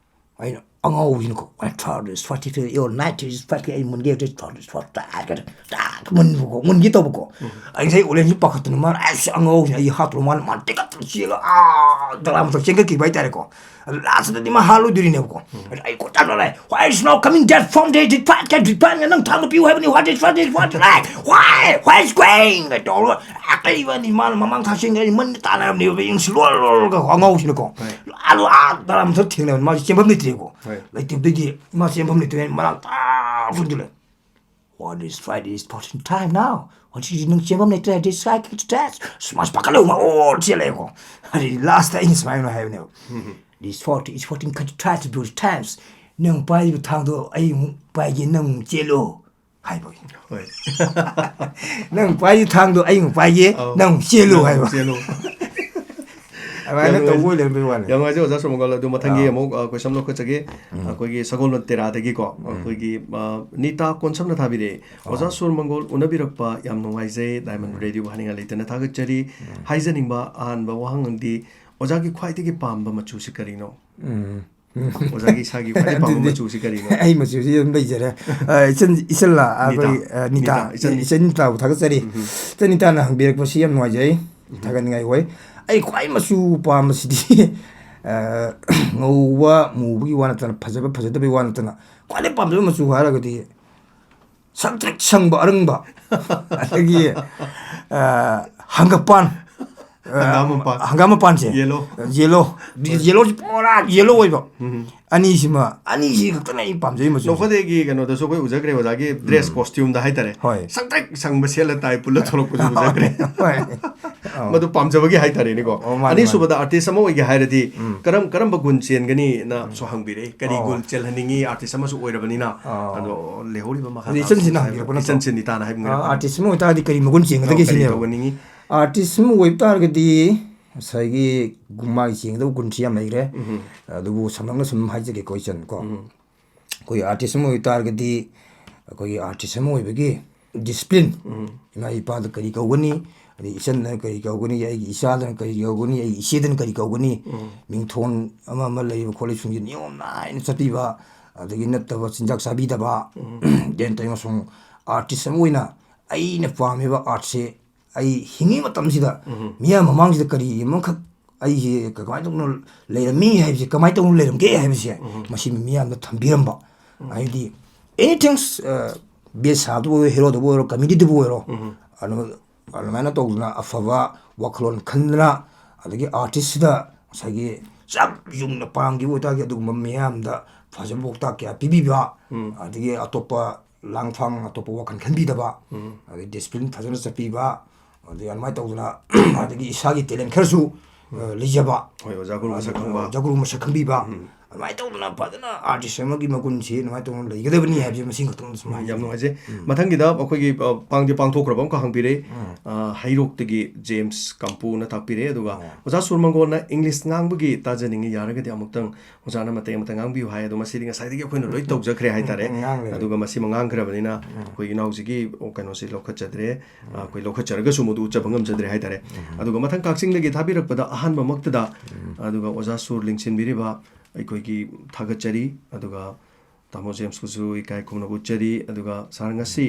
ꯑꯩꯅ ꯑꯉꯥꯎꯕꯁꯤꯅꯀꯣ, "What are these forty-three, your night is forty, ꯑꯩ ꯃꯨꯟꯒꯦ ꯍꯧꯖꯤꯛ forty, forty, ꯇꯥꯛ ꯃꯨꯟꯕꯀꯣ, ꯃꯨꯟꯒꯦ ꯇꯧꯕꯀꯣ꯫ ꯑꯩ ꯉꯁꯥꯏ ꯑꯣꯂꯦꯟꯁꯤ ꯄꯥꯈꯠꯇꯅ ꯃꯥꯅ, "ꯑꯁ, ꯑꯉꯥꯎꯕꯁꯤꯅ ꯑꯩ ꯍꯥꯠꯇ꯭ꯔꯣ?" ꯃꯥꯅ, ꯃꯥꯅ ꯇꯦꯛꯈꯠꯇꯅ ꯆꯦꯜꯂ, ꯑꯥ, ꯗꯔꯥ ꯃꯊꯛ ꯆꯦꯟꯈꯠꯈꯤꯕ ꯍꯥꯏꯇꯥꯔꯦꯀꯣ꯫ ꯑꯗꯨ ꯂꯥꯁꯇꯗꯤ ꯃꯥ ꯍꯥꯠꯂꯣꯏꯗꯣꯔꯤꯅꯦꯕꯀꯣ꯫ ꯑꯗꯨ ꯑꯩ ꯀꯣꯏꯇꯥꯟ ꯇꯥꯟꯅꯔꯦ, "Why is now coming that from there? Did fight, did fight, ꯅꯪ ꯊꯥꯡꯗꯣ ꯄꯤꯌꯨ ꯍꯥꯏꯕꯅꯤ, what is, what is, what is, why? Why is going?" ꯀꯥꯏ ꯇꯧꯔꯒ, ꯑꯀꯩꯕꯅꯤ ꯃꯥꯅ ꯃꯃꯥꯡ ꯊꯥꯛ ꯆꯦꯟꯈ꯭ꯔꯦ, ꯑꯩ ꯃꯅꯤꯡ ꯇꯥꯟꯅꯔꯕꯅꯦꯕ, ꯌꯦꯡꯁꯤ ꯂꯣꯜ ꯂꯣꯜꯂꯒ ꯑꯉꯥꯎꯕꯁꯤꯅꯀꯣ꯫ ꯑꯗꯨ ꯑꯥ ꯗꯔꯥ ꯃꯊꯛ ꯊꯦꯡꯅꯕꯅꯤ, ꯃꯥꯁꯦ ꯆꯦꯟꯐꯝ ꯂꯩꯇ꯭ꯔꯦꯀꯣ꯫ ꯂꯩꯇꯕꯗꯒꯤ ꯃꯥ ꯆꯦꯟꯐꯝ ꯂꯩꯇ꯭ꯔꯦ, ꯃꯅꯥꯛ ꯇꯥ ꯆꯪꯁꯤꯜꯂꯦ꯫ "What is fight is important time now? What is ꯅꯪ ꯆꯦꯟꯐꯝ ꯂꯩꯇ꯭ꯔꯦ, this fight is test." ꯃꯥꯁꯦ ꯄꯥꯈꯠꯂꯒ ꯃꯥ ꯑꯣ ꯆꯦꯜꯂꯛꯑꯦꯀꯣ꯫ ꯑꯗꯩ ꯂꯥꯁꯇ ꯑꯩꯅ ꯁꯨꯃꯥꯏꯅ ꯍꯥꯏꯕꯅꯦꯕ, "This forty is fourteen cut try to do times." "ꯅꯪ ꯄꯥꯏꯔꯤꯕ ꯊꯥꯡꯗꯣ ꯑꯩ ꯑꯃꯨꯛ ꯄꯥꯏꯒꯦ, ꯅꯪ ꯑꯃꯨꯛ ꯆꯦꯜꯂꯣ" ꯍꯥꯏꯕꯒꯤ꯫ ꯍꯣꯏ꯫ "ꯅꯪ ꯄꯥꯏꯔꯤꯕ ꯊꯥꯡꯗꯣ ꯑꯩ ꯑꯃꯨꯛ ꯄꯥꯏꯒꯦ, ꯑꯧ꯫ ꯅꯪ ꯑꯃꯨꯛ ꯆꯦꯜꯂꯣ" ꯅꯪ ꯑꯃꯨꯛ ꯍꯥꯏꯕ꯫ ꯆꯦꯜꯂꯣ꯫ ꯑꯗꯨꯃꯥꯏꯅ ꯌꯥꯝ ꯇꯧꯕ ꯅꯨꯡꯉꯥꯏ-, ꯑꯣꯏ ꯂꯩꯔꯝꯕꯩ ꯋꯥꯅꯤ꯫ ꯌꯥꯝ ꯅꯨꯡꯉꯥꯏꯖꯩ, ꯑꯣꯖꯥ ꯁꯣꯔ ꯃꯪꯒꯣꯜ꯫ ꯑꯗꯨ ꯃꯊꯪꯒꯤ ꯑꯥ꯫ ꯑꯃꯨꯛ, ꯑ, question ꯑꯃ ꯂꯧꯈꯠꯆꯒꯦ꯫ ꯎꯝ꯫ ꯑꯩꯈꯣꯏꯒꯤ ꯁꯒꯣꯜꯕꯟ ꯇꯦꯔꯥꯗꯒꯤꯀꯣ, ꯎꯝ꯫ ꯑꯩꯈꯣꯏꯒꯤ, ꯑ, ꯅꯤꯇꯥ ꯀꯣꯟꯁꯝꯅ ꯊꯥꯕꯤꯔꯛꯑꯦ꯫ ꯑꯣꯖꯥ ꯑꯣ꯫ ꯁꯣꯔ ꯃꯪꯒꯣꯜ ꯎꯅꯕꯤꯔꯛꯄ ꯌꯥꯝ ꯅꯨꯡꯉꯥꯏꯖꯩ꯫ Diamond ꯎꯝ꯫ Radio ꯍꯥꯏꯅꯤꯡꯉꯥꯏ ꯂꯩꯇꯅ ꯊꯥꯒꯠꯆꯔꯤ꯫ ꯎꯝ꯫ ꯍꯥꯏꯖꯅꯤꯡꯕ ꯑꯍꯥꯟꯕ ꯋꯥꯍꯪꯗꯤ, ꯑꯣꯖꯥꯒꯤ ꯈ꯭ꯋꯥꯏꯗꯒꯤ ꯄꯥꯝꯕ ꯃꯆꯨꯁꯤ ꯀꯔꯤꯅꯣ? ꯎꯝ꯫ ꯑꯣꯖꯥꯒꯤ ꯏꯁꯥꯒꯤ ꯈ꯭ꯋꯥꯏꯗꯒꯤ ꯄꯥꯝꯕ ꯑꯗꯨꯗꯤ ꯃꯆꯨꯁꯤ ꯀꯔꯤꯅꯣ? ꯑꯩ ꯃꯆꯨꯁꯤ ꯑꯗꯨꯝ ꯂꯩꯖꯔꯦ꯫ ꯑ, ꯏꯆꯟ, ꯏꯆꯜꯂ, ꯅꯤꯇꯥ꯫ ꯑꯩꯈꯣꯏ, ꯑ, ꯅꯤꯇꯥ, ꯅꯤꯇꯥ, ꯏꯆꯟ, ꯏꯆꯟ ꯏꯆꯟ ꯅꯤꯇꯥꯕꯨ ꯊꯥꯒꯠꯆꯔꯤ꯫ ꯎꯝ꯫ ꯏꯆꯟ ꯅꯤꯇꯥꯅ ꯍꯪꯕꯤꯔꯛꯄꯁꯤ ꯌꯥꯝ ꯅꯨꯡꯉꯥꯏꯖꯩ꯫ ꯎꯝ꯫ ꯊꯥꯒꯠꯅꯤꯡꯉꯥꯏ ꯑꯣꯏ꯫ ꯑꯩ ꯈ꯭ꯋꯥꯏ ꯃꯆꯨ ꯄꯥꯝꯕꯁꯤꯗꯤ, ꯑ, ꯉꯧꯕ ꯃꯨꯕꯒꯤ ꯋꯥ ꯅꯠꯇꯅ, ꯐꯖꯕ ꯐꯖꯗꯕꯒꯤ ꯋꯥ ꯅꯠꯇꯅ, ꯈ꯭ꯋꯥꯏꯗꯒꯤ ꯄꯥꯝꯖꯕ ꯃꯆꯨ ꯍꯥꯏꯔꯒꯗꯤ ꯁꯪꯇ꯭ꯔꯤꯛ ꯁꯪꯕ ꯑꯔꯪꯕ, ꯑꯗꯒꯤ, ꯑ, ꯍꯪꯒꯄꯥꯟ, ꯑ, ꯍꯪꯒꯥꯝ ꯃꯄꯥꯟ꯫ ꯍꯪꯒꯥꯝ ꯃꯄꯥꯟꯁꯦ꯫ Yellow꯫ Yellow꯫ Yellowꯁꯤ ꯄꯨꯔꯥ yellow ꯑꯣꯏꯕ꯫ ꯎꯝ꯫ ꯑꯅꯤꯁꯤꯃ, ꯑꯅꯤꯁꯤ ꯈꯛꯇꯅꯦ ꯑꯩ ꯄꯥꯝꯖꯩ ꯃꯆꯨꯁꯦ꯫ ꯅꯣꯡꯐꯗꯦꯒꯤ ꯀꯩꯅꯣꯗꯁꯨ ꯑꯩꯈꯣꯏ ꯎꯖꯈ꯭ꯔꯦ, ꯑꯣꯖꯥꯒꯤ dress ꯎꯝ꯫ Costumeꯗ ꯍꯥꯏꯇꯥꯔꯦ꯫ ꯍꯣꯏ꯫ ꯁꯪꯇ꯭ꯔꯤꯛ ꯁꯪꯕ ꯁꯦꯠꯂ tie ꯄꯨꯜꯂ ꯊꯣꯛꯂꯛꯄꯁꯨ ꯎꯖꯈ꯭ꯔꯦ꯫ ꯍꯣꯏ꯫ ꯑꯧ꯫ ꯃꯗꯨ ꯄꯥꯝꯖꯕꯒꯤ ꯍꯥꯏꯇꯥꯔꯦꯅꯦꯀꯣ꯫ ꯑꯣ, ꯃꯥꯅꯦ, ꯑꯅꯤꯁꯨꯕꯗ ꯃꯥꯅꯦ꯫ Artist ꯑꯃ ꯑꯣꯏꯒꯦ ꯍꯥꯏꯔꯗꯤ ꯎꯝ꯫ ꯀꯔꯝ-, ꯀꯔꯝꯕ ꯒꯨꯟ ꯆꯦꯟꯒꯅꯤꯅ ꯎꯝ꯫ ꯁꯨ ꯍꯪꯕꯤꯔꯛꯏ꯫ ꯀꯔꯤ ꯑꯧ꯫ ꯒꯨꯟ ꯆꯦꯜꯍꯟꯅꯤꯡꯉꯤ artist ꯑꯃꯁꯨ ꯑꯣꯏꯔꯕꯅꯤꯅ? ꯑꯧ꯫ ꯑꯗꯣ ꯂꯩꯍꯧꯔꯤꯕ ꯃꯈꯥ ꯑꯗꯨꯗꯤ ꯏꯆꯟꯁꯤꯅ ꯇꯥꯕꯁꯤꯡꯁꯦ ꯍꯪꯕꯤꯔꯛꯄ ꯅꯠꯇ꯭ꯔꯣ? ꯏꯆꯟꯁꯤ ꯅꯤꯇꯥꯅ ꯍꯥꯏꯕꯤꯔꯛꯄ ꯑꯥ, ꯅꯠꯇ꯭ꯔꯣ? Artist ꯑꯃ ꯑꯣꯏꯇꯥꯔꯗꯤ ꯀꯔꯤ ꯃꯒꯨꯟ ꯆꯦꯟꯒꯗꯒꯦ ꯑꯧ, ꯀꯔꯤ ꯁꯤꯅꯦꯕ꯫ ꯇꯧꯒꯅꯤꯡꯉꯤ? Artist ꯑꯃ ꯑꯣꯏꯕ ꯇꯥꯔꯒꯗꯤ ꯉꯁꯥꯏꯒꯤ ꯃꯥꯒꯤ ꯆꯦꯟꯒꯗꯕ ꯒꯨꯟꯁꯤ ꯌꯥꯝ ꯂꯩꯈ꯭ꯔꯦ꯫ ꯎꯝ꯫ ꯑꯗꯨꯕꯨ ꯁꯝꯂꯞꯅ ꯁꯨꯝ ꯍꯥꯏꯖꯒꯦꯀꯣ ꯏꯆꯟ ꯀꯣ꯫ ꯎꯝ꯫ ꯑꯩꯈꯣꯏꯒꯤ artist ꯑꯃ ꯑꯣꯏꯕ ꯇꯥꯔꯒꯗꯤ ꯑꯩꯈꯣꯏꯒꯤ artist ꯑꯃ ꯑꯣꯏꯕꯒꯤ discipline, ꯎꯝ꯫ ꯏꯃꯥ ꯏꯄꯥꯗ ꯀꯔꯤ ꯀꯧꯒꯅꯤ, ꯑꯗꯩ ꯏꯆꯟꯗꯅ ꯀꯔꯤ ꯀꯧꯒꯅꯤ, ꯑꯩꯒꯤ ꯏꯆꯥꯗꯅ ꯀꯔꯤ ꯀꯧꯒꯅꯤ, ꯑꯩꯒꯤ ꯏꯆꯦꯗꯅ ꯀꯔꯤ ꯀꯧꯒꯅꯤ, ꯎꯝ꯫ ꯃꯤꯡꯊꯣꯟ ꯑꯃ ꯑꯃ ꯂꯩꯔꯤꯕ ꯈꯣꯠꯂꯤꯕꯁꯤꯡꯁꯦ ꯅꯤꯌꯣꯝ ꯅꯥꯏꯅ ꯆꯠꯄꯤꯕ, ꯑꯗꯒꯤ ꯅꯠꯇꯕ ꯆꯤꯟꯖꯥꯛ ꯆꯥꯕꯤꯗꯕ, ꯎꯝ꯫ ꯒ꯭ꯌꯥꯟ ꯇꯥꯏ ꯑꯃꯁꯨꯡ artist ꯑꯃ ꯑꯣꯏꯅ ꯑꯩꯅ ꯄꯥꯝꯃꯤꯕ artꯁꯦ ꯑꯩ ꯍꯤꯡꯉꯤ ꯃꯇꯝꯁꯤꯗ ꯎꯝ꯫ ꯃꯤꯌꯥꯝ ꯃꯃꯥꯡꯁꯤꯗ ꯀꯔꯤ ꯑꯃꯈꯛ ꯑꯩꯁꯦ ꯀꯃꯥꯏꯅ ꯇꯧꯅ ꯂꯩꯔꯝꯃꯤ ꯍꯥꯏꯕꯁꯦ, ꯀꯃꯥꯏꯅ ꯇꯧꯅ ꯂꯩꯔꯝꯒꯦ ꯍꯥꯏꯕꯁꯦ ꯎꯝ꯫ ꯃꯁꯤ ꯃꯤꯌꯥꯝꯗ ꯊꯝꯕꯤꯔꯝꯕ꯫ ꯎꯝ꯫ ꯍꯥꯏꯗꯤ anything, ꯑ, ꯕꯦꯁ ꯁꯥꯕꯗꯕꯨ ꯑꯣꯏꯔꯣ, ꯍꯦꯔꯣꯗꯕꯨ ꯑꯣꯏꯔꯣ, ꯀꯃꯦꯗꯤꯗꯕꯨ ꯑꯣꯏꯔꯣ, ꯎꯝ꯫ ꯑꯗꯨ-, ꯑꯗꯨꯃꯥꯏꯅ ꯇꯧꯗꯅ ꯑꯐꯕ ꯋꯥꯈꯜꯂꯣꯟ ꯈꯟꯗꯅ, ꯑꯗꯒꯤ artistꯁꯤꯗ ꯉꯁꯥꯏꯒꯤ ꯆꯞ ꯌꯨꯡꯅ ꯄꯥꯝꯈꯤꯕ ꯑꯣꯏꯇꯥꯔꯗꯤ ꯑꯗꯨꯒꯨꯝꯕ ꯃꯤꯌꯥꯝꯗ ꯐꯖꯕ ꯄꯥꯎꯇꯥꯛ ꯀꯌꯥ ꯄꯤꯕꯤꯕ, ꯎꯝ꯫ ꯑꯗꯒꯤ ꯑꯇꯣꯞꯄ ꯂꯥꯡꯐꯥꯡ, ꯑꯇꯣꯞꯄ ꯋꯥꯈꯜ ꯈꯟꯕꯤꯗꯕ, ꯎꯝ꯫ ꯑꯗꯒꯤ discipline ꯐꯖꯅ ꯆꯠꯄꯤꯕ, ꯑꯗꯒꯤ ꯑꯗꯨꯃꯥꯏꯅ ꯇꯧꯗꯅ, ꯑꯗꯒꯤ ꯏꯁꯥꯒꯤ talent ꯈꯔꯁꯨ, ꯎꯝ꯫ ꯑ, ꯂꯩꯖꯕ꯫ ꯍꯣꯏ, ꯑꯣꯖꯥ ꯒꯨꯔꯨ ꯃꯁꯛ ꯈꯪꯕ꯫ ꯑꯣꯖꯥ ꯒꯨꯔꯨ ꯃꯁꯛ ꯈꯪꯕꯤꯕ꯫ ꯎꯝ꯫ ꯑꯗꯨꯃꯥꯏꯅ ꯇꯧꯗꯅ ꯐꯖꯅ artist ꯑꯃꯒꯤ ꯃꯒꯨꯟꯁꯤ ꯑꯗꯨꯃꯥꯏꯅ ꯇꯧꯗꯅ ꯂꯩꯒꯗꯕꯅꯤ ꯍꯥꯏꯕꯁꯤ ꯃꯁꯤꯡ ꯈꯛꯇꯪ ꯁꯨꯝ ꯎꯝ, ꯌꯥꯝ ꯍꯥꯏꯖꯒꯦ꯫ ꯅꯨꯡꯉꯥꯏꯖꯩ꯫ ꯎꯝ꯫ ꯃꯊꯪꯒꯤꯗ ꯑꯩꯈꯣꯏꯒꯤ, ꯑ, ꯄꯥꯡꯗꯤ ꯄꯥꯡꯊꯣꯛꯈ꯭ꯔꯕ ꯑꯃꯈꯛ ꯍꯪꯕꯤꯔꯦ꯫ ꯎꯝ꯫ ꯑ, ꯍꯩꯔꯣꯛꯇꯒꯤ ꯖꯦꯝꯁ ꯀꯥꯝꯄꯨꯅ ꯇꯥꯛꯄꯤꯔꯦ꯫ ꯑꯗꯨꯒ ꯑꯣ꯫ ꯑꯣꯖꯥ ꯁꯨꯔꯃꯪꯒꯣꯜꯅ English ꯉꯥꯡꯕꯒꯤ ꯇꯥꯖꯅꯤꯡꯉꯤ, ꯌꯥꯔꯒꯗꯤ ꯑꯃꯨꯛꯇꯪ ꯑꯣꯖꯥꯅ ꯃꯇꯦꯛ ꯑꯃꯇ ꯉꯥꯡꯕꯤꯌꯨ ꯍꯥꯏ꯫ ꯑꯗꯣ ꯃꯁꯤꯗꯤ ꯉꯁꯥꯏꯗꯒꯤ ꯑꯩꯈꯣꯏꯅ ꯂꯣꯏ ꯇꯧꯖꯈ꯭ꯔꯦ ꯍꯥꯏꯇꯥꯔꯦ꯫ ꯎꯝ, ꯉꯥꯡꯂꯦ꯫ ꯑꯗꯨꯒ ꯃꯁꯤꯃ ꯉꯥꯡꯈ꯭ꯔꯕꯅꯤꯅ ꯎꯝ꯫ ꯑꯩꯈꯣꯏ ꯏꯅꯥꯎꯁꯤꯒꯤ ꯀꯩꯅꯣꯁꯤ ꯂꯧꯈꯠꯆꯗ꯭ꯔꯦ꯫ ꯎꯝ꯫ ꯑꯩꯈꯣꯏ ꯂꯧꯈꯠꯆꯔꯒꯁꯨ ꯃꯗꯨ ꯎꯠꯆꯕ ꯉꯝꯖꯗ꯭ꯔꯦ ꯍꯥꯏꯇꯥꯔꯦ꯫ ꯎꯝ꯫ ꯑꯗꯨꯒ ꯃꯊꯪ ꯀꯛꯆꯤꯡꯗꯒꯤ ꯊꯥꯕꯤꯔꯛꯄꯗ ꯑꯍꯥꯟꯕꯃꯛꯇꯗ, ꯎꯝ꯫ ꯑꯗꯨꯒ ꯑꯣꯖꯥ ꯁꯨꯔ ꯂꯤꯡꯁꯤꯟꯕꯤꯔꯤꯕ ꯑꯩꯈꯣꯏꯒꯤ ꯊꯥꯒꯠꯆꯔꯤ꯫ ꯑꯗꯨꯒ ꯇꯥꯃꯣ ꯖꯦꯝꯁꯄꯨꯁꯨ ꯏꯀꯥꯏ ꯈꯨꯝꯅꯕ ꯎꯠꯆꯔꯤ꯫ ꯑꯗꯨꯒ ꯁꯥꯔ, ꯉꯁꯤ,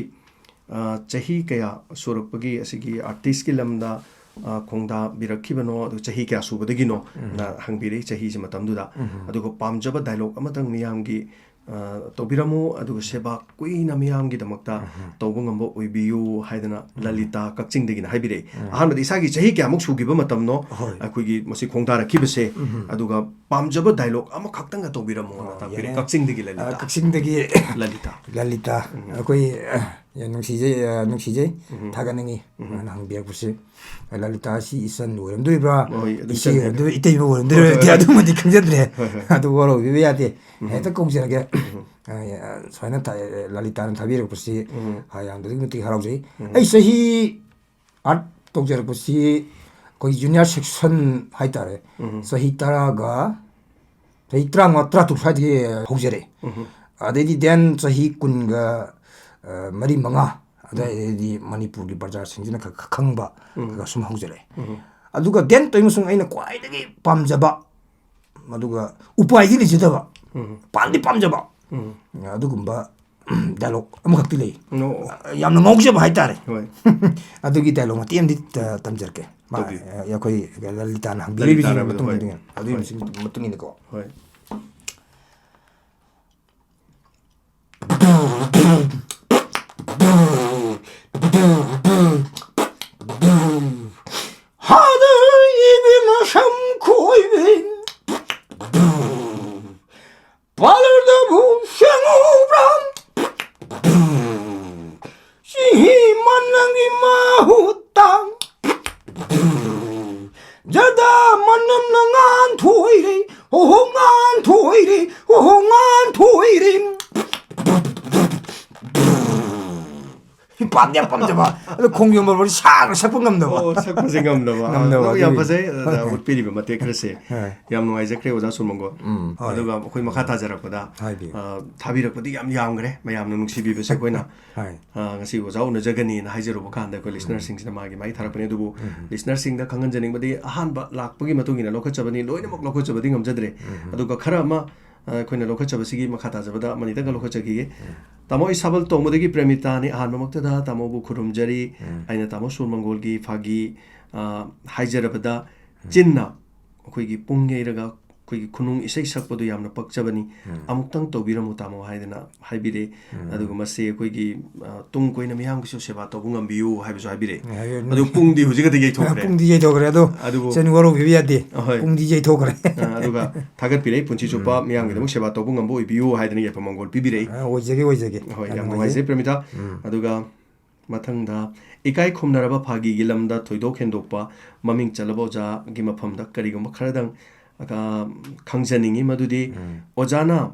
ꯑ, ꯆꯍꯤ ꯀꯌꯥ ꯁꯨꯔꯛꯄꯒꯤ ꯑꯁꯤꯒꯤ ꯑꯥꯔꯇꯤꯁꯀꯤ ꯂꯝꯗ, ꯑ, ꯈꯣꯡꯗꯥꯕꯤꯔꯛꯈꯤꯕꯅꯣ, ꯑꯗꯨ ꯆꯍꯤ ꯀꯌꯥ ꯁꯨꯕꯗꯒꯤꯅꯣ ꯎꯝ꯫ ꯅ ꯍꯪꯕꯤꯔꯛꯏ ꯆꯍꯤꯁꯤ ꯃꯇꯝꯗꯨꯗ꯫ ꯎꯝ꯫ ꯑꯗꯨꯒ ꯄꯥꯝꯖꯕ ꯗꯥꯏꯂꯣꯛ ꯑꯃꯇꯪ ꯃꯤꯌꯥꯝꯒꯤ, ꯑ, ꯇꯧꯕꯤꯔꯝꯃꯨ, ꯑꯗꯨꯒ ꯁꯦꯕꯥ ꯀꯨꯏꯅ ꯃꯤꯌꯥꯝꯒꯤꯗꯃꯛꯇ ꯎꯝ꯫ ꯇꯧꯕ ꯉꯝꯕ ꯑꯣꯏꯕꯤꯌꯨ ꯍꯥꯏꯗꯅ ꯎꯝ꯫ ꯂꯂꯤꯇꯥ ꯀꯛꯆꯤꯡꯗꯒꯤꯅ ꯍꯥꯏꯕꯤꯔꯛꯏ꯫ ꯎꯝ꯫ ꯑꯍꯥꯟꯕꯗ ꯏꯁꯥꯒꯤ ꯆꯍꯤ ꯀꯌꯥꯃꯨꯛ ꯁꯨꯈꯤꯕ ꯃꯇꯝꯅꯣ ꯍꯣꯏ꯫ ꯑꯩꯈꯣꯏꯒꯤ ꯃꯁꯤ ꯈꯣꯡꯗꯥꯔꯛꯈꯤꯕꯁꯦ, ꯎꯝ꯫ ꯑꯗꯨꯒ ꯄꯥꯝꯖꯕ ꯗꯥꯏꯂꯣꯛ ꯑꯃꯈꯛꯇꯪꯒ ꯇꯧꯕꯤꯔꯝꯃꯣꯅ ꯑꯣ, ꯇꯥꯛꯄꯤꯔꯦ꯫ ꯌꯥꯔꯦ꯫ ꯀꯛꯆꯤꯡꯗꯒꯤ ꯑ, ꯂꯂꯤꯇꯥ꯫ ꯀꯛꯆꯤꯡꯗꯒꯤ ꯂꯂꯤꯇꯥ꯫ ꯂꯂꯤꯇꯥ꯫ ꯎꯝ꯫ ꯑꯩꯈꯣꯏ, ꯑ, ꯌꯥꯝ ꯅꯨꯡꯁꯤꯖꯩ, ꯑ, ꯅꯨꯡꯁꯤꯖꯩ꯫ ꯎꯝ꯫ ꯊꯥꯒꯠꯅꯤꯡꯉꯤ꯫ ꯎꯝ꯫ ꯅꯪꯅ ꯍꯪꯕꯤꯔꯛꯄꯁꯦ꯫ ꯂꯂꯤꯇꯥ ꯑꯁꯤ ꯏꯆꯟ ꯑꯣꯏꯔꯝꯗꯣꯏꯕ꯭ꯔꯥ? ꯍꯣꯏ, ꯑꯗꯨ ꯏꯆꯦ ꯏꯆꯟ ꯍꯥꯏꯗꯣ꯫ ꯑꯣꯏꯔꯝꯗꯣꯏꯕ꯭ꯔꯥ? ꯏꯇꯩꯃ ꯑꯣꯏꯔꯝꯗꯣꯏꯕ꯭ꯔꯥ? ꯍꯣꯏ, ꯍꯣꯏ, ꯍꯥꯏꯗꯤ ꯍꯣꯏ꯫ ꯑꯗꯨꯃꯗꯤ ꯈꯪꯖꯗ꯭ꯔꯦ꯫ ꯍꯣꯏ, ꯍꯣꯏ꯫ ꯑꯗꯨ ꯋꯥꯔꯧꯕꯤꯕ ꯌꯥꯗꯦ꯫ ꯎꯝ꯫ ꯍꯦꯛꯇ ꯀꯧꯖꯔꯒꯦ꯫ ꯎꯝ꯫ ꯑ, ꯁꯨꯃꯥꯏꯅ ꯊꯥ-, ꯂꯂꯤꯇꯥꯅ ꯊꯥꯕꯤꯔꯛꯄꯁꯤ, ꯎꯝ꯫ ꯑ, ꯌꯥꯝꯅ ꯑꯗꯨꯛꯀꯤ ꯃꯇꯤꯛ ꯍꯔꯥꯎꯖꯩ꯫ ꯎꯝ꯫ ꯑꯩ ꯆꯍꯤ ꯑꯥꯔꯠ ꯇꯧꯖꯔꯛꯄꯁꯤ ꯑꯩꯈꯣꯏ junior section ꯍꯥꯏꯇꯥꯔꯦ꯫ ꯎꯝ꯫ ꯆꯍꯤ ꯇꯔꯥꯒ, ꯆꯍꯤ ꯇꯔꯥꯃꯉꯥ, ꯇꯔꯥꯇꯔꯨꯛ ꯁ꯭ꯋꯥꯏꯗꯒꯤ ꯍꯧꯖꯔꯛꯑꯦ꯫ ꯎꯝ꯫ ꯑꯗꯩꯗꯤ then ꯆꯍꯤ ꯀꯨꯟꯒ, ꯑ, ꯃꯔꯤ, ꯃꯉꯥ ꯑꯗꯨꯋꯥꯏꯗꯩꯗꯤ ꯃꯅꯤꯄꯨꯔꯒꯤ ꯕꯖꯥꯔꯁꯤꯡꯁꯤꯅ ꯈꯔ ꯈꯔ ꯈꯪꯕ ꯎꯝ꯫ ꯈꯔ ꯁꯨꯝ ꯍꯧꯖꯔꯛꯑꯦ꯫ ꯎꯝ꯫ ꯑꯗꯨꯒ then ꯇꯧꯔꯤꯉꯩ ꯁꯨꯝ ꯑꯩꯅ ꯈ꯭ꯋꯥꯏꯗꯒꯤ ꯄꯥꯝꯖꯕ, ꯑꯗꯨꯒ ꯎꯄꯥꯏꯗꯤ ꯂꯩꯖꯗꯕ, ꯎꯝ꯫ ꯄꯥꯝꯗꯤ ꯄꯥꯝꯖꯕ, ꯎꯝ꯫ ꯑꯗꯨꯒꯨꯝꯕ ꯗꯥꯏꯂꯣꯛ ꯑꯃꯈꯛꯇꯤ ꯂꯩ꯫ ꯑꯣ꯫ ꯌꯥꯝꯅ ꯉꯥꯎꯖꯕ ꯍꯥꯏꯇꯥꯔꯦ꯫ ꯍꯣꯏ꯫ ꯑꯗꯨꯒꯤ ꯗꯥꯏꯂꯣꯛ ꯃꯇꯦꯛ ꯑꯃꯗꯤ ꯇ-, ꯇꯝꯖꯔꯛꯀꯦ꯫ ꯃꯥ, ꯇꯧꯕꯤꯌꯨ꯫ ꯑꯩꯈꯣꯏ ꯂꯂꯤꯇꯥꯅ ꯍꯪꯕꯤꯔꯤꯕꯁꯤꯡꯒꯤ ꯂꯂꯤꯇꯥꯅ ꯍꯥꯏꯕꯗꯣ, ꯃꯇꯨꯡ ꯍꯣꯏ꯫ ꯏꯟꯅ, ꯑꯗꯨꯒꯤ ꯍꯣꯏ꯫ ꯃꯇꯨꯡ ꯏꯟꯅꯀꯣ꯫ ꯍꯣꯏ꯫ ꯍꯥꯗ ꯏꯕꯦꯝꯃ ꯁꯝ ꯈꯣꯏꯕꯤ, ꯄꯥꯔꯂꯔꯗꯕꯨ ꯁꯦꯡꯉꯨꯕ꯭ꯔꯥ? ꯆꯤꯡꯍꯤ ꯃꯅꯝꯒꯤ ꯃꯍꯨꯠꯇ ꯖꯔꯗꯥ ꯃꯅꯝꯅ ꯉꯥꯟꯊꯣꯏꯔꯦ, ꯍꯣ ꯍꯣ ꯉꯥꯟꯊꯣꯏꯔꯦ, ꯍꯣ ꯍꯣ ꯉꯥꯟꯊꯣꯏꯔꯦ꯫ ꯄꯥꯝꯗꯤ ꯌꯥꯝ ꯄꯥꯝꯖꯕ, ꯑꯗꯣ ꯈꯣꯡꯖꯣꯝ ꯄꯔꯕꯗꯤ ꯁꯥꯡꯅ ꯁꯛꯄ ꯉꯝꯗꯕ꯫ ꯑꯣ, ꯁꯛꯄꯁꯦ ꯉꯝꯗꯕ꯫ ꯑꯥ, ꯉꯝꯗꯕ, ꯑꯗꯨ ꯌꯥꯝ ꯑꯗꯨꯒꯤ꯫ ꯐꯖꯩ, ꯑꯗ, ꯍꯣꯏ, ꯍꯣꯏ꯫ ꯎꯠꯄꯤꯔꯤꯕ ꯃꯇꯦꯛ ꯈꯔꯁꯦ꯫ ꯍꯣꯏ꯫ ꯌꯥꯝ ꯅꯨꯡꯉꯥꯏꯖꯈ꯭ꯔꯦ, ꯑꯣꯖꯥ ꯁꯨꯔ ꯃꯪꯒꯣꯜ꯫ ꯎꯝ, ꯍꯣꯏ꯫ ꯑꯗꯨꯒ ꯑꯩꯈꯣꯏ ꯃꯈꯥ ꯇꯥꯖꯔꯛꯄꯗ, ꯍꯥꯏꯕꯤꯌꯨ꯫ ꯑ, ꯊꯥꯕꯤꯔꯛꯄꯗꯤ ꯌꯥꯝ ꯌꯥꯝꯈ꯭ꯔꯦ, ꯃꯌꯥꯝꯅ ꯅꯨꯡꯁꯤꯕꯤꯕꯁꯦ ꯑꯩꯈꯣꯏꯅ, ꯍꯣꯏ꯫ ꯑ, ꯉꯁꯤ ꯑꯣꯖꯥ ꯎꯅꯖꯒꯅꯤꯅ ꯍꯥꯏꯖꯔꯨꯕ ꯀꯥꯟꯗ ꯑꯩꯈꯣꯏ ꯎꯝ꯫ ꯂꯤꯁꯅꯔꯁꯤꯡꯁꯤꯅ ꯃꯥꯒꯤ ꯃꯥꯒꯤ ꯊꯥꯔꯛꯄꯅꯦ꯫ ꯑꯗꯨꯕꯨ ꯎꯝ꯫ ꯂꯤꯁꯅꯔꯁꯤꯡꯗ ꯈꯪꯍꯟꯖꯅꯤꯡꯕꯗꯤ ꯑꯍꯥꯟꯕ ꯂꯥꯛꯄꯒꯤ ꯃꯇꯨꯡ ꯏꯟꯅ ꯂꯧꯈꯠꯆꯕꯅꯤ, ꯂꯣꯏꯅꯃꯛ ꯂꯧꯈꯠꯆꯕꯗꯤ ꯉꯝꯖꯗ꯭ꯔꯦ꯫ ꯎꯝ꯫ ꯑꯗꯨꯒ ꯈꯔ ꯑꯃ, ꯑ, ꯑꯩꯈꯣꯏꯅ ꯂꯧꯈꯠꯆꯕꯁꯤꯒꯤ ꯃꯈꯥ ꯇꯥꯖꯕꯗ ꯑꯃꯅꯤꯇꯪꯒ ꯂꯧꯈꯠꯆꯈꯤꯒꯦ꯫ ꯎꯝ꯫ ꯇꯥꯃꯣ, ꯑꯩ ꯁꯥꯕꯜ ꯇꯣꯡꯕꯗꯒꯤ ꯄ꯭ꯔꯦꯃꯤꯇꯥꯅꯤ꯫ ꯑꯍꯥꯟꯕꯃꯛꯇꯗ ꯇꯥꯃꯣꯕꯨ ꯈꯨꯔꯨꯝꯖꯔꯤ꯫ ꯎꯝ꯫ ꯑꯩꯅ ꯇꯥꯃꯣ ꯁꯨꯔ ꯃꯪꯒꯣꯜꯒꯤ ꯐꯥꯒꯤ, ꯑ, ꯍꯥꯏꯖꯔꯕꯗ, ꯎꯝ꯫ ꯆꯤꯟꯅ ꯑꯩꯈꯣꯏꯒꯤ ꯄꯨꯡ ꯌꯩꯔꯒ ꯑꯩꯈꯣꯏꯒꯤ ꯈꯨꯅꯨꯡ ꯏꯁꯩ ꯁꯛꯄꯗꯨ ꯌꯥꯝꯅ ꯄꯛꯆꯕꯅꯤ꯫ ꯎꯝ꯫ ꯑꯃꯨꯛꯇꯪ ꯇꯧꯕꯤꯔꯝꯃꯨ ꯇꯥꯃꯣ ꯍꯥꯏꯗꯅ ꯍꯥꯏꯕꯤꯔꯦ꯫ ꯎꯝ꯫ ꯑꯗꯨꯒ ꯃꯁꯤ ꯑꯩꯈꯣꯏꯒꯤ, ꯑ, ꯇꯨꯡ ꯀꯣꯏꯅ ꯃꯤꯌꯥꯝꯒꯤꯁꯨ ꯁꯦꯕꯥ ꯇꯧꯕ ꯉꯝꯕꯤꯌꯨ ꯍꯥꯏꯕꯁꯨ ꯍꯥꯏꯕꯤꯔꯦ꯫ ꯍꯥꯏꯕꯤꯔꯦ꯫ ꯑꯗꯨ ꯄꯨꯡꯗꯤ ꯍꯧꯖꯤꯛ ꯈꯛꯇ ꯌꯩꯊꯣꯛꯈ꯭ꯔꯦ꯫ ꯄꯨꯡꯗꯤ ꯌꯩꯊꯣꯛꯈ꯭ꯔꯦ꯫ ꯑꯗꯣ ꯑꯗꯨꯕꯨ ꯏꯆꯟ ꯋꯥꯔꯧꯕꯤꯕ ꯌꯥꯗꯦ꯫ ꯑꯍꯣꯏ꯫ ꯄꯨꯡꯗꯤ ꯌꯩꯊꯣꯛꯈ꯭ꯔꯦ꯫ ꯑ, ꯑꯗꯨꯒ ꯊꯥꯒꯠꯄꯤꯔꯦ, ꯄꯨꯟꯁꯤ ꯆꯨꯞꯄ ꯎꯝ, ꯃꯤꯌꯥꯝꯒꯤꯗꯃꯛ ꯎꯝ꯫ ꯁꯦꯕꯥ ꯇꯧꯕ ꯉꯝꯕ ꯑꯣꯏꯕꯤꯌꯨ ꯍꯥꯏꯗꯅ ꯌꯥꯏꯐ ꯃꯪꯒꯣꯜ ꯄꯤꯕꯤꯔꯛꯏ꯫ ꯑ, ꯑꯣꯏꯖꯒꯦ, ꯑꯣꯏꯖꯒꯦ꯫ ꯍꯣꯏ, ꯌꯥꯝ ꯌꯥꯝ ꯅꯨꯡꯉꯥꯏꯖꯩ꯫ ꯅꯨꯡꯉꯥꯏꯖꯩ, ꯄ꯭ꯔꯦꯃꯤꯇꯥ꯫ ꯎꯝ꯫ ꯑꯗꯨꯒ ꯃꯊꯪꯗ, ꯏꯀꯥꯏ ꯈꯨꯝꯅꯔꯕ ꯐꯥꯒꯤꯒꯤ ꯂꯝꯗ ꯊꯣꯏꯗꯣꯛ ꯍꯦꯟꯗꯣꯛꯄ ꯃꯃꯤꯡ ꯆꯠꯂꯕ ꯑꯣꯖꯥꯒꯤ ꯃꯐꯝꯗ ꯀꯔꯤꯒꯨꯝꯕ ꯈꯔꯗꯪ, ꯑ, ꯈꯪꯖꯅꯤꯡꯉꯤ꯫ ꯃꯗꯨꯗꯤ ꯎꯝ꯫ ꯑꯣꯖꯥꯅ,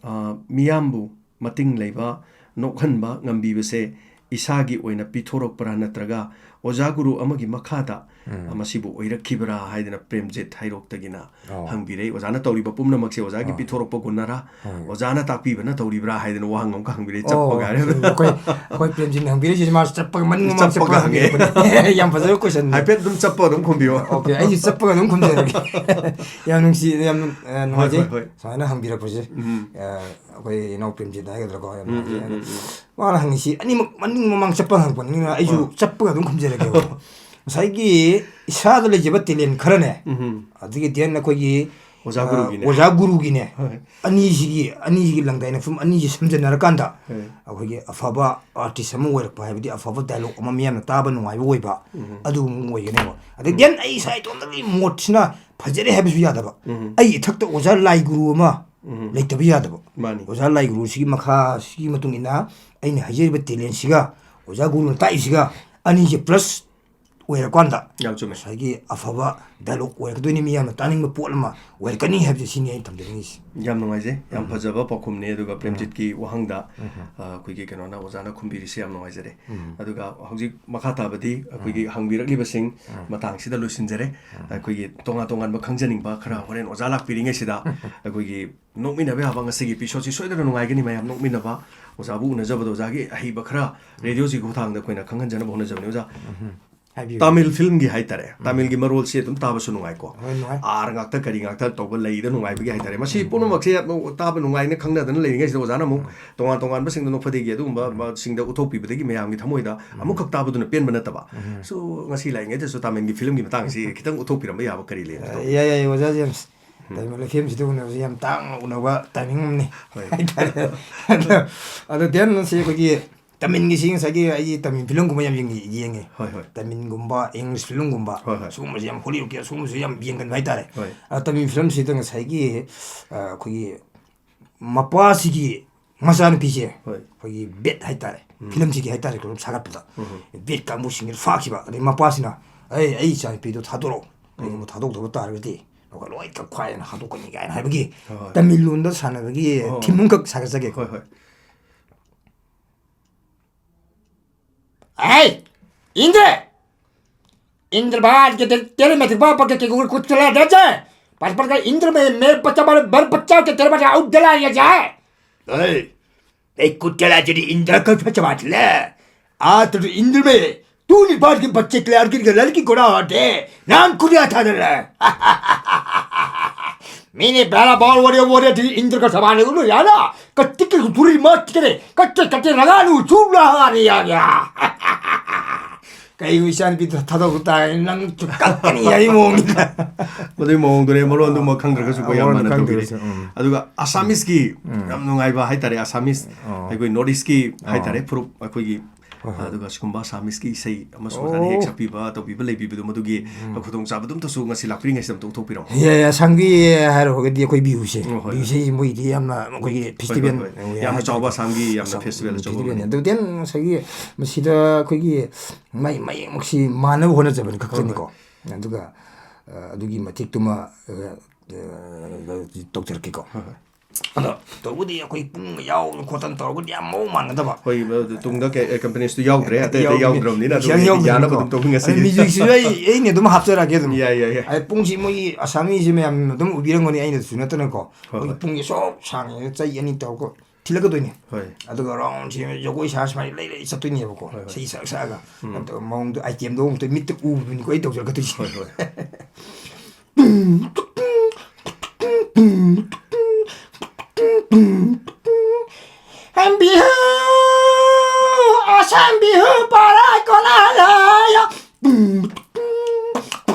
ꯑ, ꯃꯤꯌꯥꯝꯕꯨ ꯃꯇꯤꯡ ꯂꯩꯕ, ꯅꯣꯛꯍꯟꯕ ꯉꯝꯕꯤꯕꯁꯦ ꯏꯁꯥꯒꯤ ꯑꯣꯏꯅ ꯄꯤꯊꯣꯔꯛꯄ꯭ꯔꯥ, ꯅꯠꯇ꯭ꯔꯒ ꯑꯣꯖꯥ ꯒꯨꯔꯨ ꯑꯃꯒꯤ ꯃꯈꯥꯗ, ꯎꯝ꯫ ꯑ, ꯃꯁꯤꯕꯨ ꯑꯣꯏꯔꯛꯈꯤꯕ꯭ꯔꯥ ꯍꯥꯏꯗꯅ ꯄ꯭ꯔꯦꯝꯖꯤꯠ ꯍꯩꯔꯣꯛꯇꯒꯤꯅ ꯑꯣ꯫ ꯍꯪꯕꯤꯔꯛꯏ꯫ ꯑꯣꯖꯥꯅ ꯇꯧꯔꯤꯕ ꯄꯨꯝꯅꯃꯛꯁꯦ ꯑꯣꯖꯥꯒꯤ ꯑꯣ꯫ ꯄꯤꯊꯣꯔꯛꯄ ꯒꯨꯟꯅꯔꯥ, ꯍꯣꯏ꯫ ꯑꯣꯖꯥꯅ ꯇꯥꯛꯄꯤꯕꯅ ꯇꯧꯔꯤꯕ꯭ꯔꯥ ꯍꯥꯏꯗꯅ ꯋꯥꯍꯪ ꯑꯃꯈꯛ ꯍꯪꯕꯤꯔꯛꯏ꯫ ꯑꯣ, ꯆꯞꯄꯒ ꯍꯥꯏꯔꯦ꯫ ꯑꯩꯈꯣꯏ, ꯑꯩꯈꯣꯏ ꯄ꯭ꯔꯦꯝꯖꯤꯠꯅ ꯍꯪꯕꯤꯔꯛꯏꯁꯦ, ꯃꯥꯁꯨ ꯆꯞꯄꯒ, ꯃꯅꯤꯡ ꯃꯃꯥꯡ ꯆꯞꯄꯒ ꯆꯞꯄꯒ ꯍꯪꯉꯦ꯫ ꯍꯪꯕꯤꯔꯛꯄꯅꯦ꯫ ꯌꯥꯝ ꯐꯖꯕ question꯫ ꯍꯥꯏꯐꯦꯠ ꯑꯗꯨꯝ ꯆꯞꯄꯒ ꯑꯗꯨꯝ ꯈꯨꯝꯕꯤꯌꯣ꯫ OK, ꯑꯩꯁꯨ ꯆꯞꯄꯒ ꯑꯗꯨꯝ ꯈꯨꯝꯖꯔꯒꯦ꯫ ꯌꯥꯝ ꯅꯨꯡꯁꯤ, ꯌꯥꯝ, ꯑ, ꯍꯣꯏ, ꯅꯨꯡꯉꯥꯏꯖꯩ꯫ ꯍꯣꯏ, ꯍꯣꯏ꯫ ꯁꯨꯃꯥꯏꯅ ꯍꯪꯕꯤꯔꯛꯄꯁꯦ꯫ ꯎꯝ꯫ ꯑ, ꯑꯩꯈꯣꯏ ꯏꯅꯥꯎ ꯄ꯭ꯔꯦꯝꯖꯤꯠ ꯍꯥꯏꯒꯗ꯭ꯔꯥꯀꯣ, ꯌꯥꯝ ꯎꯝ, ꯎꯝ, ꯅꯨꯡꯉꯥꯏꯖꯩ꯫ ꯑꯗꯣ ꯎꯝ, ꯎꯝ꯫ ꯃꯥꯅ ꯍꯪꯉꯤꯁꯤ ꯑꯅꯤꯃꯛ ꯃꯅꯤꯡ ꯃꯃꯥꯡ ꯆꯞꯄ ꯍꯪꯉꯛꯄꯅꯤꯅ ꯑꯩꯁꯨ ꯑꯥ꯫ ꯆꯞꯄꯒ ꯑꯗꯨꯝ ꯈꯨꯝꯖꯔꯒꯦꯕ꯫ ꯉꯁꯥꯏꯒꯤ ꯏꯁꯥꯗ ꯂꯩꯖꯕ talent ꯈꯔꯅꯦ, ꯎꯝ꯫ ꯑꯗꯒꯤ then ꯑꯩꯈꯣꯏꯒꯤ, ꯑꯣꯖꯥ ꯑ, ꯒꯨꯔꯨꯒꯤꯅꯦ꯫ ꯑꯣꯖꯥ ꯒꯨꯔꯨꯒꯤꯅꯦ, ꯍꯣꯏ꯫ ꯑꯅꯤꯁꯤꯒꯤ, ꯑꯅꯤꯁꯤꯒꯤ ꯂꯪꯗꯥꯏꯅꯐꯝ ꯑꯅꯤꯁꯤ ꯁꯝꯖꯟꯅꯔꯀꯥꯟꯗ ꯍꯣꯏ꯫ ꯑꯩꯈꯣꯏꯒꯤ ꯑꯐꯕ artist ꯑꯃ ꯑꯣꯏꯔꯛꯄ ꯍꯥꯏꯕꯗꯤ ꯑꯐꯕ dialogue ꯑꯃ ꯃꯤꯌꯥꯝꯅ ꯇꯥꯕ ꯅꯨꯡꯉꯥꯏꯕ ꯑꯣꯏꯕ, ꯎꯝ꯫ ꯑꯗꯨꯒꯨꯝꯕ ꯑꯣꯏꯒꯅꯦꯕ꯫ ꯑꯗꯩ ꯎꯝ꯫ Then ꯑꯩ ꯏꯁꯥ ꯏꯇꯣꯝꯇꯒꯤ ꯃꯣꯠꯁꯤꯅ ꯐꯖꯔꯦ ꯍꯥꯏꯕꯁꯨ ꯌꯥꯗꯕ꯫ ꯎꯝ꯫ ꯑꯩ ꯏꯊꯛꯇ ꯑꯣꯖꯥ ꯂꯥꯏ ꯒꯨꯔꯨ ꯑꯃ ꯎꯝ꯫ ꯂꯩꯇꯕ ꯌꯥꯗꯕ꯫ ꯃꯥꯅꯤ꯫ ꯑꯣꯖꯥ ꯂꯥꯏ ꯒꯨꯔꯨꯁꯤꯒꯤ ꯃꯈꯥꯁꯤꯒꯤ ꯃꯇꯨꯡ ꯏꯟꯅ ꯑꯩꯅ ꯍꯥꯏꯖꯔꯤꯕ talentꯁꯤꯒ ꯑꯣꯖꯥ ꯒꯨꯔꯨꯅ ꯇꯥꯛꯏꯁꯤꯒ ꯑꯅꯤꯁꯦ plus ꯑꯣꯏꯔꯀꯥꯟꯗ ꯌꯥꯝ ꯆꯨꯝꯃꯦ꯫ ꯉꯁꯥꯏꯒꯤ ꯑꯐꯕ dialogue ꯑꯣꯏꯔꯛꯀꯗꯣꯏꯅꯤ, ꯃꯤꯌꯥꯝꯅ ꯇꯥꯅꯤꯡꯕ ꯄꯣꯠ ꯑꯃ ꯑꯣꯏꯔꯛꯀꯅꯤ ꯍꯥꯏꯕꯁꯦ ꯁꯤꯅꯤ ꯑꯩꯅ ꯊꯝꯖꯅꯤꯡꯉꯤꯁꯤ꯫ ꯌꯥꯝ ꯅꯨꯡꯉꯥꯏꯖꯩ, ꯌꯥꯝ ꯎꯝ꯫ ꯐꯖꯕ ꯄꯥꯎꯈꯨꯝꯅꯤ꯫ ꯑꯗꯨꯒ ꯎꯝ꯫ ꯄ꯭ꯔꯦꯝꯖꯤꯠꯀꯤ ꯋꯥꯍꯪꯗ, ꯎꯝ꯫ ꯑ, ꯑꯩꯈꯣꯏꯒꯤ ꯀꯩꯅꯣꯅ, ꯑꯣꯖꯥꯅ ꯈꯨꯝꯕꯤꯔꯤꯁꯤ ꯌꯥꯝ ꯅꯨꯡꯉꯥꯏꯖꯔꯦ꯫ ꯎꯝ꯫ ꯑꯗꯨꯒ ꯍꯧꯖꯤꯛ ꯃꯈꯥ ꯇꯥꯕꯗꯤ ꯑꯩꯈꯣꯏꯒꯤ ꯎꯝ꯫ ꯍꯪꯕꯤꯔꯛꯂꯤꯕꯁꯤꯡ ꯎꯝ꯫ ꯃꯇꯥꯡꯁꯤꯗ ꯂꯣꯏꯁꯤꯟꯖꯔꯦ꯫ ꯎꯝ꯫ ꯑꯩꯈꯣꯏꯒꯤ ꯇꯣꯉꯥꯟ ꯇꯣꯉꯥꯟꯕ ꯈꯪꯖꯅꯤꯡꯕ ꯈꯔ ꯎꯝ꯫ ꯍꯣꯔꯦꯟ ꯑꯣꯖꯥ ꯂꯥꯛꯄꯤꯔꯤꯉꯩꯁꯤꯗ ꯑꯩꯈꯣꯏꯒꯤ ꯅꯣꯛꯃꯤꯟꯅꯕ ꯌꯥꯕ ꯉꯁꯤꯒꯤ episode ꯁꯤ ꯁꯣꯏꯗꯅ ꯅꯨꯡꯉꯥꯏꯒꯅꯤ꯫ ꯃꯌꯥꯝ ꯅꯣꯛꯃꯤꯟꯅꯕ, ꯑꯣꯖꯥꯕꯨ ꯎꯅꯖꯕꯗ ꯑꯣꯖꯥꯒꯤ ꯑꯍꯩꯕ ꯈꯔ radioꯁꯤꯒꯤ ꯈꯨꯠꯊꯥꯡꯗ ꯑꯩꯈꯣꯏꯅ ꯈꯪꯍꯟꯖꯅꯕ ꯍꯣꯠꯅꯖꯕꯅꯤ꯫ ꯑꯣꯖꯥ, ꯎꯝ꯫ ꯍꯥꯏꯕꯤꯌꯨ꯫ ꯇꯥꯃꯤꯜ filmꯒꯤ ꯍꯥꯏꯇꯥꯔꯦ, ꯎꯝ꯫ ꯇꯥꯃꯤꯜꯒꯤ ꯃꯔꯣꯜꯁꯤ ꯑꯗꯨꯝ ꯇꯥꯕꯁꯨ ꯅꯨꯡꯉꯥꯏꯀꯣ꯫ ꯍꯣꯏ, ꯅꯨꯡꯉꯥꯏ꯫ R ꯉꯥꯛꯇ ꯀꯔꯤ ꯉꯥꯛꯇ ꯇꯧꯕ ꯂꯩꯗ ꯅꯨꯡꯉꯥꯏꯕꯒꯤ ꯍꯥꯏꯇꯥꯔꯦ꯫ ꯃꯁꯤ ꯎꯝ꯫ ꯄꯨꯝꯅꯃꯛꯁꯦ ꯇꯥꯕ ꯅꯨꯡꯉꯥꯏꯅ ꯈꯪꯅꯗꯅ ꯂꯩꯔꯤꯉꯩꯁꯤꯗ ꯑꯣꯖꯥꯅ ꯑꯃꯨꯛ ꯎꯝ꯫ ꯇꯣꯉꯥꯟ ꯇꯣꯉꯥꯟꯕꯁꯤꯡꯗ ꯅꯣꯛꯐꯗꯦꯒꯤ ꯑꯗꯨꯒꯨꯝꯕ ꯎꯝ꯫ ꯃꯁꯤꯡꯗ ꯎꯠꯊꯣꯛꯄꯤꯕꯗꯒꯤ ꯃꯌꯥꯝꯒꯤ ꯊꯃꯣꯏꯗ ꯎꯝ꯫ ꯑꯃꯨꯛꯈꯛ ꯇꯥꯕꯗꯨꯅ ꯄꯦꯟꯕ ꯅꯠꯇꯕ꯫ ꯎꯝ꯫ So, ꯉꯁꯤ ꯂꯥꯛꯏꯉꯩꯗꯁꯨ ꯇꯥꯃꯤꯜꯒꯤ filmꯒꯤ ꯃꯇꯥꯡꯁꯤ ꯈꯤꯇꯪ ꯎꯠꯊꯣꯛꯄꯤꯔꯝꯕ ꯌꯥꯕ ꯀꯔꯤ ꯂꯩ? ꯑ, ꯌꯥꯏ, ꯌꯥꯏ, ꯑꯣꯖꯥ ꯖꯦꯝꯁ꯫ ꯎꯝ꯫ ꯇꯥꯃꯤꯜ filmꯁꯤꯗ ꯎꯅꯕꯁꯦ ꯌꯥꯝ ꯇꯥꯡꯅ ꯎꯅꯕ timing ꯑꯃꯅꯤ ꯍꯣꯏ꯫ ꯍꯥꯏꯇꯥꯔꯦ꯫ ꯑꯗꯣ, ꯑꯗꯣ then ꯁꯤ ꯑꯩꯈꯣꯏꯒꯤ ꯇꯥꯃꯤꯜꯒꯤꯁꯤ ꯉꯁꯥꯏꯒꯤ ꯑꯩꯒꯤ ꯇꯥꯃꯤꯜ filmꯒꯨꯝꯕ ꯌꯥꯝ ꯌꯦꯡꯉꯤ-, ꯌꯦꯡꯉꯦ꯫ ꯍꯣꯏ, ꯍꯣꯏ꯫ ꯇꯥꯃꯤꯜꯒꯨꯝꯕ, English filmꯒꯨꯝꯕ, ꯍꯣꯏ, ꯍꯣꯏ꯫ ꯁꯤꯒꯨꯝꯕꯁꯦ ꯌꯥꯝ, Hollywoodꯀꯤ ꯑꯁꯤꯒꯨꯝꯕꯁꯦ ꯌꯥꯝ ꯌꯦꯡꯒꯟꯕ ꯍꯥꯏꯇꯥꯔꯦ꯫ ꯍꯣꯏ꯫ ꯑ, ꯇꯥꯃꯤꯜ filmꯁꯤꯗ ꯉꯁꯥꯏꯒꯤ, ꯑ, ꯑꯩꯈꯣꯏꯒꯤ ꯃꯄꯥꯁꯤꯒꯤ ꯃꯆꯥꯅꯨꯄꯤꯁꯦ, ꯍꯣꯏ꯫ ꯑꯩꯈꯣꯏꯒꯤ ꯕꯦꯠ ꯍꯥꯏꯇꯥꯔꯦ, ꯎꯝ꯫ Filmꯁꯤꯒꯤ ꯍꯥꯏꯇꯥꯔꯦ, ꯀꯩꯅꯣꯝ ꯁꯥꯒꯠꯄꯗ ꯎꯝ꯫ ꯕꯦꯠ ꯀꯥꯡꯕꯨꯁꯤꯡꯁꯤꯅ ꯐꯥꯈꯤꯕ꯫ ꯑꯗꯩ ꯃꯄꯥꯁꯤꯅ, "ꯑꯩ, ꯑꯩ ꯏꯆꯥꯅꯨꯄꯤꯗꯣ ꯊꯥꯗꯣꯔꯛꯑꯣ, ꯎꯝ꯫ ꯀꯩꯒꯨꯝꯕ ꯊꯥꯗꯣꯛꯇꯕ ꯇꯥꯔꯒꯗꯤ ꯅꯈꯣꯏ ꯂꯣꯏ ꯀꯛꯈꯥꯏꯗꯅ ꯍꯥꯠꯇꯣꯛꯀꯅꯤ" ꯀꯥꯏꯅ ꯍꯥꯏꯕꯒꯤ ꯍꯣꯏ, ꯍꯣꯏ꯫ ꯇꯥꯃꯤꯜ ꯂꯣꯟꯗ ꯁꯥꯟꯅꯕꯒꯤ ꯑꯣ꯫ Theme ꯑꯃꯈꯛ ꯁꯥꯒꯠꯆꯒꯦꯀꯣ꯫ ꯍꯣꯏ, ꯍꯣꯏ꯫ "ꯑꯩ, ꯏꯟꯗ꯭ꯔ!" इंद्र भाई के तेरे, तेरे में बाप के, के ऊपर कुछ चला दे जाए। पर, पर इंद्र में मेरे बच्चा, मेरे, मेरे बच्चा के तेरे बच्चा आउट दिला दिया जाए। ए, ए, कुत्ते ला तेरी इंद्र का बच्चा बात ले। आ तो इंद्र में तू नहीं बात के बच्चे के लिए लड़की, लड़की को ना हटे। नाम कुरिया था ना। मैंने पहला बार वो, वो, वो, इंद्र का सामान है, यार ना। कत्ती की पूरी मत करे, कत्ते, कत्ते लगा लूं, चूड़ा आ रही आ गया। ꯀꯩꯒꯨꯝꯕ ꯏꯆꯥꯅꯨꯄꯤꯗꯣ ꯊꯥꯗꯣꯛꯄ ꯇꯥꯔꯒꯗꯤ ꯅꯪ ꯀꯞꯀꯅꯤ ꯍꯥꯏꯕꯒꯤ ꯃꯑꯣꯡꯅꯤꯗ꯫ ꯃꯗꯨꯒꯤ ꯃꯑꯣꯡꯗꯨꯅꯦ, ꯃꯔꯣꯟꯗꯨꯃ ꯈꯪꯗ꯭ꯔꯒꯁꯨ ꯑꯩꯈꯣꯏ ꯌꯥꯝ ꯃꯔꯣꯟꯗꯨ ꯃꯥꯟꯅ ꯇꯧꯕꯤꯔꯤ꯫ ꯈꯪꯗ꯭ꯔꯒꯁꯨ, ꯎꯝ꯫ ꯑꯗꯨꯒ ꯑꯁꯥꯃꯤꯁꯀꯤ ꯎꯝ꯫ ꯌꯥꯝ ꯅꯨꯡꯉꯥꯏꯕ ꯍꯥꯏꯇꯥꯔꯦ, ꯑꯁꯥꯃꯤꯁ, ꯑꯣ꯫ ꯑꯩꯈꯣꯏ North Eastꯀꯤ ꯑꯣ꯫ ꯍꯥꯏꯇꯥꯔꯦ, ꯐꯨꯔꯨꯞ, ꯑꯩꯈꯣꯏꯒꯤ ꯍꯣꯏ, ꯍꯣꯏ꯫ ꯑꯗꯨꯒ ꯁꯤꯒꯨꯝꯕ ꯑꯁꯥꯃꯤꯁꯀꯤ ꯏꯁꯩ ꯑꯃꯁꯨ ꯑꯣꯖꯥꯅ ꯍꯦꯛ ꯑꯣ꯫ ꯁꯛꯄꯤꯕ, ꯇꯧꯕꯤꯕ ꯂꯩꯕꯤꯕꯗꯣ, ꯃꯗꯨꯒꯤ ꯎꯝ꯫ ꯈꯨꯗꯣꯡꯆꯥꯕꯗꯨ ꯑꯝꯇꯁꯨ ꯉꯁꯤ ꯂꯥꯛꯄꯤꯔꯤꯉꯩꯁꯤꯗ ꯑꯝꯇ ꯎꯠꯊꯣꯛꯄꯤꯔꯝꯃꯣ꯫ ꯌꯥꯏ, ꯌꯥꯏ, ꯑꯁꯥꯝꯒꯤ ꯍꯥꯏꯔꯨꯔꯒꯗꯤ ꯑꯩꯈꯣꯏ ꯕꯤꯍꯨꯁꯦ꯫ ꯎꯝ, ꯍꯣꯏ, ꯍꯣꯏ꯫ ꯕꯤꯍꯨꯁꯦ ꯃꯣꯏꯗꯤ ꯌꯥꯝꯅ ꯑꯩꯈꯣꯏꯒꯤ ꯍꯣꯏ, ꯐꯦꯁꯇꯤꯚꯦꯜ ꯍꯣꯏ, ꯍꯣꯏ꯫ ꯑꯣꯏ ꯌꯥꯝꯅ ꯍꯥꯏꯇꯥꯔꯦ꯫ ꯆꯥꯎꯕ ꯑꯁꯥꯝꯒꯤ ꯌꯥꯝꯅ ꯑꯁꯥꯝ ꯐꯦꯁꯇꯤꯚꯦꯜ ꯑꯆꯧꯕ ꯐꯦꯁꯇꯤꯚꯦꯜꯅꯤ꯫ ꯑꯃꯅꯤ꯫ ꯑꯗꯨ then ꯉꯁꯥꯏꯒꯤ ꯃꯁꯤꯗ ꯑꯩꯈꯣꯏꯒꯤ ꯃꯥꯏ ꯃꯌꯦꯛꯃꯛꯁꯤ ꯃꯥꯟꯅꯕ ꯍꯣꯠꯅꯖꯕꯅꯤ ꯈꯛꯇꯅꯤꯀꯣ꯫ ꯍꯣꯏ, ꯍꯣꯏ꯫ ꯑꯗꯨꯒ, ꯑ, ꯑꯗꯨꯒꯤ ꯃꯇꯤꯛꯇꯨꯃ, ꯑ, ꯑ, ꯇꯧꯖꯔꯛꯀꯦꯀꯣ꯫ ꯍꯣꯏ, ꯍꯣꯏ꯫ ꯑꯗꯣ ꯇꯧꯕꯗꯤ ꯑꯩꯈꯣꯏ ꯄꯨꯡ ꯌꯥꯎꯗꯅ ꯈꯣꯠꯇꯅ ꯇꯧꯔꯒꯗꯤ ꯌꯥꯝ ꯃꯑꯣꯡ ꯃꯥꯟꯅꯗꯕ꯫ ꯍꯣꯏ, ꯑꯗꯨ ꯇꯨꯡꯗ ꯀꯩ, ꯑꯦ, companies ꯇꯨ ꯌꯥꯎꯗ꯭ꯔꯦ, ꯑꯇꯩ ꯑꯇꯩ ꯌꯥꯎꯗ꯭ꯔꯦ꯫ ꯌꯥꯎꯗ꯭ꯔꯕꯅꯤꯅ, ꯌꯥꯝ ꯑꯗꯨꯒꯤ ꯌꯥꯎꯗ꯭ꯔꯦ ꯌꯥꯅꯕ ꯀꯣ꯫ ꯑꯗꯨꯝ ꯇꯧꯃꯤꯟꯅꯁꯤ꯫ ꯑꯗꯣ music ꯁꯤꯁꯨ ꯑꯩ, ꯑꯩꯅ ꯑꯗꯨꯝ ꯍꯥꯞꯆꯔꯛꯑꯒꯦ ꯑꯗꯨꯝ꯫ ꯌꯥꯏ, ꯌꯥꯏ, ꯌꯥꯏ꯫ ꯑꯩ ꯄꯨꯡꯁꯤ ꯃꯣꯏꯒꯤ ꯑꯁꯥꯃꯤꯁꯤ ꯃꯌꯥꯝꯅ ꯑꯗꯨꯝ ꯎꯕꯤꯔꯝꯒꯅꯤ, ꯑꯩꯅꯁꯨ ꯅꯠꯇꯅꯀꯣ꯫ ꯍꯣꯏ, ꯑꯩꯈꯣꯏꯒꯤ ꯍꯣꯏ꯫ ꯄꯨꯡꯁꯦ ꯁꯣꯛ ꯁꯥꯡꯉꯦ, ꯆꯩ ꯑꯅꯤ ꯇꯧꯔꯒ ꯊꯤꯜꯂꯛꯀꯗꯣꯏꯅꯦ꯫ ꯍꯣꯏ꯫ ꯑꯗꯨꯒ round ꯁꯦ ꯖꯒꯣꯏ ꯁꯥ ꯁꯨꯃꯥꯏꯅ ꯂꯩ ꯂꯩ ꯆꯠꯇꯣꯏꯅꯦꯕꯀꯣ꯫ ꯍꯣꯏ, ꯍꯣꯏ꯫ ꯏꯁꯩ ꯁꯛ ꯁꯛꯑꯒ꯫ ꯎꯝ꯫ ꯑꯗꯣ ꯃꯑꯣꯡꯗꯣ, item ꯗꯣ ꯑꯃꯨꯛꯇ ꯃꯤꯠꯇ ꯎꯕꯗꯨꯅꯤꯀꯣ ꯑꯩ ꯇꯧꯖꯔꯛꯀꯗꯣꯏꯁꯦ꯫ ꯍꯣꯏ, ꯍꯣꯏ꯫ ꯕꯤꯍꯨ, ꯑꯁꯥꯝ ꯕꯤꯍꯨ, ꯄꯔꯥꯏ ꯀꯣꯂꯥꯂꯥꯌꯥ꯫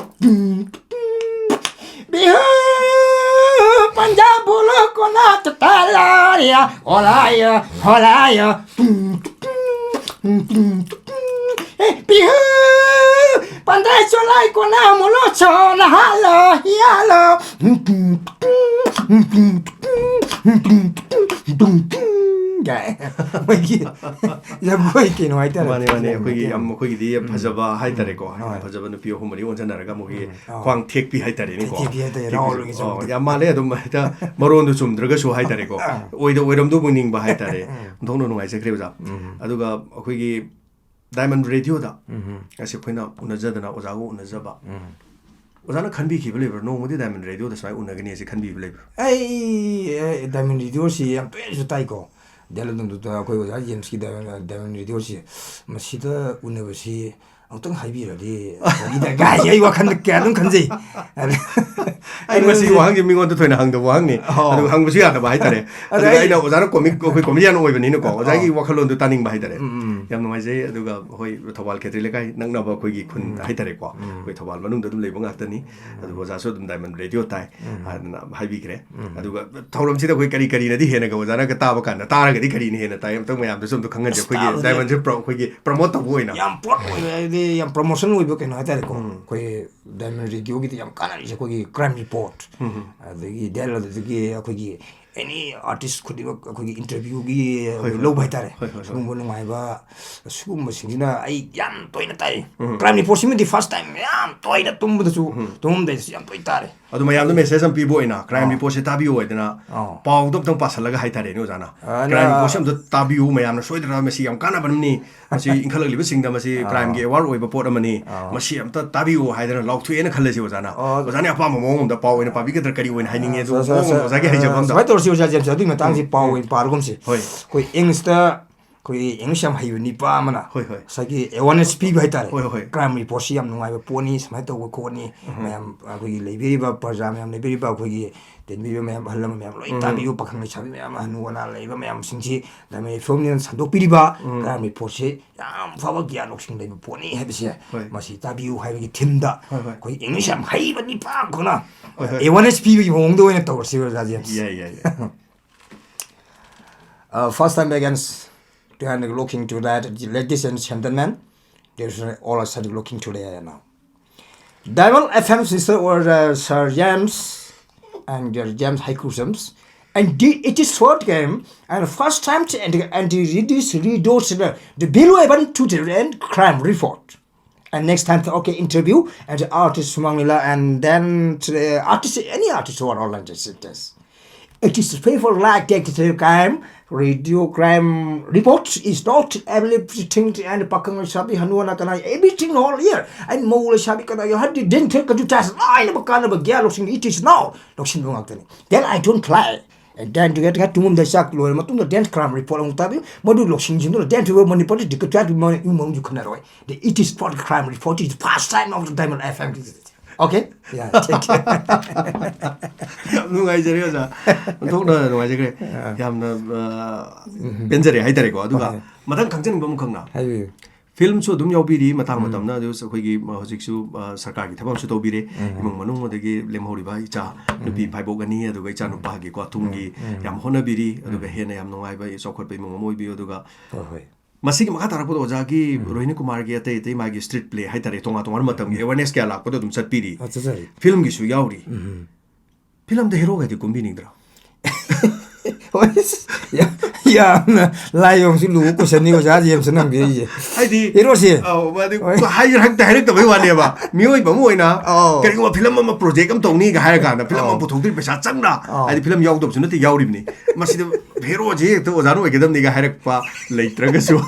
ꯕꯤꯍꯨ, ꯄꯟꯖꯥꯕ ꯕꯣꯂꯣ ꯀꯣꯂꯥ ꯇꯇꯥꯂꯥꯌꯥ, ꯍꯣꯂꯥꯌꯥ, ꯍꯣꯂꯥꯌꯥ꯫ ꯑꯦ, ꯕꯤꯍꯨ, ꯄꯟꯗꯥꯏ ꯆꯣꯂꯥꯏ ꯀꯣꯅꯥ ꯃꯣꯂꯣ ꯁꯣꯅ ꯍꯥꯂꯣ, ꯍꯤꯌꯥꯂꯣ꯫ ꯀꯥꯏ꯫ ꯃꯣꯏꯒꯤ ꯖꯒꯣꯏ ꯀꯩꯅꯣ ꯍꯥꯏꯇꯥꯔꯦ꯫ ꯃꯥꯅꯦ, ꯃꯥꯅꯦ꯫ ꯑꯩꯈꯣꯏꯒꯤ ꯌꯥꯝ, ꯃꯈꯣꯏꯒꯤꯗꯤ ꯌꯥꯝ ꯎꯝ꯫ ꯐꯖꯕ ꯍꯥꯏꯇꯥꯔꯦꯀꯣ꯫ ꯎꯝ꯫ ꯍꯣꯏ꯫ ꯐꯖꯕ ꯅꯨꯄꯤ ꯑꯍꯨꯝ ꯃꯔꯤ ꯑꯣꯟꯁꯤꯟꯅꯔꯒ ꯃꯈꯣꯏꯒꯤ ꯎꯝ꯫ ꯑꯥ꯫ ꯈ꯭ꯋꯥꯡ ꯊꯦꯛꯄꯤ ꯍꯥꯏꯇꯥꯔꯦꯅꯦꯀꯣ꯫ ꯊꯦꯛꯄꯤ ꯍꯥꯏꯇꯥꯔꯦ, ꯊꯦꯛꯄꯤꯁꯦ꯫ ꯔꯥꯎꯜꯒꯤ ꯑꯣ, ꯆꯠꯄꯗꯣ꯫ ꯌꯥꯝ ꯃꯥꯜꯂꯦ ꯑꯗꯨꯝ ꯍꯦꯛꯇ ꯃꯔꯣꯟꯗꯨ ꯆꯨꯝꯗ꯭ꯔꯒꯁꯨ ꯍꯥꯏꯇꯥꯔꯦꯀꯣ꯫ ꯑꯥ꯫ ꯑꯣꯏꯗ ꯑꯣꯏꯔꯝꯗꯧꯕ ꯅꯤꯡꯕ ꯍꯥꯏꯇꯥꯔꯦ꯫ ꯎꯝ꯫ ꯑꯣꯟꯊꯣꯛꯅ ꯅꯨꯡꯉꯥꯏꯖꯈ꯭ꯔꯦ ꯑꯣꯖꯥ꯫ ꯎꯝ꯫ ꯑꯗꯨꯒ ꯑꯩꯈꯣꯏꯒꯤ Diamond Radio ꯗ ꯎꯝ꯫ ꯉꯁꯤ ꯑꯩꯈꯣꯏꯅ ꯎꯅꯖꯗꯅ, ꯑꯣꯖꯥꯒ ꯎꯅꯖꯕ꯫ ꯎꯝ꯫ ꯑꯣꯖꯥꯅ ꯈꯟꯕꯤꯈꯤꯕ ꯂꯩꯕ꯭ꯔꯥ? ꯅꯣꯡꯃꯗꯤ Diamond Radio ꯗ ꯁꯨꯃꯥꯏꯅ ꯎꯅꯒꯅꯤ ꯍꯥꯏꯁꯦ ꯈꯟꯕꯤꯕ ꯂꯩꯕ꯭ꯔꯥ? ꯑꯩ, ꯑꯦ, Diamond Radio ꯁꯤ ꯌꯥꯝ ꯇꯣꯏꯅꯁꯨ ꯇꯥꯏꯀꯣ꯫ ꯗꯦꯜ ꯑꯗꯨꯝꯗꯨꯗ ꯑꯩꯈꯣꯏ ꯑꯣꯖꯥ ꯖꯦꯝꯁꯀꯤ Diamond, Diamond Radio ꯁꯤ, ꯃꯁꯤꯗ ꯎꯅꯕꯁꯤ ꯑꯃꯨꯛꯇꯪ ꯍꯥꯏꯕꯤꯔꯗꯤ ꯐꯒꯗ꯭ꯔꯥ ꯀꯥꯏ ꯑꯩ ꯋꯥꯈꯜꯗ ꯀꯌꯥ ꯑꯗꯨꯝ ꯈꯟꯖꯩ꯫ ꯑꯗ ꯑꯩ ꯃꯁꯤꯒꯤ ꯑꯗꯨ ꯋꯥꯍꯪꯁꯤ ꯃꯤꯉꯣꯟꯗ ꯊꯣꯏꯅ ꯍꯪꯗꯕ ꯋꯥꯍꯪꯅꯤ꯫ ꯑꯣ꯫ ꯑꯗꯨꯒ ꯍꯪꯕꯁꯨ ꯌꯥꯗꯕ ꯍꯥꯏꯇꯥꯔꯦ꯫ ꯑꯗ ꯑꯗꯨꯒ ꯑꯩ ꯑꯩꯅ ꯑꯣꯖꯥꯅ comic, ꯑꯩꯈꯣꯏ comedian ꯑꯣꯏꯕꯅꯤꯅꯀꯣ, ꯑꯣꯖꯥꯒꯤ ꯑꯣ꯫ ꯋꯥꯈꯜꯂꯣꯟꯗꯣ ꯇꯥꯅꯤꯡꯕ ꯍꯥꯏꯇꯥꯔꯦ꯫ ꯎꯝ, ꯎꯝ꯫ ꯌꯥꯝ ꯅꯨꯡꯉꯥꯏꯖꯩ꯫ ꯑꯗꯨꯒ ꯍꯣꯏ, ꯊꯧꯕꯥꯜ ꯈꯦꯇ꯭ꯔꯤ ꯂꯩꯀꯥꯏ ꯅꯛꯅꯕ ꯑꯩꯈꯣꯏꯒꯤ ꯈꯨꯟ ꯎꯝ꯫ ꯍꯥꯏꯇꯥꯔꯦꯀꯣ, ꯎꯝ꯫ ꯑꯩꯈꯣꯏ ꯊꯧꯕꯥꯜ ꯃꯅꯨꯡꯗ ꯑꯗꯨꯝ ꯂꯩꯕ ꯉꯥꯛꯇꯅꯤ꯫ ꯎꯝ꯫ ꯑꯗꯨꯕꯨ ꯑꯣꯖꯥꯁꯨ ꯑꯗꯨꯝ Diamond Radio ꯇꯥꯏ ꯎꯝ꯫ ꯍꯥꯏꯗꯅ ꯍꯥꯏꯕꯤꯈ꯭ꯔꯦ꯫ ꯎꯝ꯫ ꯑꯗꯨꯒ ꯊꯧꯔꯝꯁꯤꯗ ꯑꯩꯈꯣꯏ ꯀꯔꯤ ꯀꯔꯤꯅꯗꯤ ꯍꯦꯟꯅꯒ ꯑꯣꯖꯥꯅꯒ ꯇꯥꯕ ꯀꯥꯟꯗ ꯇꯥꯔꯒꯗꯤ ꯀꯔꯤꯅ ꯍꯦꯟꯅ ꯇꯥꯏ, ꯑꯝꯇꯪ ꯃꯌꯥꯝꯗꯁꯨ ꯑꯝꯇ ꯈꯪꯍꯟꯁꯦ꯫ ꯑꯁ, ꯑꯩꯈꯣꯏꯒꯤ ꯇꯥꯕꯗꯤ Diamondꯁꯦ ꯄ꯭ꯔꯣ-, ꯑꯩꯈꯣꯏꯒꯤ promote ꯇꯧꯕ ꯑꯣꯏꯅ꯫ ꯌꯥꯝ promote ꯑꯣꯏꯕ, ꯍꯥꯏꯗꯤ ꯌꯥꯝ promotion ꯑꯣꯏꯕ ꯀꯩꯅꯣ ꯍꯥꯏꯇꯥꯔꯦꯀꯣ꯫ ꯎꯝ꯫ ꯑꯩꯈꯣꯏ Diamond Radioꯒꯤꯗꯤ ꯌꯥꯝ ꯀꯥꯟꯅꯔꯤꯁꯦ ꯑꯩꯈꯣꯏꯒꯤ crime report, ꯎꯝ꯫ ꯑꯗꯒꯤ ꯗꯦꯜ ꯑꯗꯨꯗꯒꯤ ꯑꯩꯈꯣꯏꯒꯤ any artist ꯈꯨꯗꯤꯡꯃꯛ ꯑꯩꯈꯣꯏꯒꯤ interviewꯒꯤ ꯍꯣꯏ, ꯍꯣꯏ, ꯂꯧꯕ ꯍꯣꯏ꯫ ꯍꯥꯏꯇꯥꯔꯦ꯫ ꯍꯣꯏ, ꯍꯣꯏ, ꯍꯣꯏ꯫ ꯁꯤꯒꯨꯝꯕ ꯅꯨꯡꯉꯥꯏꯕ, ꯁꯤꯒꯨꯝꯕꯁꯤꯡꯁꯤꯅ ꯑꯩ ꯌꯥꯝ ꯇꯣꯏꯅ ꯇꯥꯏ꯫ ꯎꯝ꯫ Crime reportꯁꯤꯃꯗꯤ first time ꯌꯥꯝ ꯇꯣꯏꯅ ꯇꯨꯝꯕꯗꯁꯨ, ꯎꯝ꯫ ꯇꯨꯝꯃꯝꯗꯥꯏꯗꯁꯨ ꯌꯥꯝ ꯇꯣꯏꯅ ꯇꯥꯔꯦ꯫ ꯑꯗꯨ ꯃꯌꯥꯝꯗ message ꯑꯃ ꯄꯤꯕ ꯑꯣꯏꯅ, crime ꯑꯥ꯫ Reportꯁꯦ ꯇꯥꯕꯤꯌꯨ ꯍꯥꯏꯗꯅ, ꯑꯥ꯫ ꯄꯥꯎꯗꯣ ꯑꯝꯇꯪ ꯄꯥꯁꯜꯂꯒ ꯍꯥꯏꯇꯥꯔꯦꯅꯦ, ꯑꯣꯖꯥꯅ꯫ ꯑꯥ, crime ꯑꯅ reportꯁꯦ ꯑꯝꯇ ꯇꯥꯕꯤꯌꯨ, ꯃꯌꯥꯝꯅ ꯁꯣꯏꯗꯅ ꯃꯁꯤ ꯌꯥꯝ ꯀꯥꯟꯅꯕ ꯑꯃꯅꯤ, ꯃꯁꯤ ꯏꯟꯈꯠꯂꯛꯂꯤꯕꯁꯤꯡꯗ ꯃꯁꯤ ꯑꯥ꯫ Crimeꯒꯤ aware ꯑꯣꯏꯕ ꯄꯣꯠ ꯑꯃꯅꯤ, ꯑꯥ꯫ ꯃꯁꯤ ꯑꯝꯇ ꯇꯥꯕꯤꯌꯨ ꯍꯥꯏꯗꯅ ꯂꯥꯎꯊꯣꯛꯑꯦꯅ ꯈꯜꯂꯁꯤ, ꯑꯣꯖꯥꯅ꯫ ꯑꯣ꯫ ꯑꯣꯖꯥꯅ ꯑꯄꯥꯝꯕ ꯃꯑꯣꯡ ꯑꯝꯗ ꯄꯥꯎ ꯑꯣꯏꯅ ꯄꯥꯕꯤꯒꯗ꯭ꯔꯥ, ꯀꯔꯤ ꯑꯣꯏꯅ ꯍꯥꯏꯅꯤꯡꯉꯦ, ꯑꯗꯨ ꯑꯥ, ꯃꯑꯣꯡ ꯑꯃ ꯑꯣꯖꯥꯒꯤ ꯍꯩꯖꯕ ꯑꯝꯗ꯫ ꯁꯨꯃꯥꯏꯅ ꯇꯧꯔꯁꯤ, ꯑꯣꯖꯥ ꯖꯦꯝꯁ, ꯑꯗꯨꯒꯤ ꯃꯇꯥꯡꯁꯤ ꯎꯝ꯫ ꯄꯥꯎ ꯎꯝ꯫ ꯑꯣꯏꯅ ꯄꯥꯔꯒꯨꯝꯁꯤ꯫ ꯍꯣꯏ꯫ ꯑꯩꯈꯣꯏ Englishꯇ ꯑꯩꯈꯣꯏ English ꯌꯥꯝ ꯍꯩꯕ ꯅꯤꯄꯥ ꯑꯃꯅ ꯍꯣꯏ, ꯍꯣꯏ꯫ ꯉꯁꯥꯏꯒꯤ awareness ꯄꯤꯕ ꯍꯥꯏꯇꯥꯔꯦ꯫ ꯍꯣꯏ, ꯍꯣꯏ꯫ Crime reportꯁꯤ ꯌꯥꯝ ꯅꯨꯡꯉꯥꯏꯕ ꯄꯣꯠꯅꯤ, ꯁꯨꯃꯥꯏꯅ ꯇꯧꯕ ꯈꯣꯠꯅꯤ, ꯎꯝ꯫ ꯃꯌꯥꯝ ꯑꯩꯈꯣꯏꯒꯤ ꯂꯩꯕꯤꯔꯤꯕ ꯄ꯭ꯔꯖꯥ ꯃꯌꯥꯝ, ꯂꯩꯕꯤꯔꯤꯕ ꯑꯩꯈꯣꯏꯒꯤ ꯇꯤꯟꯕꯤꯕ ꯃꯌꯥꯝ, ꯑꯍꯜ ꯂꯃꯟ ꯃꯌꯥꯝ ꯂꯣꯏ ꯎꯝ꯫ ꯇꯥꯕꯤꯌꯨ, ꯄꯥꯈꯪ ꯂꯩꯁꯥꯕꯤ ꯃꯌꯥꯝ, ꯑꯍꯟ ꯑꯅꯥ ꯂꯩꯕ ꯃꯌꯥꯝꯁꯤꯡꯁꯤ Diamond Radioꯅ ꯁꯟꯗꯣꯛꯄꯤꯔꯤꯕ ꯎꯝ꯫ Crime reportꯁꯤ ꯌꯥꯝ ꯐꯕ ꯒ꯭ꯌꯥꯟ ꯂꯧꯁꯤꯡ ꯂꯩꯕ ꯄꯣꯠꯅꯤ ꯍꯥꯏꯕꯁꯦ ꯍꯣꯏ꯫ ꯃꯁꯤ ꯇꯥꯕꯤꯌꯨ ꯍꯥꯏꯕꯒꯤ themeꯗ ꯍꯣꯏ, ꯍꯣꯏ꯫ ꯑꯩꯈꯣꯏ English ꯌꯥꯝ ꯍꯩꯕ ꯅꯤꯄꯥ ꯑꯃꯈꯛꯅ ꯍꯣꯏ, ꯍꯣꯏ꯫ Awareness ꯄꯤꯕꯒꯤ ꯃꯑꯣꯡꯗ ꯑꯣꯏꯅ ꯇꯧꯔꯁꯤ, ꯑꯣꯖꯥ ꯖꯦꯝꯁ꯫ ꯌꯥꯏ, ꯌꯥꯏ, ꯌꯥꯏ꯫ Uh, first time against, to hand looking to that, ladies and gentlemen, there's all a sudden looking to there now. Diamond F M sister or, uh, Sir James and your James Haiku James, and the, it is short game and first time to and and the reduce reduce the, the bill weapon to the end crime report. And next time, okay, interview and the artist Sumangila, and then to the artist, any artist who are online just this. It is paper like that, the crime, radio crime report is not everything and pakang sabi hanua na kana everything all year. And mo sabi kana you had to didn't take to test. I never kana ba gya losing it is now. Losing mo ngakani. Then I don't cry. And then to get tumum the sak lo matung the then crime report on tabi. Madu losing jin then to money put the cat money you mong you kana roi. The it is for the crime report is the past time of the Diamond F M. Okay. Yeah, take care. ꯌꯥꯝ ꯅꯨꯡꯉꯥꯏꯖꯔꯦ ꯑꯣꯖꯥ, ꯑꯣꯟꯊꯣꯛꯅ ꯅꯨꯡꯉꯥꯏꯖꯈ꯭ꯔꯦ꯫ ꯌꯥꯝꯅ ꯑ, ꯄꯦꯟꯖꯔꯦ ꯍꯥꯏꯇꯥꯔꯦꯀꯣ꯫ ꯑꯗꯨꯒ ꯍꯣꯏ꯫ ꯃꯊꯪ ꯈꯪꯖꯅꯤꯡꯕ ꯑꯃꯈꯛꯅ, ꯍꯥꯏꯕꯤꯌꯨ꯫ ꯐꯤꯂꯝꯁꯨ ꯑꯗꯨꯝ ꯌꯥꯎꯕꯤꯔꯤ ꯃꯇꯥꯡ ꯃꯇꯝꯅ, ꯑꯗꯨ ꯑꯩꯈꯣꯏꯒꯤ ꯑ, ꯍꯧꯖꯤꯛꯁꯨ ꯑ, ꯁꯔꯀꯥꯔꯒꯤ ꯊꯕꯛ ꯑꯃꯁꯨ ꯇꯧꯕꯤꯔꯦ꯫ ꯏꯃꯨꯡ ꯃꯅꯨꯡ, ꯑꯗꯒꯤ ꯂꯦꯝꯍꯧꯔꯤꯕ ꯏꯆꯥ ꯅꯨꯄꯤ ꯐꯥꯏꯕꯣꯛ ꯑꯅꯤ, ꯑꯗꯨꯒ ꯏꯆꯥ ꯅꯨꯄꯥꯒꯤꯀꯣ ꯇꯨꯡꯒꯤ ꯌꯥꯝ ꯍꯣꯠꯅꯕꯤꯔꯤ꯫ ꯑꯗꯨꯒ ꯍꯦꯟꯅ ꯌꯥꯝ ꯅꯨꯡꯉꯥꯏꯕ ꯆꯥꯎꯈꯠꯄ ꯏꯃꯨꯡ ꯑꯃ ꯑꯣꯏꯕꯤꯌꯨ꯫ ꯑꯗꯨꯒ ꯍꯣꯏ, ꯍꯣꯏ꯫ ꯃꯁꯤꯒꯤ ꯃꯈꯥ ꯇꯥꯔꯛꯄꯗ ꯑꯣꯖꯥꯒꯤ ꯔꯣꯍꯤꯅꯤ ꯀꯨꯃꯥꯔꯒꯤ ꯑꯇꯩ ꯑꯇꯩ ꯃꯥꯒꯤ street play ꯍꯥꯏꯇꯥꯔꯦ, ꯇꯣꯉꯥꯟ ꯇꯣꯉꯥꯟꯕ ꯃꯇꯝꯒꯤ awareness ꯀꯌꯥ ꯂꯥꯛꯄꯗꯣ ꯑꯗꯨꯝ ꯆꯠꯄꯤꯔꯤ꯫ ꯑ, ꯆꯠꯆꯔꯤ꯫ ꯐꯤꯂꯝꯒꯤꯁꯨ ꯌꯥꯎꯔꯤ꯫ ꯐꯤꯂꯝꯗ ꯍꯦꯔꯣꯒꯗꯤ ꯀꯨꯝꯕꯤꯅꯤꯡꯗ꯭ꯔꯣ? ꯍꯣꯏ, ꯌꯥꯝ, ꯌꯥꯝꯅ ꯂꯥꯏꯕ ꯑꯃꯁꯨ ꯂꯨꯕ questionꯅꯤ ꯑꯣꯖꯥ ꯖꯦꯝꯁꯅ ꯍꯪꯕꯤꯔꯤꯁꯦ꯫ ꯍꯥꯏꯗꯤ, ꯍꯦꯔꯣꯁꯦ꯫ ꯑꯧ, ꯃꯥꯗꯤ ꯍꯣꯏ꯫ ꯍꯥꯏꯔꯛꯇ ꯍꯥꯏꯔꯛꯇꯕꯩ ꯋꯥꯅꯦꯕ꯫ ꯃꯤꯑꯣꯏꯕ ꯑꯃ ꯑꯣꯏꯅ ꯑꯧ꯫ ꯀꯔꯤꯒꯨꯝꯕ ꯐꯤꯂꯝ ꯑꯃ project ꯑꯃ ꯇꯧꯅꯤꯒ ꯍꯥꯏꯔ ꯀꯥꯟꯗ ꯐꯤꯂꯝ ꯑꯃ ꯑꯧ꯫ ꯄꯨꯊꯣꯛꯇ꯭ꯔꯤ ꯄꯩꯁꯥ ꯆꯪꯅ, ꯑꯧ꯫ ꯍꯥꯏꯗꯤ ꯐꯤꯂꯝ ꯌꯥꯎꯗꯕꯁꯨ ꯅꯠꯇꯦ, ꯌꯥꯎꯔꯤꯕꯅꯤ꯫ ꯃꯁꯤꯗ ꯍꯦꯔꯣꯁꯦ ꯍꯦꯛꯇ ꯑꯣꯖꯥꯅ ꯑꯣꯏꯒꯗꯕꯅꯤꯒ ꯍꯥꯏꯔꯛꯄ ꯂꯩꯇ꯭ꯔꯒꯁꯨ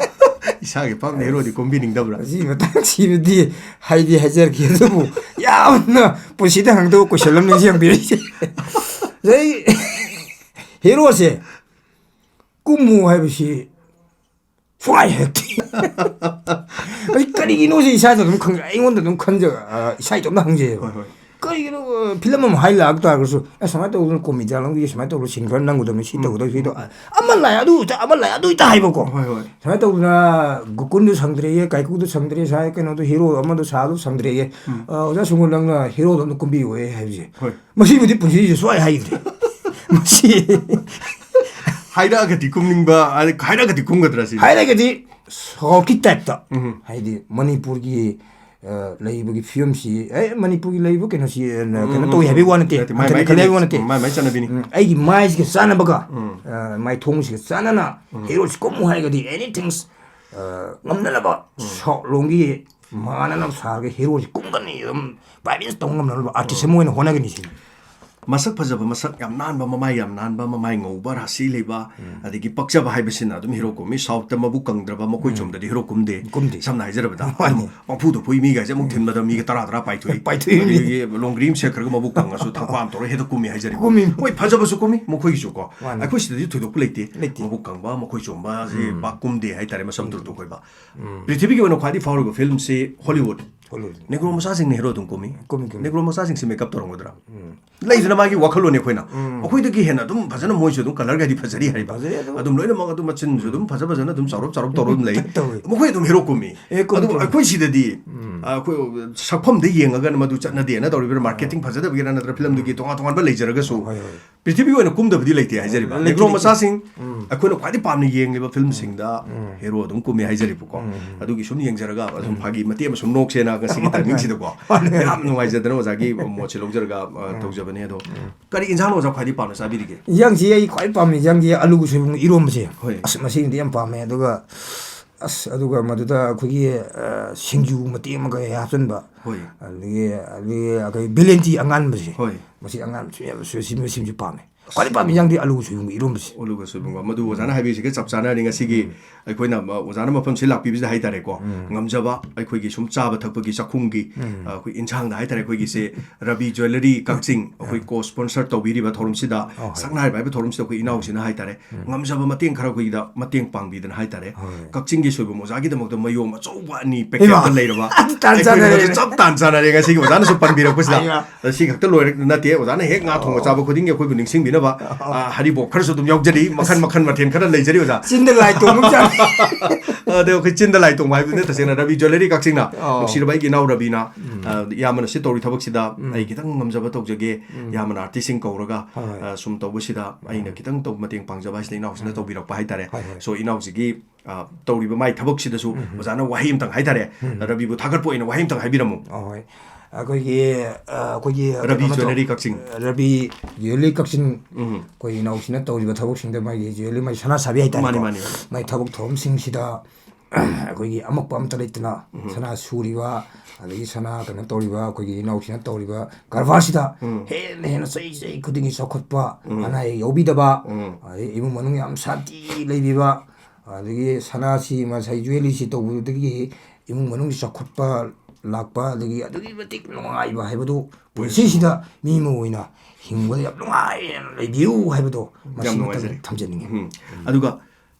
ꯏꯁꯥꯒꯤ ꯄꯥꯝꯅ ꯍꯦꯔꯣꯗꯤ ꯀꯨꯝꯕꯤꯅꯤꯡꯗꯕ꯭ꯔꯥ? ꯁꯤ ꯃꯇꯥꯡꯁꯤꯕꯨꯗꯤ ꯍꯥꯏꯗꯤ ꯍꯥꯏꯖꯔꯛꯀꯦ, ꯑꯗꯨꯕꯨ ꯌꯥꯝꯅ ꯄꯨꯟꯁꯤꯗ ꯍꯪꯗꯕ question ꯑꯃ ꯅꯤꯡꯁꯤꯡꯕꯤꯔꯛꯏꯁꯦ꯫ ꯑꯗꯩ ꯍꯦꯔꯣꯁꯦ ꯀꯨꯝꯃꯨ ꯍꯥꯏꯕꯁꯤ ꯁꯨꯡꯍꯥꯏ ꯍꯥꯏꯔꯛꯇꯦ꯫ ꯑꯩ ꯀꯔꯤꯒꯤꯅꯣ ꯁꯤ ꯏꯁꯥꯗ ꯑꯗꯨꯝ ꯈꯪ-, ꯑꯩꯉꯣꯟꯗ ꯑꯗꯨꯝ ꯈꯟꯖ-, ꯑ, ꯏꯁꯥ ꯏꯇꯣꯝꯇ ꯍꯪꯖꯩꯌꯦꯕ꯫ ꯍꯣꯏ, ꯍꯣꯏ꯫ ꯀꯔꯤꯒꯤꯅꯣ, ꯑ, ꯐꯤꯂꯝ ꯑꯃ ꯍꯥꯏ ꯂꯥꯛ ꯇꯥꯔꯒꯁꯨ, "ꯑꯦ, ꯁꯨꯃꯥꯏꯅ ꯇꯧꯗꯅ comedy ꯂꯧꯒꯦ, ꯁꯨꯃꯥꯏꯅ ꯇꯧꯗꯅ scene ꯈꯔ ꯅꯝꯒꯗꯕꯅꯤ, ꯁꯤ ꯇꯧꯒꯗꯕꯅꯤ, ꯁꯤ ꯇꯧ-," ꯑ, ꯑꯃ ꯂꯥꯛꯑꯦ, ꯑꯗꯨ ꯍꯦꯛꯇ, ꯑꯃ ꯂꯥꯛꯑꯦ, ꯑꯗꯨ ꯍꯦꯛꯇ ꯍꯥꯏꯕꯀꯣ꯫ ꯍꯣꯏ, ꯍꯣꯏ꯫ ꯁꯨꯃꯥꯏꯅ ꯇꯧꯗꯅ ꯒꯣꯀꯨꯟꯗꯨ ꯁꯪꯗ꯭ꯔꯦꯌꯦ, ꯀꯥꯏꯀꯨꯗꯨ ꯁꯪꯗ꯭ꯔꯦ, ꯁꯥꯏ ꯀꯩꯅꯣꯗꯣ ꯍꯦꯔꯣ ꯑꯃꯗꯣ ꯁꯥꯗꯨ ꯁꯪꯗ꯭ꯔꯦꯌꯦ꯫ ꯑ, "ꯑꯣꯖꯥ ꯁꯨꯡꯒꯨ, ꯅꯪꯅ ꯍꯦꯔꯣꯗꯣ ꯑꯝꯇ ꯀꯨꯝꯕꯤꯌꯨꯍꯦ" ꯍꯥꯏꯕꯁꯦ꯫ ꯍꯣꯏ꯫ ꯃꯁꯤꯕꯨꯗꯤ ꯄꯨꯟꯁꯤꯁꯦ ꯁꯨꯡꯍꯥꯏ ꯍꯥꯏꯗ꯭ꯔꯦ꯫ ꯃꯁꯤ ꯍꯥꯏꯔꯛꯑꯒꯗꯤ ꯀꯨꯝꯅꯤꯡꯕ, ꯍꯥꯏꯗꯤ ꯍꯥꯏꯔꯛꯑꯒꯗꯤ ꯀꯨꯝꯒꯗ꯭ꯔꯥ ꯁꯤꯅꯤ? ꯍꯥꯏꯔꯒꯗꯤ ꯁꯥꯎꯠꯀꯤ typeꯇ, ꯍꯥꯏꯗꯤ ꯃꯅꯤꯄꯨꯔꯒꯤ, ꯑ, ꯂꯩꯔꯤꯕꯒꯤ ꯐꯤꯕꯝꯁꯤ, ꯑꯦ, ꯃꯅꯤꯄꯨꯔꯒꯤ ꯂꯩꯔꯤꯕ ꯀꯩꯅꯣꯁꯤ, ꯑ, ꯀꯩꯅꯣ ꯎꯝ, ꯇꯧꯏ ꯎꯝ, ꯍꯥꯏꯕꯒꯤ ꯋꯥ ꯅꯠꯇꯦ, ꯅꯠꯇꯦ, ꯃꯥꯏ, ꯍꯟꯊꯅ ꯃꯥꯏ ꯈꯜꯂꯤ ꯍꯥꯏꯕꯒꯤ ꯋꯥ ꯅꯠꯇꯦ꯫ ꯃꯥꯏ, ꯃꯥꯏ ꯆꯠꯅꯕꯤꯅꯤ꯫ ꯎꯝ, ꯑꯩꯒꯤ ꯃꯥꯏꯁꯤꯒ ꯆꯥꯟꯅꯕꯒ, ꯑ, ꯃꯥꯏ ꯊꯣꯡꯁꯤꯒ ꯆꯥꯟꯅꯅ ꯍꯦꯔꯣꯁꯤ ꯀꯨꯝꯃꯨ ꯍꯥꯏꯔꯒꯗꯤ anything, ꯑ, ꯉꯝꯅꯅꯕ ꯁꯥꯎꯠ ꯂꯣꯝꯒꯤ ꯃꯥꯟꯅꯅꯕ ꯁꯥꯔꯒ ꯍꯦꯔꯣꯁꯤ ꯀꯨꯝꯒꯅꯤ, ꯑꯗꯨꯝ vibes ꯇꯧꯕ ꯉꯝꯅꯅꯕ artist ꯑꯃ ꯑꯣꯏꯅ ꯍꯣꯠꯅꯒꯅꯤ ꯁꯤꯅꯤ꯫ ꯃꯁꯛ ꯐꯖꯕ, ꯃꯁꯛ ꯌꯥꯝ ꯅꯥꯟꯕ, ꯃꯃꯥꯏ ꯌꯥꯝ ꯅꯥꯟꯕ, ꯃꯃꯥꯏ ꯉꯧꯕ, ꯔꯥꯁꯤ ꯂꯩꯕ, ꯑꯗꯒꯤ ꯄꯛꯆꯕ ꯍꯥꯏꯕꯁꯤꯅ ꯑꯗꯨꯝ ꯍꯦꯔꯣ ꯀꯨꯝꯃꯤ꯫ ꯁꯥꯎꯠꯇ ꯃꯕꯨꯛ ꯀꯪꯗ꯭ꯔꯕ, ꯃꯈꯣꯏ ꯆꯣꯝꯗꯗꯤ ꯍꯦꯔꯣ ꯀꯨꯝꯗꯦ꯫ ꯀꯨꯝꯗꯦ꯫ ꯁꯝꯅ ꯍꯥꯏꯖꯔꯕꯗ, ꯃꯥꯅꯤ꯫ ꯑꯗꯨꯝ ꯄꯪꯐꯨꯗ ꯐꯨꯏ ꯃꯤꯒꯥꯏꯁꯦ ꯑꯃꯨꯛ ꯊꯤꯟꯕꯗ ꯃꯤꯒ ꯇꯔꯥ ꯇꯔꯥ ꯄꯥꯏꯊꯣꯛꯏ꯫ ꯄꯥꯏꯊꯣꯛꯏ ꯃꯤ꯫ ꯑꯗꯒꯤ ꯂꯣꯡꯒ꯭ꯔꯤ ꯑꯃ ꯁꯦꯠꯈ꯭ꯔꯒ ꯃꯕꯨꯛ ꯀꯪꯉꯁꯨ ꯊꯛꯄ ꯑꯃ ꯇꯧꯔꯒ ꯍꯦꯛꯇ ꯀꯨꯝꯃꯤ ꯍꯥꯏꯖꯔꯤꯕ꯫ ꯀꯨꯝꯃꯤ꯫ ꯍꯣꯏ, ꯐꯖꯕꯁꯨ ꯀꯨꯝꯃꯤ ꯃꯈꯣꯏꯒꯤꯁꯨ ꯀꯣ꯫ ꯃꯥꯅꯤ꯫ ꯑꯩꯈꯣꯏ ꯁꯤꯗꯗꯤ ꯊꯣꯏꯗꯣꯛꯄ ꯂꯩꯇꯦ꯫ ꯂꯩꯇꯦ꯫ ꯃꯕꯨꯛ ꯀꯪꯕ, ꯃꯈꯣꯏ ꯆꯣꯝꯕꯁꯦ ꯄꯥꯛ ꯀꯨꯝꯗꯦ ꯍꯥꯏꯇꯥꯔꯦ, ꯃꯁꯝ ꯇꯨꯔꯨ ꯇꯨꯔꯨ ꯈꯣꯏꯕ꯫ ꯄ꯭ꯔꯤꯊꯤꯕꯤꯒꯤ ꯑꯣꯏꯅ ꯈ꯭ꯋꯥꯏꯗꯒꯤ ꯐꯥꯎꯔꯤꯕ ꯐꯤꯂꯝꯁꯤ ꯍꯣꯂꯤꯋꯨꯗ꯫ ꯍꯣꯂꯤꯋꯨꯗ꯫ ꯅꯦꯒ꯭ꯔꯣ ꯃꯆꯥꯁꯤꯡꯅ ꯍꯦꯔꯣ ꯑꯗꯨꯝ ꯀꯨꯝꯃꯤ꯫ ꯀꯨꯝꯃꯤ, ꯀꯨꯝꯃꯤ꯫ Negro ꯃꯆꯥꯁꯤꯡꯁꯦ makeup ꯇꯧꯔꯝꯒꯗ꯭ꯔꯥ? ꯎꯝ꯫ ꯂꯩꯗꯅ ꯃꯥꯒꯤ ꯋꯥꯈꯜꯂꯣꯟꯅꯤ ꯑꯩꯈꯣꯏꯅ꯫ ꯎꯝ꯫ ꯑꯩꯈꯣꯏꯗꯒꯤ ꯍꯦꯟꯅ ꯑꯗꯨꯝ ꯐꯖꯅ ꯃꯣꯏꯁꯨ ꯑꯗꯨꯝ ꯀꯂꯔꯒꯗꯤ ꯐꯖꯔꯤ ꯍꯥꯏꯔꯤꯕ꯫ ꯐꯖꯔꯤ ꯑꯗꯨꯝ꯫ ꯑꯗꯨꯝ ꯂꯣꯏꯅꯃꯛ ꯑꯗꯨꯝ ꯃꯆꯤꯟꯁꯨ ꯑꯗꯨꯝ ꯐꯖ ꯐꯖꯅ ꯑꯗꯨꯝ ꯆꯥꯎꯔꯞ ꯆꯥꯎꯔꯞ ꯇꯧꯔ ꯑꯗꯨꯝ ꯂꯩ꯫ ꯇꯧꯋꯤ꯫ ꯃꯈꯣꯏ ꯑꯗꯨꯝ ꯍꯦꯔꯣ ꯀꯨꯝꯃꯤ꯫ ꯑꯦ, ꯀꯨꯝꯃꯤ, ꯑꯗꯨꯕꯨ ꯀꯨꯝꯃꯤ꯫ ꯑꯩꯈꯣꯏ ꯁꯤꯗꯗꯤ, ꯎꯝ꯫ ꯑ, ꯑꯩꯈꯣꯏ ꯁꯛꯐꯝꯗ ꯌꯦꯡꯉꯒꯅ ꯃꯗꯨ ꯆꯠꯅꯗꯦꯅ ꯇꯧꯔꯤꯕ꯭ꯔꯥ, ꯃꯥꯔꯀꯦꯇꯤꯡ ꯐꯖꯗꯕꯒꯤꯔꯥ ꯅꯠꯇ꯭ꯔ ꯐꯤꯂꯝꯗꯨꯒꯤ ꯇꯣꯉꯥꯟ ꯇꯣꯉꯥꯟꯕ ꯂꯩꯖꯔꯒꯁꯨ ꯍꯣꯏ, ꯍꯣꯏ꯫ ꯄ꯭ꯔꯤꯊꯤꯕꯤꯒꯤ ꯑꯣꯏꯅ ꯀꯨꯝꯗꯕꯗꯤ ꯂꯩꯇꯦ ꯍꯥꯏꯖꯔꯤꯕ꯫ ꯂꯩꯇꯦ, ꯅꯦꯒ꯭ꯔꯣ ꯂꯩꯇꯦ꯫ ꯃꯆꯥꯁꯤꯡ ꯎꯝ꯫ ꯑꯩꯈꯣꯏꯅ ꯈ꯭ꯋꯥꯏꯗꯒꯤ ꯄꯥꯝꯅ ꯌꯦꯡꯂꯤꯕ ꯐꯤꯂꯝꯁꯤꯡꯗ ꯎꯝ꯫ ꯍꯦꯔꯣ ꯑꯗꯨꯝ ꯀꯨꯝꯃꯤ ꯍꯥꯏꯖꯔꯤꯕꯀꯣ꯫ ꯎꯝ꯫ ꯑꯗꯨꯒꯤ ꯁꯨꯝ ꯌꯦꯡꯖꯔꯒ ꯑꯗꯨꯝ ꯎꯝ꯫ ꯐꯥꯒꯤ ꯃꯇꯦꯛ ꯑꯃ ꯁꯨꯝ ꯅꯣꯛꯁꯦꯅ ꯉꯁꯤꯒꯤ ꯃꯥꯅꯦ, ꯃꯥꯅꯦ꯫ ꯇꯥꯏꯃꯤꯡꯁꯤꯗꯀꯣ꯫ ꯃꯥꯅꯦ, ꯃꯥꯅꯦ꯫ ꯌꯥꯝ ꯅꯨꯡꯉꯥꯏꯖꯗꯅ ꯑꯣꯖꯥꯒꯤ ꯃꯣꯠꯁꯦ ꯂꯧꯖꯔꯒ, ꯑ, ꯎꯝ꯫ ꯇꯧꯖꯕꯅꯦ꯫ ꯑꯗꯣ ꯎꯝ꯫ ꯀꯔꯤ ꯏꯟꯁꯥꯡꯅꯣ ꯑꯣꯖꯥ ꯈ꯭ꯋꯥꯏꯗꯒꯤ ꯄꯥꯝꯅ ꯆꯥꯕꯤꯔꯤꯒꯦ? ꯏꯟꯁꯥꯡꯁꯤ ꯑꯩ ꯈ꯭ꯋꯥꯏ ꯄꯥꯝꯕ ꯏꯟꯁꯥꯡꯁꯤ ꯑꯂꯨꯒ ꯁꯣꯏꯕꯨꯝꯒ ꯏꯔꯣꯝꯕꯁꯦ꯫ ꯍꯣꯏ꯫ ꯑꯁ, ꯃꯁꯤꯃꯗꯤ ꯌꯥꯝ ꯄꯥꯝꯃꯦ꯫ ꯑꯗꯨꯒ, ꯑꯁ, ꯑꯗꯨꯒ ꯃꯗꯨꯗ ꯑꯩꯈꯣꯏꯒꯤ, ꯑ, ꯁꯤꯡꯖꯨ ꯃꯇꯦꯛ ꯑꯃꯒ ꯍꯦꯛ ꯍꯥꯞꯆꯤꯟꯕ꯫ ꯍꯣꯏ꯫ ꯑꯗꯒꯤ, ꯑꯗꯒꯤ ꯑꯩꯈꯣꯏ ꯕꯦꯂꯦꯟꯗꯤ ꯑꯉꯥꯟꯕꯁꯦ꯫ ꯍꯣꯏ꯫ ꯃꯁꯤ ꯑꯉꯥꯟꯕ ꯁꯨꯝ ꯌꯥꯝ ꯁꯣꯏ-, ꯁꯤ-, ꯁꯤꯃꯁꯨ ꯄꯥꯝꯃꯦ꯫ ꯈ꯭ꯋꯥꯏꯗꯒꯤ ꯄꯥꯝꯕ ꯏꯟꯁꯥꯡꯗꯤ ꯑꯂꯨꯒ ꯁꯣꯏꯕꯨꯝꯒ ꯏꯔꯣꯝꯕꯁꯦ꯫ ꯑꯂꯨꯒ ꯁꯣꯏꯕꯨꯝꯒ꯫ ꯃꯗꯨ ꯑꯣꯖꯥꯅ ꯍꯥꯏꯕꯤꯔꯤꯁꯤꯒ ꯆꯞ ꯆꯥꯅꯔꯦ꯫ ꯉꯁꯤꯒꯤ ꯎꯝ꯫ ꯑꯩꯈꯣꯏꯅ, ꯑ, ꯑꯣꯖꯥꯅ ꯃꯐꯝꯁꯤ ꯂꯥꯛꯄꯤꯕꯁꯤꯗ ꯍꯥꯏꯇꯥꯔꯦꯀꯣ, ꯎꯝ꯫ ꯉꯝꯖꯕ ꯑꯩꯈꯣꯏꯒꯤ ꯁꯨꯝ ꯆꯥꯕ ꯊꯛꯄꯒꯤ ꯆꯥꯛꯈꯨꯝꯒꯤ, ꯎꯝ꯫ ꯑ, ꯑꯩꯈꯣꯏ ꯏꯟꯁꯥꯡꯗ ꯍꯥꯏꯇꯥꯔꯦ, ꯑꯩꯈꯣꯏꯒꯤꯁꯦ ꯔꯕꯤ ꯖ꯭ꯋꯦꯂꯔꯤ ꯀꯛꯆꯤꯡ, ꯑꯩꯈꯣꯏ ꯎꯝ꯫ ꯀꯣ ꯁ꯭ꯄꯣꯟꯁꯔ ꯇꯧꯕꯤꯔꯤꯕ ꯊꯧꯔꯝꯁꯤꯗ ꯑꯣ, ꯍꯣꯏ꯫ ꯁꯛꯅꯥꯏꯕ ꯍꯥꯏꯕ ꯊꯧꯔꯝꯁꯤꯗ ꯑꯩꯈꯣꯏ ꯏꯅꯥꯎꯁꯤꯅ ꯍꯥꯏꯇꯥꯔꯦ, ꯎꯝ꯫ ꯉꯝꯖꯕ ꯃꯇꯦꯡ ꯈꯔ ꯑꯩꯈꯣꯏꯒꯤꯗ ꯃꯇꯦꯡ ꯄꯥꯡꯕꯤꯗꯅ ꯍꯥꯏꯇꯥꯔꯦ, ꯍꯣꯏ꯫ ꯀꯛꯆꯤꯡꯒꯤ ꯁꯣꯏꯕꯨꯝ ꯑꯣꯖꯥꯒꯤꯗꯃꯛꯇ ꯃꯌꯣꯝ ꯑꯆꯧꯕ ꯑꯅꯤ ꯄꯦꯀꯦꯠꯇ ꯏꯃꯥ! ꯂꯩꯔꯕ ꯑꯗꯨ ꯇꯥꯟ ꯑꯩꯈꯣꯏ ꯆꯥꯟꯅꯔꯦꯅꯦ꯫ ꯃꯗꯨ ꯆꯞ ꯇꯥꯟ ꯆꯥꯟꯅꯔꯦ ꯉꯁꯤꯒꯤ ꯑꯣꯖꯥꯅꯁꯨ ꯄꯟꯕꯤꯔꯛꯄꯁꯤꯗ꯫ ꯑꯩꯃꯥ! ꯑꯗ ꯁꯤ ꯈꯛꯇ ꯂꯣꯏꯔꯛ-, ꯅꯠꯇꯦ, ꯑꯣꯖꯥꯅ ꯍꯦꯛ ꯉꯥ ꯊꯣꯡꯕ ꯑꯣ꯫ ꯆꯥꯕ ꯈꯨꯗꯤꯡꯒꯤ ꯑꯩꯈꯣꯏꯕꯨ ꯅꯤꯡꯁꯤꯡꯕꯤꯅꯕ, ꯑꯣ꯫ ꯑ, ꯍꯔꯤꯕꯣꯞ ꯈꯔꯁꯨ ꯑꯗꯨꯝ ꯌꯥꯎꯖꯔꯤ, ꯃꯈꯟ ꯑꯁ꯫ ꯃꯈꯟ ꯃꯊꯦꯜ ꯈꯔ ꯂꯩꯖꯔꯤ ꯑꯣꯖꯥ꯫ ꯆꯤꯟꯗ ꯂꯥꯏ ꯇꯣꯡꯕ ꯆꯥꯡ꯫ ꯑꯗ ꯑꯩꯈꯣꯏ ꯆꯤꯟꯗ ꯂꯥꯏ ꯇꯣꯡꯕ ꯍꯥꯏꯕꯗꯨꯅ ꯇꯁꯦꯡꯅ ꯔꯕꯤ ꯖ꯭ꯋꯦꯂꯔꯤ ꯀꯛꯆꯤꯡꯅ ꯑꯣ꯫ ꯅꯨꯡꯁꯤꯔꯕ ꯑꯩꯒꯤ ꯏꯅꯥꯎ ꯔꯕꯤꯅ, ꯎꯝ꯫ ꯑ, ꯏꯌꯥꯝꯕꯅ ꯁꯤ ꯇꯧꯔꯤ ꯊꯕꯛꯁꯤꯗ ꯎꯝ꯫ ꯑꯩ ꯈꯤꯇꯪ ꯉꯝꯖꯕ ꯇꯧꯖꯒꯦ, ꯎꯝ꯫ ꯏꯌꯥꯝꯕꯅ ꯑꯥꯔꯇꯤꯁꯁꯤꯡ ꯀꯧꯔꯒ, ꯍꯣꯏ, ꯍꯣꯏ꯫ ꯑ, ꯁꯨꯝ ꯇꯧꯕꯁꯤꯗ ꯑꯩꯅ ꯎꯝ꯫ ꯈꯤꯇꯪ ꯇꯧ-, ꯃꯇꯦꯡ ꯄꯥꯡꯖꯕ ꯍꯥꯏꯁꯤꯅ ꯏꯅꯥꯎꯁꯤꯅ ꯎꯝ꯫ ꯇꯧꯕꯤꯔꯛꯄ ꯍꯥꯏꯇꯥꯔꯦ꯫ ꯍꯣꯏ, ꯍꯣꯏ꯫ So, ꯏꯅꯥꯎꯁꯤꯒꯤ, ꯑ, ꯇꯧꯔꯤꯕ ꯃꯥꯏ ꯊꯕꯛꯁꯤꯗꯁꯨ ꯎꯝ꯫ ꯑꯣꯖꯥꯅ ꯋꯥꯍꯩ ꯑꯝꯇꯪ ꯍꯥꯏꯇꯥꯔꯦ, ꯎꯝ꯫ ꯔꯕꯤꯕꯨ ꯊꯥꯒꯠꯄ ꯑꯣꯏꯅ ꯋꯥꯍꯩ ꯑꯝꯇꯪ ꯍꯥꯏꯕꯤꯔꯝꯃꯨ꯫ ꯑ, ꯍꯣꯏ꯫ ꯑꯩꯈꯣꯏꯒꯤ, ꯑ, ꯑꯩꯈꯣꯏꯒꯤ ꯔꯕꯤ ꯀꯩꯅꯣ ꯇꯧ-, ꯖ꯭ꯋꯦꯂꯔꯤ ꯀꯛꯆꯤꯡ꯫ ꯔꯕꯤ ꯖ꯭ꯋꯦꯂꯔꯤ ꯀꯛꯆꯤꯡ, ꯎꯝ꯫ ꯑꯩꯈꯣꯏ ꯏꯅꯥꯎꯁꯤꯅ ꯇꯧꯔꯤꯕ ꯊꯕꯛꯁꯤꯡꯗ ꯃꯥꯒꯤ ꯖ꯭ꯋꯦꯂꯔꯤ, ꯃꯥꯒꯤ ꯁꯅꯥ ꯁꯥꯕꯤ ꯍꯥꯏꯇꯥꯔꯦꯀꯣ꯫ ꯃꯥꯅꯤ, ꯃꯥꯅꯤ, ꯃꯥꯅꯤ꯫ ꯃꯥꯒꯤ ꯊꯕꯛ ꯊꯧꯔꯝꯁꯤꯡꯁꯤꯗ ꯑꯩꯈꯣꯏꯒꯤ ꯑꯃꯛꯄ ꯑꯝꯇ ꯂꯩꯇꯅ ꯎꯝ꯫ ꯁꯅꯥ ꯁꯨꯔꯤꯕ, ꯑꯗꯒꯤ ꯁꯅꯥ ꯀꯩꯅꯣ ꯇꯧꯔꯤꯕ, ꯑꯩꯈꯣꯏꯒꯤ ꯏꯅꯥꯎꯁꯤꯅ ꯇꯧꯔꯤꯕ ꯀꯔꯕꯥꯔꯁꯤꯗ ꯎꯝ꯫ ꯍꯦꯟꯅ ꯍꯦꯟꯅ ꯆꯍꯤ ꯆꯍꯤ ꯈꯨꯗꯤꯡꯒꯤ ꯆꯥꯎꯈꯠꯄ, ꯎꯝ꯫ ꯑꯅꯥ ꯑꯌꯦꯛ ꯌꯥꯎꯕꯤꯗꯕ, ꯎꯝ꯫ ꯑꯗꯩ ꯏꯃꯨꯡ ꯃꯅꯨꯡ ꯌꯥꯝ ꯁꯥꯟꯇꯤ ꯂꯩꯕꯤꯕ, ꯑꯗꯒꯤ ꯁꯅꯥꯁꯤ ꯉꯁꯥꯏ ꯖ꯭ꯋꯦꯂꯔꯤꯁꯤ ꯇꯧꯕꯗꯒꯤ ꯏꯃꯨꯡ ꯃꯅꯨꯡꯒꯤ ꯆꯥꯎꯈꯠꯄ ꯂꯥꯛꯄ, ꯑꯗꯒꯤ ꯑꯗꯨꯛꯀꯤ ꯃꯇꯤꯛ ꯅꯨꯡꯉꯥꯏꯕ ꯍꯥꯏꯕꯗꯨ ꯄꯨꯟꯁꯤꯁꯤꯗ ꯃꯤ ꯑꯃ ꯑꯣꯏꯅ ꯍꯤꯡꯕꯗ ꯌꯥꯝ ꯅꯨꯡꯉꯥꯏꯅ ꯂꯩꯕꯤꯌꯨ ꯍꯥꯏꯕꯗꯣ ꯌꯥꯝ ꯃꯁꯤꯃꯇꯪ ꯅꯨꯡꯉꯥꯏꯖꯔꯦ꯫ ꯊꯝꯖꯅꯤꯡꯉꯤ꯫ ꯎꯝ꯫ ꯑꯗꯨꯒ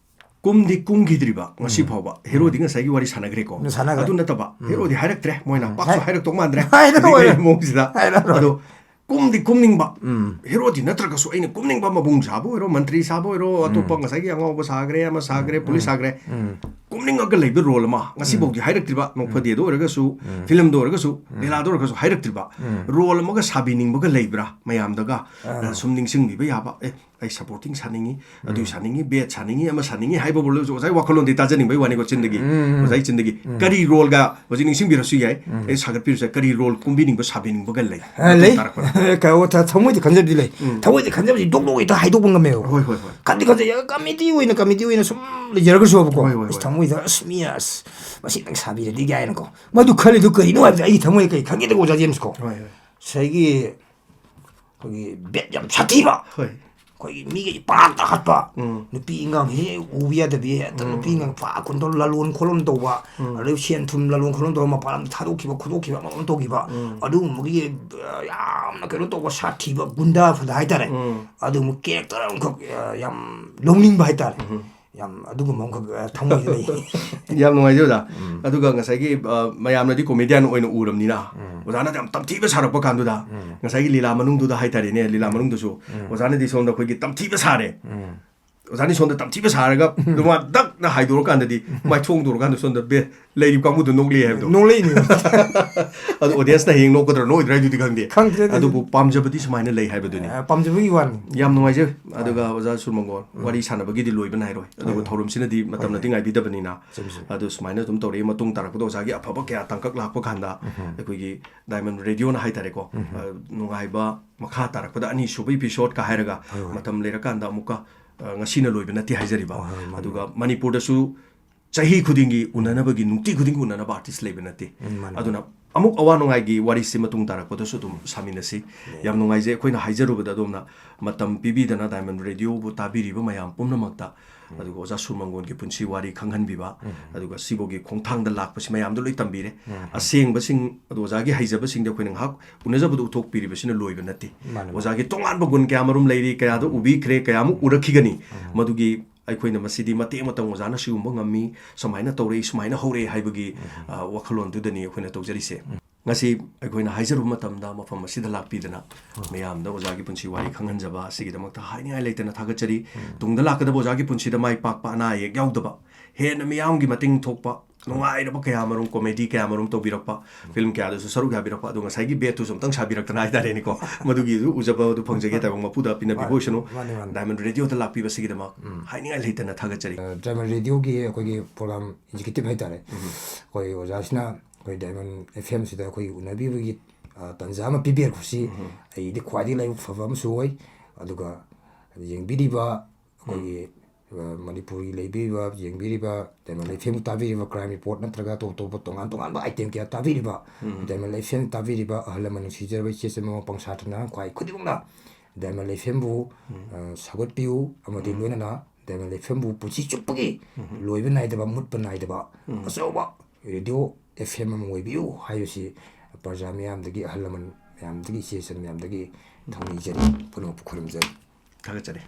ꯀꯨꯝꯗꯤ ꯀꯨꯝꯈꯤꯗ꯭ꯔꯤꯕ ꯉꯁꯤ ꯐꯥꯎꯕ꯫ ꯍꯦꯔꯣꯗꯤ ꯉꯁꯥꯏꯒꯤ ꯋꯥꯔꯤ ꯁꯥꯟꯅꯈ꯭ꯔꯦꯀꯣ꯫ ꯁꯥꯟꯅꯈ꯭ꯔꯦ꯫ ꯑꯗꯨ ꯅꯠꯇꯕ, ꯍꯦꯔꯣꯗꯤ ꯍꯥꯏꯔꯛꯇ꯭ꯔꯦ, ꯃꯣꯏꯅ ꯄꯥꯛꯁꯨ ꯍꯥꯏ- ꯍꯥꯏꯔꯛꯇꯧ ꯃꯥꯟꯗ꯭ꯔꯦ꯫ ꯍꯥꯏꯔꯛꯑꯣꯏ꯫ ꯍꯧꯖꯤꯛꯀꯤ ꯃꯑꯣꯡꯁꯤꯗ꯫ ꯍꯥꯏꯔꯛꯑꯣꯏ꯫ ꯑꯗꯣ ꯀꯨꯝꯗꯤ ꯀꯨꯝꯅꯤꯡꯕ, ꯍꯦꯔꯣꯗꯤ ꯅꯠꯇ꯭ꯔꯒꯁꯨ ꯑꯩꯅ ꯀꯨꯝꯅꯤꯡꯕ, ꯃꯕꯨꯡ ꯁꯥꯕ ꯑꯣꯏꯔꯣ, ꯃꯟꯇ꯭ꯔꯤ ꯁꯥꯕ ꯑꯣꯏꯔꯣ, ꯑꯇꯣꯞꯄ ꯉꯁꯥꯏꯒꯤ ꯑꯉꯥꯎꯕ ꯁꯥꯈ꯭ꯔꯦ, ꯑꯃ ꯁꯥꯈ꯭ꯔꯦ, ꯄꯨꯂꯤꯁ ꯁꯥꯈ꯭ꯔꯦ, ꯀꯨꯝꯅꯤꯡꯉꯒ ꯂꯩꯕ ꯔꯣꯜ ꯑꯃ ꯉꯁꯤꯐꯥꯎꯗꯤ ꯍꯥꯏꯔꯛꯇ꯭ꯔꯤꯕ, ꯅꯣꯡꯐꯗꯦꯗ ꯑꯣꯏꯔꯒꯁꯨ, ꯐꯤꯂꯝꯗ ꯑꯣꯏꯔꯒꯁꯨ, ꯂꯤꯂꯥꯗ ꯑꯣꯏꯔꯒꯁꯨ ꯍꯥꯏꯔꯛꯇ꯭ꯔꯤꯕ ꯔꯣꯜ ꯑꯃꯒ ꯁꯥꯕꯤꯅꯤꯡꯕꯒ ꯂꯩꯕ꯭ꯔꯥ ꯃꯌꯥꯝꯗꯒ? ꯑ, ꯁꯨꯝ ꯅꯤꯡꯁꯤꯡꯕꯤꯕ ꯌꯥꯕ, ꯑꯦ, ꯑꯩ ꯁꯄꯣꯔꯇꯤꯡ ꯁꯥꯅꯤꯡꯉꯤ, ꯑꯗꯨ ꯁꯥꯅꯤꯡꯉꯤ, ꯕꯦꯠ ꯁꯥꯅꯤꯡꯉꯤ, ꯑꯃ ꯁꯥꯅꯤꯡꯉꯤ ꯍꯥꯏꯕ ꯔꯣꯜ ꯑꯣꯖꯥꯒꯤ ꯋꯥꯈꯜꯂꯣꯟꯗꯤ ꯇꯥꯖꯅꯤꯡꯕꯒꯤ ꯋꯥꯅꯤꯀꯣ, ꯆꯤꯟꯗꯒꯤ꯫ ꯑꯣꯖꯥꯒꯤ ꯆꯤꯟꯗꯒꯤ ꯀꯔꯤ ꯔꯣꯜꯒ ꯍꯧꯖꯤꯛ ꯅꯤꯡꯁꯤꯡꯕꯤꯔꯁꯨ ꯌꯥꯏ, ꯑꯦ, ꯁꯥꯒꯠꯄꯤꯔꯁꯨ ꯌꯥꯏ, ꯀꯔꯤ ꯔꯣꯜ ꯀꯨꯝꯕꯤꯅꯤꯡꯕ, ꯁꯥꯕꯤꯅꯤꯡꯕꯒ ꯂꯩ? ꯑ, ꯂꯩ꯫ ꯇꯥꯔꯛꯄꯗ꯫ ꯀꯩꯅꯣ, ꯊ- ꯊꯃꯣꯏꯗ ꯈꯟꯖꯕꯗꯤ ꯂꯩ꯫ ꯊꯃꯣꯏꯗ ꯈꯟꯖꯕꯗꯤ ꯗꯣꯛ ꯗꯣꯛ ꯍꯦꯛꯇ ꯍꯥꯏꯗꯣꯛꯄ ꯉꯝꯃꯦꯕ꯫ ꯍꯣꯏ, ꯍꯣꯏ, ꯍꯣꯏ꯫ ꯈꯟꯗꯤ ꯈꯟꯖꯩ, ꯀꯃꯦꯗꯤ ꯑꯣꯏꯅ, ꯀꯃꯦꯗꯤ ꯑꯣꯏꯅ ꯁꯨꯝ ꯂꯩꯖꯔꯒꯁꯨꯕꯀꯣ꯫ ꯍꯣꯏ, ꯍꯣꯏ, ꯑꯁ, ꯍꯣꯏ꯫ ꯊꯃꯣꯏꯗ, "ꯑꯁ, ꯃꯤ, ꯑꯁ, ꯃꯁꯤ ꯅꯪ ꯁꯥꯕꯤꯔꯗꯤ" ꯀꯥꯏꯅꯀꯣ꯫ ꯃꯗꯨ ꯈꯜꯂꯤꯗꯨ ꯀꯔꯤꯅꯣ ꯍꯥꯏꯕꯗꯤ ꯑꯩꯒꯤ ꯊꯃꯣꯏꯗ ꯀꯔꯤ ꯈꯟꯒꯦꯗꯀꯣ, ꯑꯣꯖꯥ ꯖꯦꯝꯁꯀꯣ? ꯍꯣꯏ, ꯍꯣꯏ꯫ ꯉꯁꯥꯏꯒꯤ ꯑꯩꯈꯣꯏꯒꯤ ꯕꯦꯠ ꯌꯥꯝ ꯁꯥꯊꯤꯕ꯫ ꯍꯣꯏ꯫ ꯑꯩꯈꯣꯏꯒꯤ ꯃꯤꯒ ꯏꯄꯥꯛꯇ ꯍꯥꯠꯄ꯫ ꯎꯝ꯫ ꯅꯨꯄꯤ ꯑꯉꯥꯡ ꯍꯦꯛ ꯎꯕ ꯌꯥꯗꯕꯤ, ꯍꯦꯛꯇ ꯅꯨꯄꯤ ꯑꯉꯥꯡ ꯐꯥ ꯈꯨꯟꯗꯧ ꯂꯂꯣꯟ ꯈꯣꯠꯂꯣꯟ ꯇꯧꯕ, ꯑꯗꯩ ꯁꯦꯟ ꯊꯨꯝ ꯂꯂꯣꯟ ꯈꯣꯠꯂꯣꯟ ꯇꯧꯕ, ꯃꯄꯥꯟ ꯂꯝꯗ ꯊꯥꯗꯣꯛꯈꯤꯕ ꯈꯣꯠꯇꯣꯛꯈꯤꯕ ꯑꯃ ꯑꯃ ꯇꯧꯈꯤꯕ, ꯑꯗꯨꯒꯨꯝꯕꯒꯤ, ꯑ, ꯌꯥꯝꯅ ꯀꯩꯅꯣ ꯇꯧꯕ ꯁꯥꯊꯤꯕ ꯒꯨꯟꯗꯥ ꯐꯗꯥ ꯍꯥꯏꯇꯥꯔꯦ꯫ ꯑꯗꯨꯒꯨꯝꯕ ꯀꯦꯔꯦꯛꯇꯔ ꯑꯃꯈꯛ, ꯑ, ꯌꯥꯝ ꯂꯧꯅꯤꯡꯕ ꯍꯥꯏꯇꯥꯔꯦ꯫ ꯌꯥꯝ ꯑꯗꯨꯒꯨꯝꯕ ꯑꯃꯈꯛ, ꯑ, ꯊꯃꯣꯏꯗ ꯂꯩ꯫ ꯌꯥꯝ ꯅꯨꯡꯉꯥꯏꯖꯩ ꯑꯣꯖꯥ꯫ ꯑꯗꯨꯒ ꯉꯁꯥꯏꯒꯤ, ꯑ, ꯃꯌꯥꯝꯅꯗꯤ ꯀꯣꯃꯦꯗꯤꯌꯟ ꯑꯣꯏꯅ ꯎꯔꯕꯅꯤꯅ, ꯑꯣꯖꯥꯅ ꯌꯥꯝ ꯇꯝꯊꯤꯕ ꯁꯥꯔꯛꯄ ꯀꯥꯟꯗꯨꯗ, ꯉꯁꯥꯏꯒꯤ ꯂꯤꯂꯥ ꯃꯅꯨꯡꯗꯨꯗ ꯍꯥꯏꯇꯥꯔꯦꯅꯦ, ꯂꯤꯂꯥ ꯃꯅꯨꯡꯗꯨꯁꯨ ꯑꯣꯖꯥꯅꯗꯤ ꯁꯣꯝꯗ ꯑꯩꯈꯣꯏꯒꯤ ꯇꯝꯊꯤꯕ ꯁꯥꯔꯦ꯫ ꯑꯣꯖꯥꯅꯤ ꯁꯣꯝꯗ ꯇꯝꯊꯤꯕ ꯁꯥꯔꯒ ꯂꯨꯃꯥ ꯗꯛꯅ ꯍꯥꯏꯗꯣꯔꯀꯥꯟꯗꯗꯤ, ꯃꯥꯏꯊꯣꯡꯗꯣꯔꯀꯥꯟꯗ ꯁꯣꯝꯗ ꯕꯦ-, ꯂꯩꯔꯤꯕ ꯀꯥꯡꯕꯨꯗꯣ ꯅꯣꯛꯂꯛꯑꯦ ꯍꯥꯏꯕꯗꯣ꯫ ꯅꯣꯛꯂꯛꯏꯅꯦ꯫ ꯑꯗꯣ ꯑꯣꯗꯤꯌꯟꯁꯅ ꯍꯌꯦꯡ ꯅꯣꯛꯀꯗ꯭ꯔꯥ ꯅꯣꯛꯑꯣꯏꯗ꯭ꯔꯥ ꯍꯥꯏꯗꯨꯗꯤ ꯈꯪꯗꯦ꯫ ꯈꯪꯗ꯭ꯔꯦ ꯑꯗꯨꯗꯤ꯫ ꯑꯗꯨꯕꯨ ꯄꯥꯝꯖꯕꯗꯤ ꯁꯨꯃꯥꯏꯅ ꯂꯩ ꯍꯥꯏꯕꯗꯨꯅꯤ꯫ ꯑ, ꯄꯥꯝꯖꯕꯒꯤ ꯋꯥꯅꯤ꯫ ꯌꯥꯝ ꯅꯨꯡꯉꯥꯏꯖꯩ꯫ ꯑꯗꯨꯒ ꯑꯣꯖꯥ ꯁꯨꯔꯃꯪꯒꯣꯜ, ꯋꯥꯔꯤ ꯁꯥꯟꯅꯕꯒꯤꯗꯤ ꯂꯣꯏꯕ ꯅꯥꯏꯔꯣꯏ꯫ ꯑꯗꯨꯕꯨ ꯊꯧꯔꯝꯁꯤꯅꯗꯤ ꯃꯇꯝꯅꯗꯤ ꯉꯥꯏꯕꯤꯗꯕꯅꯤꯅ꯫ ꯆꯨꯝꯃꯤ, ꯆꯨꯝꯃꯤ꯫ ꯑꯗꯨ ꯁꯨꯃꯥꯏꯅ ꯑꯗꯨꯝ ꯇꯧꯔꯛꯏ꯫ ꯃꯇꯨꯡ ꯇꯥꯔꯛꯄꯗ ꯑꯣꯖꯥꯒꯤ ꯑꯐꯕ ꯀꯌꯥ ꯇꯥꯡꯀꯛ ꯂꯥꯛꯄ ꯀꯥꯟꯗ ꯑꯩꯈꯣꯏꯒꯤ ꯗꯥꯏꯃꯟ ꯔꯦꯗꯤꯑꯣꯅ ꯍꯥꯏꯇꯥꯔꯦꯀꯣ, ꯑ, ꯅꯨꯡꯉꯥꯏꯕ ꯃꯈꯥ ꯇꯥꯔꯛꯄꯗ ꯑꯅꯤꯁꯨꯕ ꯏꯄꯤꯁꯣꯗꯀ ꯍꯥꯏꯔꯒ ꯃꯇꯝ ꯂꯩꯔꯀꯥꯟꯗ ꯑꯃꯨꯛꯀ, ꯑ, ꯉꯁꯤꯅ ꯂꯣꯏꯕ ꯅꯠꯇꯦ ꯍꯥꯏꯖꯔꯤꯕ꯫ ꯍꯣꯏ, ꯍꯣꯏ, ꯃꯥꯅꯤ꯫ ꯑꯗꯨꯒ ꯃꯅꯤꯄꯨꯔꯗꯁꯨ ꯆꯍꯤ ꯈꯨꯗꯤꯡꯒꯤ ꯎꯅꯅꯕꯒꯤ, ꯅꯨꯡꯇꯤ ꯈꯨꯗꯤꯡꯒꯤ ꯎꯅꯅꯕ ꯑꯥꯔꯇꯤꯁ ꯂꯩꯕ ꯅꯠꯇꯦ꯫ ꯎꯝ, ꯃꯥꯅꯤ꯫ ꯑꯗꯨꯅ ꯑꯃꯨꯛ ꯑꯋꯥ ꯅꯨꯡꯉꯥꯏꯒꯤ ꯋꯥꯔꯤꯁꯤ ꯃꯇꯨꯡ ꯇꯥꯔꯛꯄꯗꯁꯨ ꯑꯗꯨꯝ ꯁꯥꯃꯤꯟꯅꯁꯤ꯫ ꯌꯥꯝ ꯅꯨꯡꯉꯥꯏꯖꯩ꯫ ꯑꯩꯈꯣꯏꯅ ꯍꯥꯏꯖꯔꯨꯕꯗ ꯑꯗꯣꯝꯅ ꯃꯇꯝ ꯄꯤꯕꯤꯗꯅ ꯗꯥꯏꯃꯟ ꯔꯦꯗꯤꯑꯣꯕꯨ ꯇꯥꯕꯤꯔꯤꯕ ꯃꯌꯥꯝ ꯄꯨꯝꯅꯃꯛꯇ, ꯑꯗꯨꯒ ꯑꯣꯖꯥ ꯁꯨꯔꯃꯪꯒꯣꯟꯒꯤ ꯄꯨꯟꯁꯤ ꯋꯥꯔꯤ ꯈꯪꯍꯟꯕꯤꯕ, ꯑꯗꯨꯒ ꯁꯤꯐꯥꯎꯒꯤ ꯈꯣꯡꯊꯥꯡꯗ ꯂꯥꯛꯄꯁꯤ ꯃꯌꯥꯝꯗ ꯂꯣꯏ ꯇꯝꯕꯤꯔꯦ꯫ ꯑꯁꯦꯡꯕꯁꯤꯡ ꯑꯗꯨ ꯑꯣꯖꯥꯒꯤ ꯍꯩꯖꯕꯁꯤꯡꯗꯤ ꯑꯩꯈꯣꯏꯅ ꯉꯥꯏꯍꯥꯛ ꯎꯅꯖꯕꯗ ꯎꯠꯊꯣꯛꯄꯤꯔꯤꯕꯁꯤꯅ ꯂꯣꯏꯕ ꯅꯠꯇꯦ꯫ ꯃꯥꯅꯤ, ꯃꯥꯅꯤ꯫ ꯑꯣꯖꯥꯒꯤ ꯇꯣꯉꯥꯟꯕ ꯒꯨꯟ ꯀꯌꯥ ꯃꯔꯨꯝ ꯂꯩꯔꯤ, ꯀꯌꯥꯗ ꯎꯕꯤꯈ꯭ꯔꯦ, ꯀꯌꯥꯃꯨꯛ ꯎꯔꯛꯈꯤꯒꯅꯤ, ꯃꯗꯨꯒꯤ ꯑꯩꯈꯣꯏꯅ ꯃꯁꯤꯗꯤ ꯃꯇꯦꯛ ꯑꯃꯇꯪ ꯑꯣꯖꯥꯅ ꯁꯤꯒꯨꯝꯕ ꯉꯝꯃꯤ, ꯁꯨꯃꯥꯏꯅ ꯇꯧꯔꯛꯏ, ꯁꯨꯃꯥꯏꯅ ꯍꯧꯔꯛꯑꯦ ꯍꯥꯏꯕꯒꯤ, ꯎꯝ꯫ ꯑ, ꯋꯥꯈꯜꯂꯣꯟꯗꯨꯗꯅꯤ ꯑꯩꯈꯣꯏꯅ ꯇꯧꯖꯔꯤꯁꯦ꯫ ꯎꯝ꯫ ꯉꯁꯤ ꯑꯩꯈꯣꯏꯅ ꯍꯥꯏꯖꯔꯨꯕ ꯃꯇꯝꯗ ꯃꯐꯝ ꯑꯁꯤꯗ ꯂꯥꯛꯄꯤꯗꯅ ꯎꯝ꯫ ꯃꯌꯥꯝꯗ ꯑꯣꯖꯥꯒꯤ ꯄꯨꯟꯁꯤ ꯋꯥꯔꯤ ꯈꯪꯍꯟꯖꯕ ꯑꯁꯤꯒꯤꯗꯃꯛꯇ ꯍꯥꯏꯅꯤꯡꯉꯥꯏ ꯂꯩꯇꯅ ꯊꯥꯒꯠꯆꯔꯤ꯫ ꯎꯝ꯫ ꯇꯨꯡꯗ ꯂꯥꯛꯀꯗꯕ ꯑꯣꯖꯥꯒꯤ ꯄꯨꯟꯁꯤꯗ ꯃꯥꯏ ꯄꯥꯛꯄ, ꯑꯅꯥ ꯑꯌꯦꯛ ꯌꯥꯎꯗꯕ, ꯍꯦꯟꯅ ꯃꯤꯌꯥꯝꯒꯤ ꯃꯇꯦꯡ ꯊꯣꯛꯄ, ꯅꯨꯡꯉꯥꯏꯔꯕ ꯀꯌꯥꯃꯔꯨꯝ, comedy ꯀꯌꯥꯃꯔꯨꯝ ꯇꯧꯕꯤꯔꯛꯄ, film ꯀꯌꯥꯗꯁꯨ ꯁꯔꯨꯛ ꯌꯥꯕꯤꯔꯛꯄ, ꯑꯗꯣ ꯉꯁꯥꯏꯒꯤ ꯕꯦꯠꯇꯨꯁꯨ ꯑꯃꯨꯛꯇꯪ ꯁꯥꯕꯤꯔꯛꯇꯅ ꯍꯥꯏꯇꯥꯔꯦꯅꯦꯀꯣ, ꯃꯗꯨꯒꯤꯁꯨ ꯎꯖꯕ ꯑꯗꯨ ꯐꯪꯖꯒꯦ ꯇꯥꯏꯕꯪ ꯃꯄꯨꯗ ꯄꯤꯅꯕꯤꯕ ꯃꯥꯅꯤ, ꯑꯣꯏꯁꯅꯨ꯫ ꯃꯥꯅꯤ, ꯃꯥꯅꯤ꯫ Diamond Radio ꯗ ꯂꯥꯛꯄꯤꯕꯁꯤꯒꯤꯗꯃꯛ ꯎꯝ꯫ ꯍꯥꯏꯅꯤꯡꯉꯥꯏ ꯂꯩꯇꯅ ꯊꯥꯒꯠꯆꯔꯤ꯫ ꯑ, Diamond Radio ꯒꯤ ꯑꯩꯈꯣꯏꯒꯤ program executive ꯍꯥꯏꯇꯥꯔꯦ, ꯎꯝ꯫ ꯑꯩꯈꯣꯏ ꯑꯣꯖꯥꯁꯤꯅ ꯑꯩꯈꯣꯏ Diamond F M ꯁꯤꯗ ꯑꯩꯈꯣꯏ ꯎꯅꯕꯤꯕꯒꯤ, ꯑ, ꯇꯥꯟꯖꯥ ꯑꯃ ꯄꯤꯕꯤꯔꯛꯄꯁꯤ ꯎꯝ꯫ ꯑꯩꯗꯤ ꯈ꯭ꯋꯥꯏꯗꯒꯤ ꯂꯥꯏꯕꯛ ꯐꯕ ꯑꯃꯁꯨ ꯑꯣꯏ꯫ ꯑꯗꯨꯒ ꯌꯦꯡꯕꯤꯔꯤꯕ ꯑꯩꯈꯣꯏꯒꯤ, ꯎꯝ꯫ ꯑ, ꯃꯅꯤꯄꯨꯔꯒꯤ ꯂꯩꯕꯤꯔꯤꯕ, ꯌꯦꯡꯕꯤꯔꯤꯕ, Diamond F M ꯇꯥꯕꯤꯔꯤꯕ crime report ꯅꯠꯇ꯭ꯔꯒ ꯑꯇꯣꯞ ꯑꯇꯣꯞꯄ ꯇꯣꯉꯥꯟ ꯇꯣꯉꯥꯟꯕ item ꯀꯌꯥ ꯇꯥꯕꯤꯔꯤꯕ, ꯎꯝ꯫ Diamond F M ꯇꯥꯕꯤꯔꯤꯕ ꯑꯍꯜ ꯂꯃꯟ ꯅꯨꯡꯁꯤꯖꯔꯕ ꯏꯆꯦ ꯏꯆꯤꯟ ꯃꯃꯥ ꯄꯪꯁꯥ ꯊꯥꯅ ꯈ꯭ꯋꯥꯏ ꯈꯨꯗꯤꯡꯃꯛꯅ Diamond F M ꯕꯨ, ꯎꯝ꯫ ꯑ, ꯁꯧꯒꯠꯄꯤꯌꯨ ꯑꯃꯗꯤ ꯎꯝ꯫ ꯂꯣꯏꯅꯅ Diamond F M ꯕꯨ ꯄꯨꯟꯁꯤ ꯆꯨꯞꯄꯒꯤ ꯎꯝ꯫ ꯂꯣꯏꯕ ꯅꯥꯏꯗꯕ, ꯃꯨꯠꯄ ꯅꯥꯏꯗꯕ ꯎꯝ꯫ ꯑꯆꯧꯕ radio F M ꯑꯃ ꯑꯣꯏꯕꯤꯌꯨ ꯍꯥꯏꯕꯁꯤ ꯄ꯭ꯔꯖꯥ ꯃꯤꯌꯥꯝꯗꯒꯤ, ꯑꯍꯜ ꯂꯃꯟ ꯃꯌꯥꯝꯗꯒꯤ, ꯏꯆꯦ ꯏꯆꯟ ꯃꯌꯥꯝꯗꯒꯤ ꯊꯧꯅꯤꯖꯔꯤ, ꯄꯨꯝꯅꯃꯛꯄꯨ ꯈꯨꯔꯨꯝꯖꯔꯤ꯫ ꯊꯥꯒꯠꯆꯔꯤ꯫